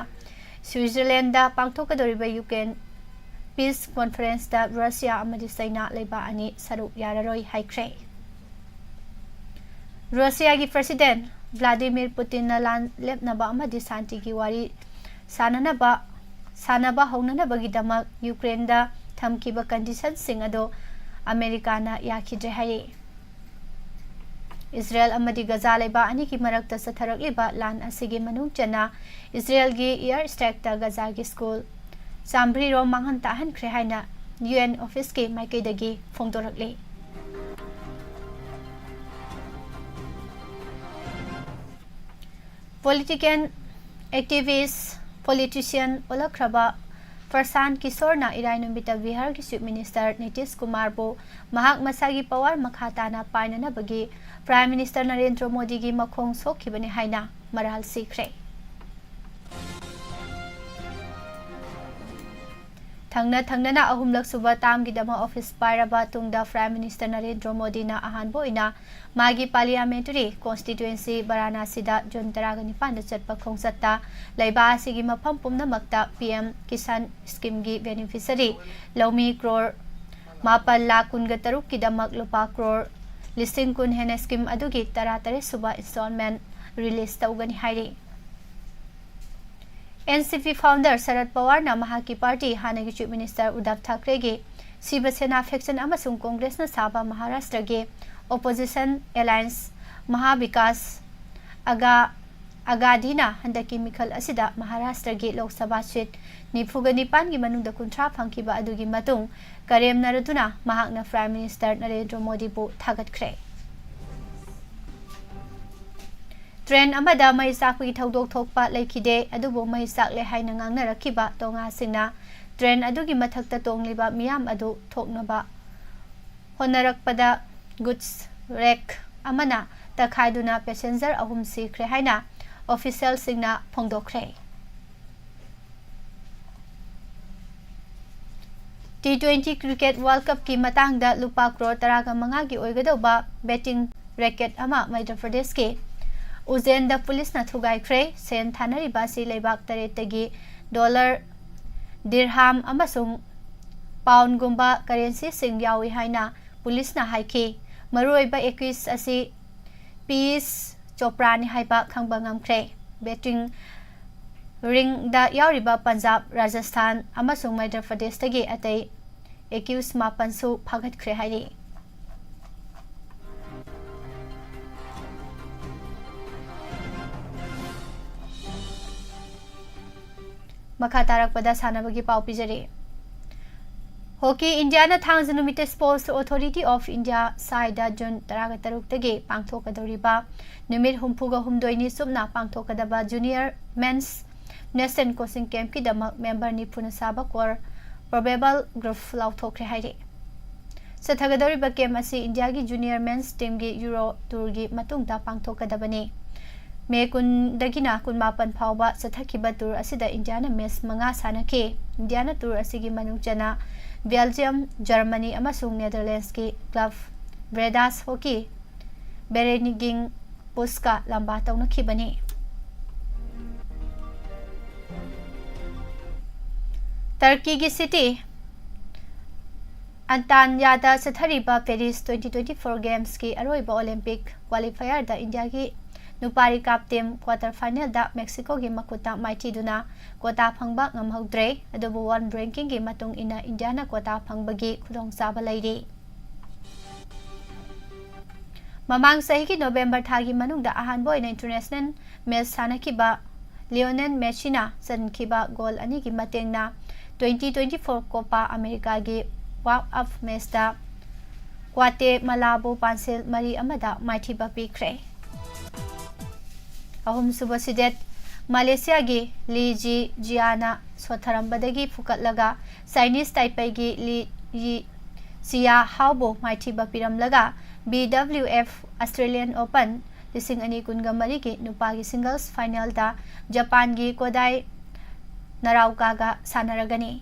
ꯁ꯭ꯋꯤꯖꯔꯂꯦꯟꯗ ꯄꯥꯡꯊꯣꯛꯀꯗꯧꯔꯤꯕ ꯌꯨꯀ꯭ꯔꯦꯟ peace conference ꯇ ꯔꯁꯤꯌꯥ ꯑꯃꯗꯤ ꯆꯩꯅꯥ ꯂꯩꯕꯥꯛ ꯑꯅꯤ ꯁꯔꯨꯛ ꯌꯥꯔꯔꯣꯏ ꯍꯥꯏꯈ꯭ꯔꯦ꯫ ꯔꯁꯤꯌꯥꯒꯤ president ꯚ꯭ꯂꯥꯗꯤꯃꯤꯔ ꯄꯨꯇꯤꯟꯅ ꯂꯥꯟ ꯂꯦꯞꯅꯕ ꯑꯃꯗꯤ ꯁꯥꯟꯇꯤꯒꯤ ꯋꯥꯔꯤ ꯁꯥꯟꯅꯅꯕ, ꯁꯥꯟꯅꯕ ꯍꯧꯅꯅꯕꯒꯤꯗꯃꯛ ꯌꯨꯀ꯭ꯔꯦꯟꯗ ꯊꯝꯈꯤꯕ condition ꯁꯤꯡ ꯑꯗꯨ ꯑꯃꯦꯔꯤꯀꯥꯅ ꯌꯥꯈꯤꯗ꯭ꯔꯦ ꯍꯥꯏꯔꯤ꯫ ꯏꯖꯔꯦꯜ ꯑꯃꯗꯤ ꯒꯖꯥ ꯂꯩꯕꯥꯛ ꯑꯅꯤꯒꯤ ꯃꯔꯛꯇ ꯆꯠꯊꯔꯛꯂꯤꯕ ꯂꯥꯟ ꯑꯁꯤꯒꯤ ꯃꯅꯨꯡ ꯆꯟꯅ ꯏꯖꯔꯦꯜꯒꯤ air strike ꯇ ꯒꯖꯥꯒꯤ school ꯆꯥꯝꯃꯔꯤ ꯔꯣꯝ ꯃꯥꯡꯍꯟ ꯇꯥꯛꯍꯟꯈ꯭ꯔꯦ ꯍꯥꯏꯅ U N office ꯀꯤ ꯃꯥꯏꯀꯩꯗꯒꯤ ꯐꯣꯡꯗꯣꯔꯛꯂꯤ꯫ Political activist, politician ꯑꯣꯜꯂꯛꯈ꯭ꯔꯕ ꯄ꯭ꯔꯁꯥꯟ ꯀꯤꯁꯣꯔꯅ ꯏꯔꯥꯏ ꯅꯨꯃꯤꯠꯇ ꯕꯤꯍꯥꯔꯒꯤ Chief Minister ꯅꯤꯇꯤꯁ ꯀꯨꯃꯥꯔꯕꯨ ꯃꯍꯥꯛ ꯃꯁꯥꯒꯤ power ꯃꯈꯥ ꯇꯥꯅ ꯄꯥꯏꯅꯅꯕꯒꯤ Prime Minister ꯅꯔꯦꯟꯗ꯭ꯔ ꯃꯣꯗꯤꯒꯤ ꯃꯈꯣꯡ ꯁꯣꯛꯈꯤꯕꯅꯤ ꯍꯥꯏꯅ ꯃꯔꯥꯜ ꯁꯤꯈ꯭ꯔꯦ꯫ ꯊꯪꯅ ꯊꯪꯅꯅ ꯑꯍꯨꯝꯂꯛ ꯁꯨꯕ term ꯒꯤꯗꯃꯛ office ꯄꯥꯏꯔꯕ ꯇꯨꯡꯗ Prime Minister ꯅꯔꯦꯟꯗ꯭ꯔ ꯃꯣꯗꯤꯅ ꯑꯍꯥꯟꯕ ꯑꯣꯏꯅ ꯃꯥꯒꯤ parliamentary constituency ꯕꯔꯥꯅꯥꯁꯤꯗ ꯖꯨꯟ ꯇꯔꯥꯒ ꯅꯤꯄꯥꯟꯗ ꯆꯠꯄ ꯈꯣꯡꯆꯠꯇ ꯂꯩꯕꯥꯛ ꯑꯁꯤꯒꯤ ꯃꯐꯝ ꯄꯨꯝꯅꯃꯛꯇ P M Kisan scheme ꯒꯤ beneficiary ꯂꯧꯃꯤ ꯀ꯭ꯔꯣꯔ ꯃꯥꯄꯜ ꯂꯥꯈ ꯀꯨꯟꯒ ꯇꯔꯨꯛꯀꯤꯗꯃꯛ ꯂꯨꯄꯥ ꯀ꯭ꯔꯣꯔ ꯂꯤꯁꯤꯡ ꯀꯨꯟ ꯍꯦꯟꯅ scheme ꯑꯗꯨꯒꯤ ꯇꯔꯥꯇꯔꯦꯠ ꯁꯨꯕ installment release ꯇꯧꯒꯅꯤ ꯍꯥꯏꯔꯤ꯫ N C P founder ꯁꯔꯗ ꯄꯋꯥꯔꯅ ꯃꯍꯥꯛꯀꯤ party ꯍꯥꯟꯅꯒꯤ Chief Minister ꯎꯗꯙꯕ ꯊꯥꯀ꯭ꯔꯦꯒꯤ ꯁꯤꯕ ꯁꯦꯅꯥ faction ꯑꯃꯁꯨꯡ ꯀꯣꯡꯒ꯭ꯔꯦꯁꯅ ꯁꯥꯕ ꯃꯍꯥꯔꯥꯁꯇ꯭ꯔꯒꯤ opposition alliance ꯃꯍꯥꯕꯤꯀꯥꯁ ꯑꯒꯥ ꯑꯒꯥꯗꯤꯅ ꯍꯟꯗꯛꯀꯤ ꯃꯤꯈꯜ ꯑꯁꯤꯗ ꯃꯍꯥꯔꯥꯁꯇ꯭ꯔꯒꯤ ꯂꯣꯛ ꯁꯚꯥ seat ꯅꯤꯐꯨꯒ ꯅꯤꯄꯥꯟꯒꯤ ꯃꯅꯨꯡꯗ ꯀꯨꯟꯊ꯭ꯔꯥ ꯐꯪꯈꯤꯕ ꯑꯗꯨꯒꯤ ꯃꯇꯨꯡ ꯀꯔꯦꯝꯅꯔꯗꯨꯅ ꯃꯍꯥꯛꯅ Prime Minister ꯅꯔꯦꯟꯗ꯭ꯔ ꯃꯣꯗꯤꯕꯨ ꯊꯥꯒꯠꯈ꯭ꯔꯦ꯫ ꯇ꯭ꯔꯦꯟ ꯑꯃꯗ ꯃꯩ ꯆꯥꯛꯄꯒꯤ ꯊꯧꯗꯣꯛ ꯊꯣꯛꯄ ꯂꯩꯈꯤꯗꯦ, ꯑꯗꯨꯕꯨ ꯃꯩ ꯆꯥꯛꯂꯦ ꯍꯥꯏꯅ ꯉꯥꯡꯅꯔꯛꯈꯤꯕ ꯇꯣꯉꯥꯁꯤꯡꯅ ꯇ꯭ꯔꯦꯟ ꯑꯗꯨꯒꯤ ꯃꯊꯛꯇ ꯇꯣꯡꯂꯤꯕ ꯃꯤꯌꯥꯝ ꯑꯗꯨ ꯊꯣꯛꯅꯕ ꯍꯣꯠꯅꯔꯛꯄꯗ ꯒꯨꯗꯁ ꯔꯦꯛ ꯑꯃꯅ ꯇꯛꯈꯥꯏꯗꯨꯅ ꯄꯦꯁꯦꯟꯖꯔ ꯑꯍꯨꯝ ꯁꯤꯈ꯭ꯔꯦ ꯍꯥꯏꯅ ꯑꯣꯐꯤꯁꯤꯌꯦꯜꯁꯤꯡꯅ ꯐꯣꯡꯗꯣꯛꯈ꯭ꯔꯦ꯫ ꯇꯤ ꯇ꯭ꯋꯦꯟꯇꯤ ꯀ꯭ꯔꯤꯀꯦꯠ ꯋꯥꯔꯜ ꯀꯞꯀꯤ ꯃꯇꯥꯡꯗ ꯂꯨꯄꯥ ꯀ꯭ꯔꯣꯔ ꯇꯔꯥꯒ ꯃꯉꯥꯒꯤ ꯑꯣꯏꯒꯗꯧꯕ ꯕꯦꯇꯤꯡ ꯔꯦꯀꯦꯠ ꯑꯃ ꯃꯙ꯭ꯌ ꯄ꯭ꯔꯗꯦꯁꯀꯤ ꯎꯖꯦꯟꯗ ꯄꯨꯂꯤꯁꯅ ꯊꯨꯒꯥꯏꯈ꯭ꯔꯦ꯫ ꯁꯦꯟ ꯊꯥꯅꯔꯤꯕ ꯑꯁꯤ ꯂꯩꯕꯥꯛ ꯇꯔꯦꯠꯇꯒꯤ ꯗꯣꯂꯔ, ꯗꯤꯔꯍꯥꯝ ꯑꯃꯁꯨꯡ ꯄꯥꯎꯟꯒꯨꯝꯕ ꯀꯔꯦꯟꯁꯤꯁꯤꯡ ꯌꯥꯎꯏ ꯍꯥꯏꯅ ꯄꯨꯂꯤꯁꯅ ꯍꯥꯏꯈꯤ꯫ ꯃꯔꯨꯑꯣꯏꯕ ꯑꯦꯀ꯭ꯌꯨꯁ ꯑꯁꯤ ꯄꯤꯌꯁ ꯆꯣꯄ꯭ꯔꯥꯅꯤ ꯍꯥꯏꯕ ꯈꯪꯕ ꯉꯝꯈ꯭ꯔꯦ꯫ ꯕꯦꯇꯤꯡ ꯔꯤꯡꯗ ꯌꯥꯎꯔꯤꯕ ꯄꯟꯖꯥꯕ, ꯔꯥꯖꯁꯊꯥꯟ ꯑꯃꯁꯨꯡ ꯃꯙ꯭ꯌ ꯄ꯭ꯔꯗꯦꯁꯇꯒꯤ ꯑꯇꯩ ꯑꯦꯀ꯭ꯌꯨꯁ ꯃꯥꯄꯟꯁꯨ ꯐꯥꯒꯠꯈ꯭ꯔꯦ ꯍꯥꯏꯔꯤ꯫ ꯃꯈꯥ ꯇꯥꯔꯛꯄꯗ ꯁꯥꯟꯅꯕꯒꯤ ꯄꯥꯎ ꯄꯤꯖꯔꯤ꯫ ꯍꯣꯀꯤ ꯏꯟꯗꯤꯌꯥꯅ ꯊꯥꯡꯖ ꯅꯨꯃꯤꯠꯇ sports authority of India, side June ꯇꯔꯥꯒ ꯇꯔꯨꯛꯇꯒꯤ ꯄꯥꯡꯊꯣꯛꯀꯗꯧꯔꯤꯕ ꯅꯨꯃꯤꯠ ꯍꯨꯝꯐꯨꯒ ꯍꯨꯝꯗꯣꯏꯅꯤ ꯆꯨꯞꯅ ꯄꯥꯡꯊꯣꯛꯀꯗꯕ ꯖꯨꯅꯤꯌꯔ ꯃꯦꯟꯁ ꯅꯦꯁꯅꯦꯜ ꯀꯣꯆꯤꯡ ꯀꯦꯝꯞꯀꯤꯗꯃꯛ ꯃꯦꯝꯕꯔ ꯅꯤꯐꯨꯅ ꯁꯥꯕ ꯀꯣꯔ ꯄ꯭ꯔꯣꯕꯦꯕꯜ ꯒ꯭ꯔꯨꯞ ꯂꯥꯎꯊꯣꯛꯈ꯭ꯔꯦ ꯍꯥꯏꯔꯤ꯫ ꯆꯠꯊꯒꯗꯧꯔꯤꯕ ꯀꯦꯝꯞ ꯑꯁꯤ ꯏꯟꯗꯤꯌꯥꯒꯤ ꯖꯨꯅꯤꯌꯔ ꯃꯦꯟꯁ ꯇꯤꯝꯒꯤ ꯌꯨꯔꯣ ꯇꯨꯔꯒꯤ ꯃꯇꯨꯡꯗ ꯄꯥꯡꯊꯣꯛꯀꯗꯕꯅꯤ꯫ ꯃꯦ ꯀꯨꯟꯗꯒꯤꯅ ꯀꯨꯟꯃꯥꯄꯟ ꯐꯥꯎꯕ ꯆꯠꯊꯈꯤꯕ ꯇꯨꯔ ꯑꯁꯤꯗ ꯏꯟꯗꯤꯌꯥꯅ ꯃꯦꯆ ꯃꯉꯥ ꯁꯥꯟꯅꯈꯤ꯫ ꯏꯟꯗꯤꯌꯥꯅ ꯇꯨꯔ ꯑꯁꯤꯒꯤ ꯃꯅꯨꯡ ꯆꯟꯅ ꯕꯦꯜꯖꯤꯌꯝ, ꯖꯔꯃꯅꯤ ꯑꯃꯁꯨꯡ ꯅꯦꯗꯔꯂꯦꯟꯁꯀꯤ ꯀ꯭ꯂꯕ ꯕ꯭ꯔꯦꯗꯥꯁ ꯍꯣꯀꯤ ꯕꯦꯔꯦꯅꯤꯒꯤꯡ ꯄꯨꯁꯀ ꯂꯝꯕꯥ ꯇꯧꯅꯈꯤꯕꯅꯤ꯫ ꯇꯔꯀꯤꯒꯤ ꯁꯤꯇꯤ ꯑꯟꯇꯥꯟꯌꯥꯗ ꯆꯠꯊꯔꯤꯕ ꯄꯦꯔꯤꯁ ꯇ꯭ꯋꯦꯟꯇꯤ ꯇ꯭ꯋꯦꯟꯇꯤ ꯐꯣꯔ ꯒꯦꯝꯁꯀꯤ ꯑꯔꯣꯏꯕ ꯑꯣꯂꯦꯝꯄꯤꯛ ꯀ꯭ꯋꯥꯂꯤꯐꯥꯌꯔꯗ ꯏꯟꯗꯤꯌꯥꯒꯤ ꯅꯨꯄꯥ ꯔꯤꯀꯥꯞ ꯇꯤꯝ ꯀ꯭ꯋꯥꯇꯔ ꯐꯥꯏꯅꯦꯜꯗ ꯃꯦꯛꯁꯤꯀꯣꯒꯤ ꯃꯈꯨꯠꯇ ꯃꯥꯏꯊꯤꯗꯨꯅ ꯀ꯭ꯋꯥꯇꯥ ꯐꯪꯕ ꯉꯝꯍꯧꯗ꯭ꯔꯦ꯫ ꯑꯗꯨꯕꯨ ꯋꯥꯔꯜ ꯔꯦꯡꯀꯤꯡꯒꯤ ꯃꯇꯨꯡ ꯏꯟꯅ ꯏꯟꯗꯤꯌꯥꯅ ꯀ꯭ꯋꯥꯇꯥ ꯐꯪꯕꯒꯤ ꯈꯨꯗꯣꯡꯆꯥꯕ ꯂꯩꯔꯤ꯫ ꯃꯃꯥꯡ ꯆꯍꯤꯒꯤ ꯅꯣꯕꯦꯝꯕꯔ ꯊꯥꯒꯤ ꯃꯅꯨꯡꯗ ꯑꯍꯥꯟꯕ ꯑꯣꯏꯅ ꯏꯟꯇꯔꯅꯦꯁꯅꯦꯜ ꯃꯦꯆ ꯁꯥꯟꯅꯈꯤꯕ ꯂꯤꯑꯣꯅꯦꯜ ꯃꯦꯁꯤꯅ ꯆꯟꯈꯤꯕ ꯒꯣꯜ ꯑꯅꯤꯒꯤ ꯃꯇꯦꯡꯅ ꯇ꯭ꯋꯦꯟꯇꯤ ꯇ꯭ꯋꯦꯟꯇꯤ ꯐꯣꯔ ꯀꯣꯄꯥ ꯑꯃꯦꯔꯤꯀꯥꯒꯤ ꯋꯥꯛ ꯑꯞ ꯃꯦꯆꯇ ꯒ꯭ꯋꯥꯇꯦꯃꯥꯂꯥꯕꯨ ꯄꯥꯟꯁꯤꯜ ꯃꯔꯤ ꯑꯃꯗ ꯃꯥꯏꯊꯤꯕ ꯄꯤꯈ꯭ꯔꯦ꯫ ꯑꯍꯨꯝꯁꯨꯕ ꯁꯤꯗꯦꯠ ꯃꯥꯂꯦꯁꯤꯌꯥꯒꯤ ꯂꯤ ꯖꯤ ꯖꯤꯌꯥꯅ ꯁꯣꯠꯊꯔꯝꯕꯗꯒꯤ ꯐꯨꯀꯠꯂꯒ ꯆꯥꯏꯅꯤꯁ ꯇꯥꯏꯄꯩꯒꯤ ꯂꯤ ꯌꯤ ꯆꯤꯌꯥ ꯍꯥꯎꯕꯨ ꯃꯥꯏꯊꯤꯕ ꯄꯤꯔꯝꯂꯒ, ꯕꯤ ꯗꯕ꯭ꯂꯤꯎ ꯑꯦꯐ ꯑꯁꯇ꯭ꯔꯦꯂꯤꯌꯟ ꯑꯣꯄꯟ ꯂꯤꯁꯤꯡ ꯑꯅꯤ ꯀꯨꯟꯒ ꯃꯔꯤꯒꯤ ꯅꯨꯄꯥꯒꯤ ꯁꯤꯡꯒꯜꯁ ꯐꯥꯏꯅꯦꯜꯗ ꯖꯄꯥꯟꯒꯤ ꯀꯣꯗꯥꯏ ꯅꯥꯔꯥꯎꯀꯥꯒ ꯁꯥꯟꯅꯔꯒꯅꯤ꯫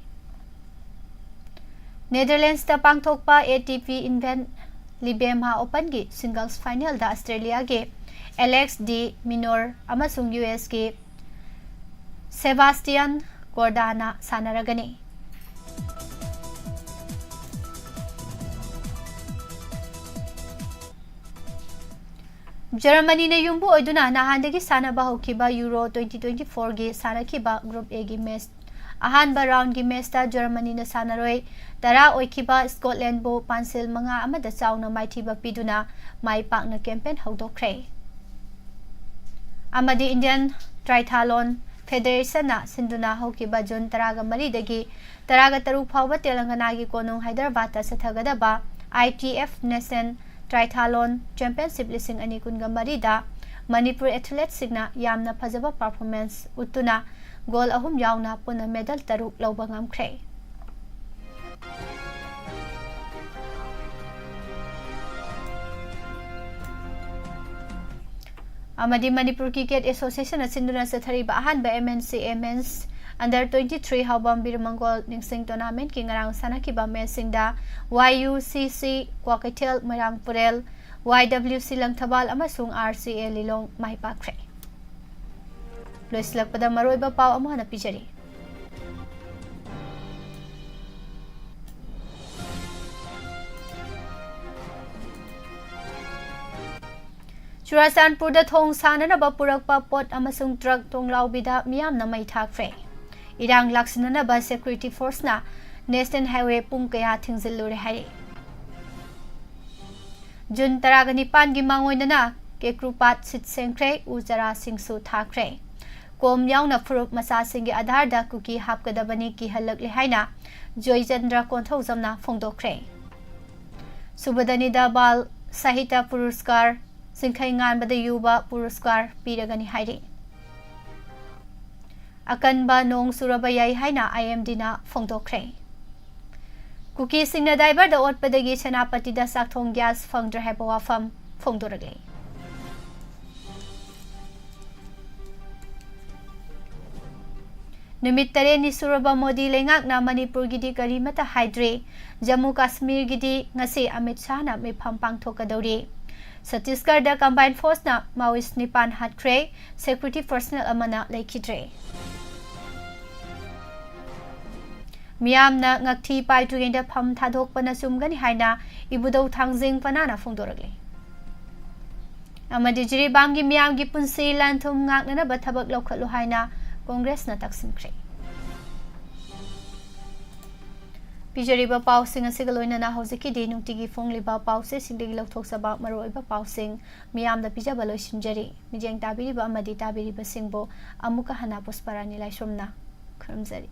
ꯅꯦꯗꯔꯂꯦꯟꯁꯇ ꯄꯥꯡꯊꯣꯛꯄ ꯑꯦ ꯇꯤ ꯄꯤ ꯏꯟꯚꯦꯟ ꯂꯤꯕꯦꯃꯥ ꯑꯣꯄꯟꯒꯤ ꯁꯤꯡꯒꯜꯁ ꯐꯥꯏꯅꯦꯜꯗ ꯑꯁꯇ꯭ꯔꯦꯂꯤꯌꯥꯒꯤ ꯑꯦꯂꯦꯛꯁ ꯗꯤ ꯃꯤꯅꯣꯔ ꯑꯃꯁꯨꯡ ꯌꯨ ꯑꯦꯁꯀꯤ ꯁꯦꯕꯥꯁꯇꯤꯌꯥꯟ ꯀꯣꯔꯗꯥꯅ ꯁꯥꯟꯅꯔꯒꯅꯤ꯫ ꯖꯔꯃꯅꯤꯅ ꯌꯨꯝꯕꯨ ꯑꯣꯏꯗꯨꯅ ꯅꯍꯥꯟꯗꯒꯤ ꯁꯥꯟꯅꯕ ꯍꯧꯈꯤꯕ ꯌꯨꯔꯣ ꯇ꯭ꯋꯦꯟꯇꯤ ꯇ꯭ꯋꯦꯟꯇꯤ ꯐꯣꯔꯒꯤ ꯁꯥꯟꯅꯈꯤꯕ ꯒ꯭ꯔꯨꯞ ꯑꯦꯒꯤ ꯃꯦꯆ ꯑꯍꯥꯟꯕ ꯔꯥꯎꯟꯒꯤ ꯃꯦꯆꯇ ꯖꯔꯃꯅꯤꯅ ꯁꯥꯟꯅꯔꯣꯏ ꯇꯔꯥ ꯑꯣꯏꯈꯤꯕ ꯁ꯭ꯀꯣꯠꯂꯦꯟꯕꯨ ꯄꯥꯟꯁꯤꯜ ꯃꯉꯥ ꯑꯃꯗ ꯆꯥꯎꯅ ꯃꯥꯏꯊꯤꯕ ꯄꯤꯗꯨꯅ ꯃꯥꯏ ꯄꯥꯛꯅ ꯀꯦꯝꯄꯦꯟ ꯍꯧꯗꯣꯛꯈ꯭ꯔꯦ꯫ ꯑꯃꯗꯤ ꯏꯟꯗꯤꯌꯟ ꯇ꯭ꯔꯥꯏꯊꯥꯂꯣꯟ ꯐꯦꯗꯔꯦꯁꯟꯅ ꯁꯤꯟꯗꯨꯅ ꯍꯧꯈꯤꯕ ꯖꯨꯟ ꯇꯔꯥꯒ ꯃꯔꯤꯗꯒꯤ ꯇꯔꯥꯒ ꯇꯔꯨꯛ ꯐꯥꯎꯕ ꯇꯦꯂꯪꯒꯅꯥꯒꯤ ꯀꯣꯅꯨꯡ ꯍꯥꯏꯗ꯭ꯔꯕꯥꯗꯇ ꯆꯠꯊꯒꯗꯕ ꯑꯥꯏ ꯇꯤ ꯑꯦꯐ ꯅꯦꯁꯅꯦꯜ ꯇ꯭ꯔꯥꯏꯊꯥꯂꯣꯟ ꯆꯦꯝꯄꯤꯌꯟꯁꯤꯞ ꯂꯤꯁꯤꯡ ꯑꯅꯤ ꯀꯨꯟꯒ ꯃꯔꯤꯗ ꯃꯅꯤꯄꯨꯔ ꯑꯦꯊꯂꯦꯠꯁꯤꯡꯅ ꯌꯥꯝꯅ ꯐꯖꯕ ꯄꯔꯐꯣꯔꯃꯦꯟꯁ ꯎꯠꯇꯨꯅ ꯒꯣꯜ ꯑꯍꯨꯝ ꯌꯥꯎꯅ ꯄꯨꯟꯅ ꯃꯦꯗꯜ ꯇꯔꯨꯛ ꯂꯧꯕ ꯉꯝꯈ꯭ꯔꯦ꯫ ꯑꯃꯗꯤ ꯃꯅꯤꯄꯨꯔ ꯀ꯭ꯔꯤꯀꯦꯠ ꯑꯦꯁꯣꯁꯤꯌꯦꯁꯟꯅ ꯁꯤꯟꯗꯨꯅ ꯆꯠꯊꯔꯤꯕ ꯑꯍꯥꯟꯕ ꯑꯦꯝ ꯑꯦꯟ ꯁꯤ ꯑꯦ ꯃꯦꯟꯁ ꯑꯟꯗꯔ ꯇ꯭ꯋꯦꯟꯇꯤ ꯊ꯭ꯔꯤ ꯍꯥꯎꯕꯝ ꯕꯤꯔ ꯃꯪꯒꯣꯜ ꯅꯤꯡꯁꯤꯡ ꯇꯣꯔꯅꯥꯃꯦꯟꯠꯀꯤ ꯉꯔꯥꯡ ꯁꯥꯟꯅꯈꯤꯕ ꯃꯦꯆꯁꯤꯡꯗ ꯋꯥꯏ ꯌꯨ ꯁꯤ ꯁꯤ ꯀ꯭ꯋꯥꯀꯩꯊꯦꯜ ꯃꯣꯏꯔꯥꯡ ꯄꯨꯔꯦꯜ, ꯋꯥꯏ ꯗꯕ꯭ꯂꯤꯎ ꯁꯤ ꯂꯪꯊꯕꯥꯜ ꯑꯃꯁꯨꯡ ꯑꯥꯔ ꯁꯤ ꯑꯦ ꯂꯤꯂꯣꯡ ꯃꯥꯏ ꯄꯥꯛꯈ꯭ꯔꯦ꯫ ꯂꯣꯏꯁꯤꯜꯂꯛꯄꯗ ꯃꯔꯨꯑꯣꯏꯕ ꯄꯥꯎ ꯑꯃꯨꯛ ꯍꯟꯅ ꯄꯤꯖꯔꯤ꯫ ꯆꯨꯔꯥꯆꯥꯟꯄꯨꯔꯗ ꯊꯣꯡ ꯁꯥꯅꯅꯕ ꯄꯨꯔꯛꯄ ꯄꯣꯠ ꯑꯃꯁꯨꯡ ꯇ꯭ꯔꯛ ꯊꯣꯡꯂꯥꯎꯕꯤꯗ ꯃꯤꯌꯥꯝꯅ ꯃꯩ ꯊꯥꯈ꯭ꯔꯦ꯫ ꯏꯔꯥꯡ ꯂꯥꯛꯁꯤꯟꯅꯅꯕ ꯁꯦꯀ꯭ꯌꯨꯔꯤꯇꯤ ꯐꯣꯔꯁꯅ ꯅꯦꯁꯅꯦꯜ ꯍꯥꯏꯋꯦ ꯄꯨꯡ ꯀꯌꯥ ꯊꯤꯡꯖꯤꯜꯂꯨꯔꯦ ꯍꯥꯏꯔꯤ꯫ ꯖꯨꯟ ꯇꯔꯥꯒ ꯅꯤꯄꯥꯟꯒꯤ ꯃꯥꯡꯑꯣꯏꯅꯅ ꯀꯦꯀ꯭ꯔꯨꯄꯥꯠ ꯁꯤꯠ ꯁꯦꯡꯈ꯭ꯔꯦ, ꯎ ꯆꯥꯔꯥꯁꯤꯡꯁꯨ ꯊꯥꯈ꯭ꯔꯦ꯫ ꯀꯣꯝ ꯌꯥꯎꯅ ꯐꯨꯔꯨꯞ ꯃꯆꯥꯁꯤꯡꯒꯤ ꯑꯥꯙꯥꯔꯗ ꯀꯨꯀꯤ ꯍꯥꯞꯀꯗꯕꯅꯤ ꯀꯤꯍꯜꯂꯛꯂꯦ ꯍꯥꯏꯅ ꯖꯣꯏꯆꯟꯗ꯭ꯔ ꯀꯣꯟꯊꯧꯖꯝꯅ ꯐꯣꯡꯗꯣꯛꯈ꯭ꯔꯦ꯫ ꯁꯨꯕꯗꯅꯤꯗ ꯕꯥꯜ ꯁꯥꯍꯤꯇ꯭ꯌ ꯄꯨꯔꯁꯀꯥꯔ ꯁꯤꯡꯈꯩ ꯉꯥꯟꯕꯗ ꯌꯨꯕ ꯄꯨꯔꯁꯀꯥꯔ ꯄꯤꯔꯒꯅꯤ ꯍꯥꯏꯔꯤ꯫ ꯑꯀꯟꯕ ꯅꯣꯡ ꯆꯨꯔꯕ ꯌꯥꯏ ꯍꯥꯏꯅ ꯑꯥꯏ ꯑꯦꯝ ꯗꯤꯅ ꯐꯣꯡꯗꯣꯛꯈ꯭ꯔꯦ꯫ ꯀꯨꯀꯤꯁꯤꯡꯅ ꯗꯥꯏꯕꯔꯗ ꯑꯣꯠꯄꯗꯒꯤ ꯁꯦꯅꯥꯄꯇꯤꯗ ꯆꯥꯛꯊꯣꯡ ꯒ꯭ꯌꯥꯁ ꯐꯪꯗ꯭ꯔꯦ ꯍꯥꯏꯕ ꯋꯥꯐꯝ ꯐꯣꯡꯗꯣꯔꯛꯂꯤ꯫ ꯅꯨꯃꯤꯠ ꯇꯔꯦꯠꯅꯤ ꯁꯨꯔꯕ ꯃꯣꯗꯤ ꯂꯩꯉꯥꯛꯅ ꯃꯅꯤꯄꯨꯔꯒꯤꯗꯤ ꯀꯔꯤꯃꯠꯇ ꯍꯥꯏꯗ꯭ꯔꯤ꯫ ꯖꯝꯃꯨ ꯀꯥꯁꯃꯤꯔꯒꯤꯗꯤ ꯉꯁꯤ ꯑꯃꯤꯠ ꯁꯥꯍꯅ ꯃꯤꯐꯝ ꯄꯥꯡꯊꯣꯛꯀꯗꯧꯔꯤ꯫ ꯁꯠꯇꯤꯁꯒꯔꯗ ꯀꯝꯕꯥꯏꯟ ꯐꯣꯔꯁꯅ ꯃꯥꯑꯣꯏꯁ ꯅꯤꯄꯥꯟ ꯍꯥꯠꯈ꯭ꯔꯦ, ꯁꯦꯀ꯭ꯌꯨꯔꯤꯇꯤ ꯄꯔꯁꯅꯦꯜ ꯑꯃꯅ ꯂꯩꯈꯤꯗ꯭ꯔꯦ꯫ ꯃꯤꯌꯥꯝꯅ ꯉꯛꯊꯤ ꯄꯥꯏꯗ꯭ꯔꯤꯉꯩꯗ ꯐꯝ ꯊꯥꯗꯣꯛꯄꯅ ꯆꯨꯝꯒꯅꯤ ꯍꯥꯏꯅ ꯏꯕꯨꯙꯧ ꯊꯥꯡꯖꯤꯡ ꯄꯅꯥꯅ ꯐꯣꯡꯗꯣꯔꯛꯂꯤ꯫ ꯑꯃꯗꯤ ꯖꯤꯔꯤꯕꯥꯝꯒꯤ ꯃꯤꯌꯥꯝꯒꯤ ꯄꯨꯟꯁꯤ ꯂꯟ ꯊꯨꯝ ꯉꯥꯛꯅꯅꯕ ꯊꯕꯛ ꯂꯧꯈꯠꯂꯨ ꯍꯥꯏꯅ ꯀꯣꯡꯒ꯭ꯔꯦꯁꯅ ꯇꯛꯁꯤꯟꯈ꯭ꯔꯦ꯫ ꯄꯤꯖꯔꯤꯕ ꯄꯥꯎꯁꯤꯡ ꯑꯁꯤꯒ ꯂꯣꯏꯅꯅ ꯍꯧꯖꯤꯛꯀꯤꯗꯤ ꯅꯨꯡꯇꯤꯒꯤ ꯐꯣꯡꯂꯤꯕ ꯄꯥꯎꯆꯦꯁꯤꯡꯗꯒꯤ ꯂꯧꯊꯣꯛꯆꯕ ꯃꯔꯨꯑꯣꯏꯕ ꯄꯥꯎꯁꯤꯡ ꯃꯤꯌꯥꯝꯗ ꯄꯤꯖꯕ ꯂꯣꯏꯁꯤꯟꯖꯔꯤ꯫ ꯃꯤꯠꯌꯦꯡ ꯇꯥꯕꯤꯔꯤꯕ ꯑꯃꯗꯤ ꯇꯥꯕꯤꯔꯤꯕꯁꯤꯡꯕꯨ ꯑꯃꯨꯛꯀ ꯍꯟꯅ ꯄꯨꯁꯄꯔꯥꯅꯤ ꯂꯥꯏꯁ꯭ꯔꯝꯅ ꯈꯨꯔꯨꯝꯖꯔꯤ꯫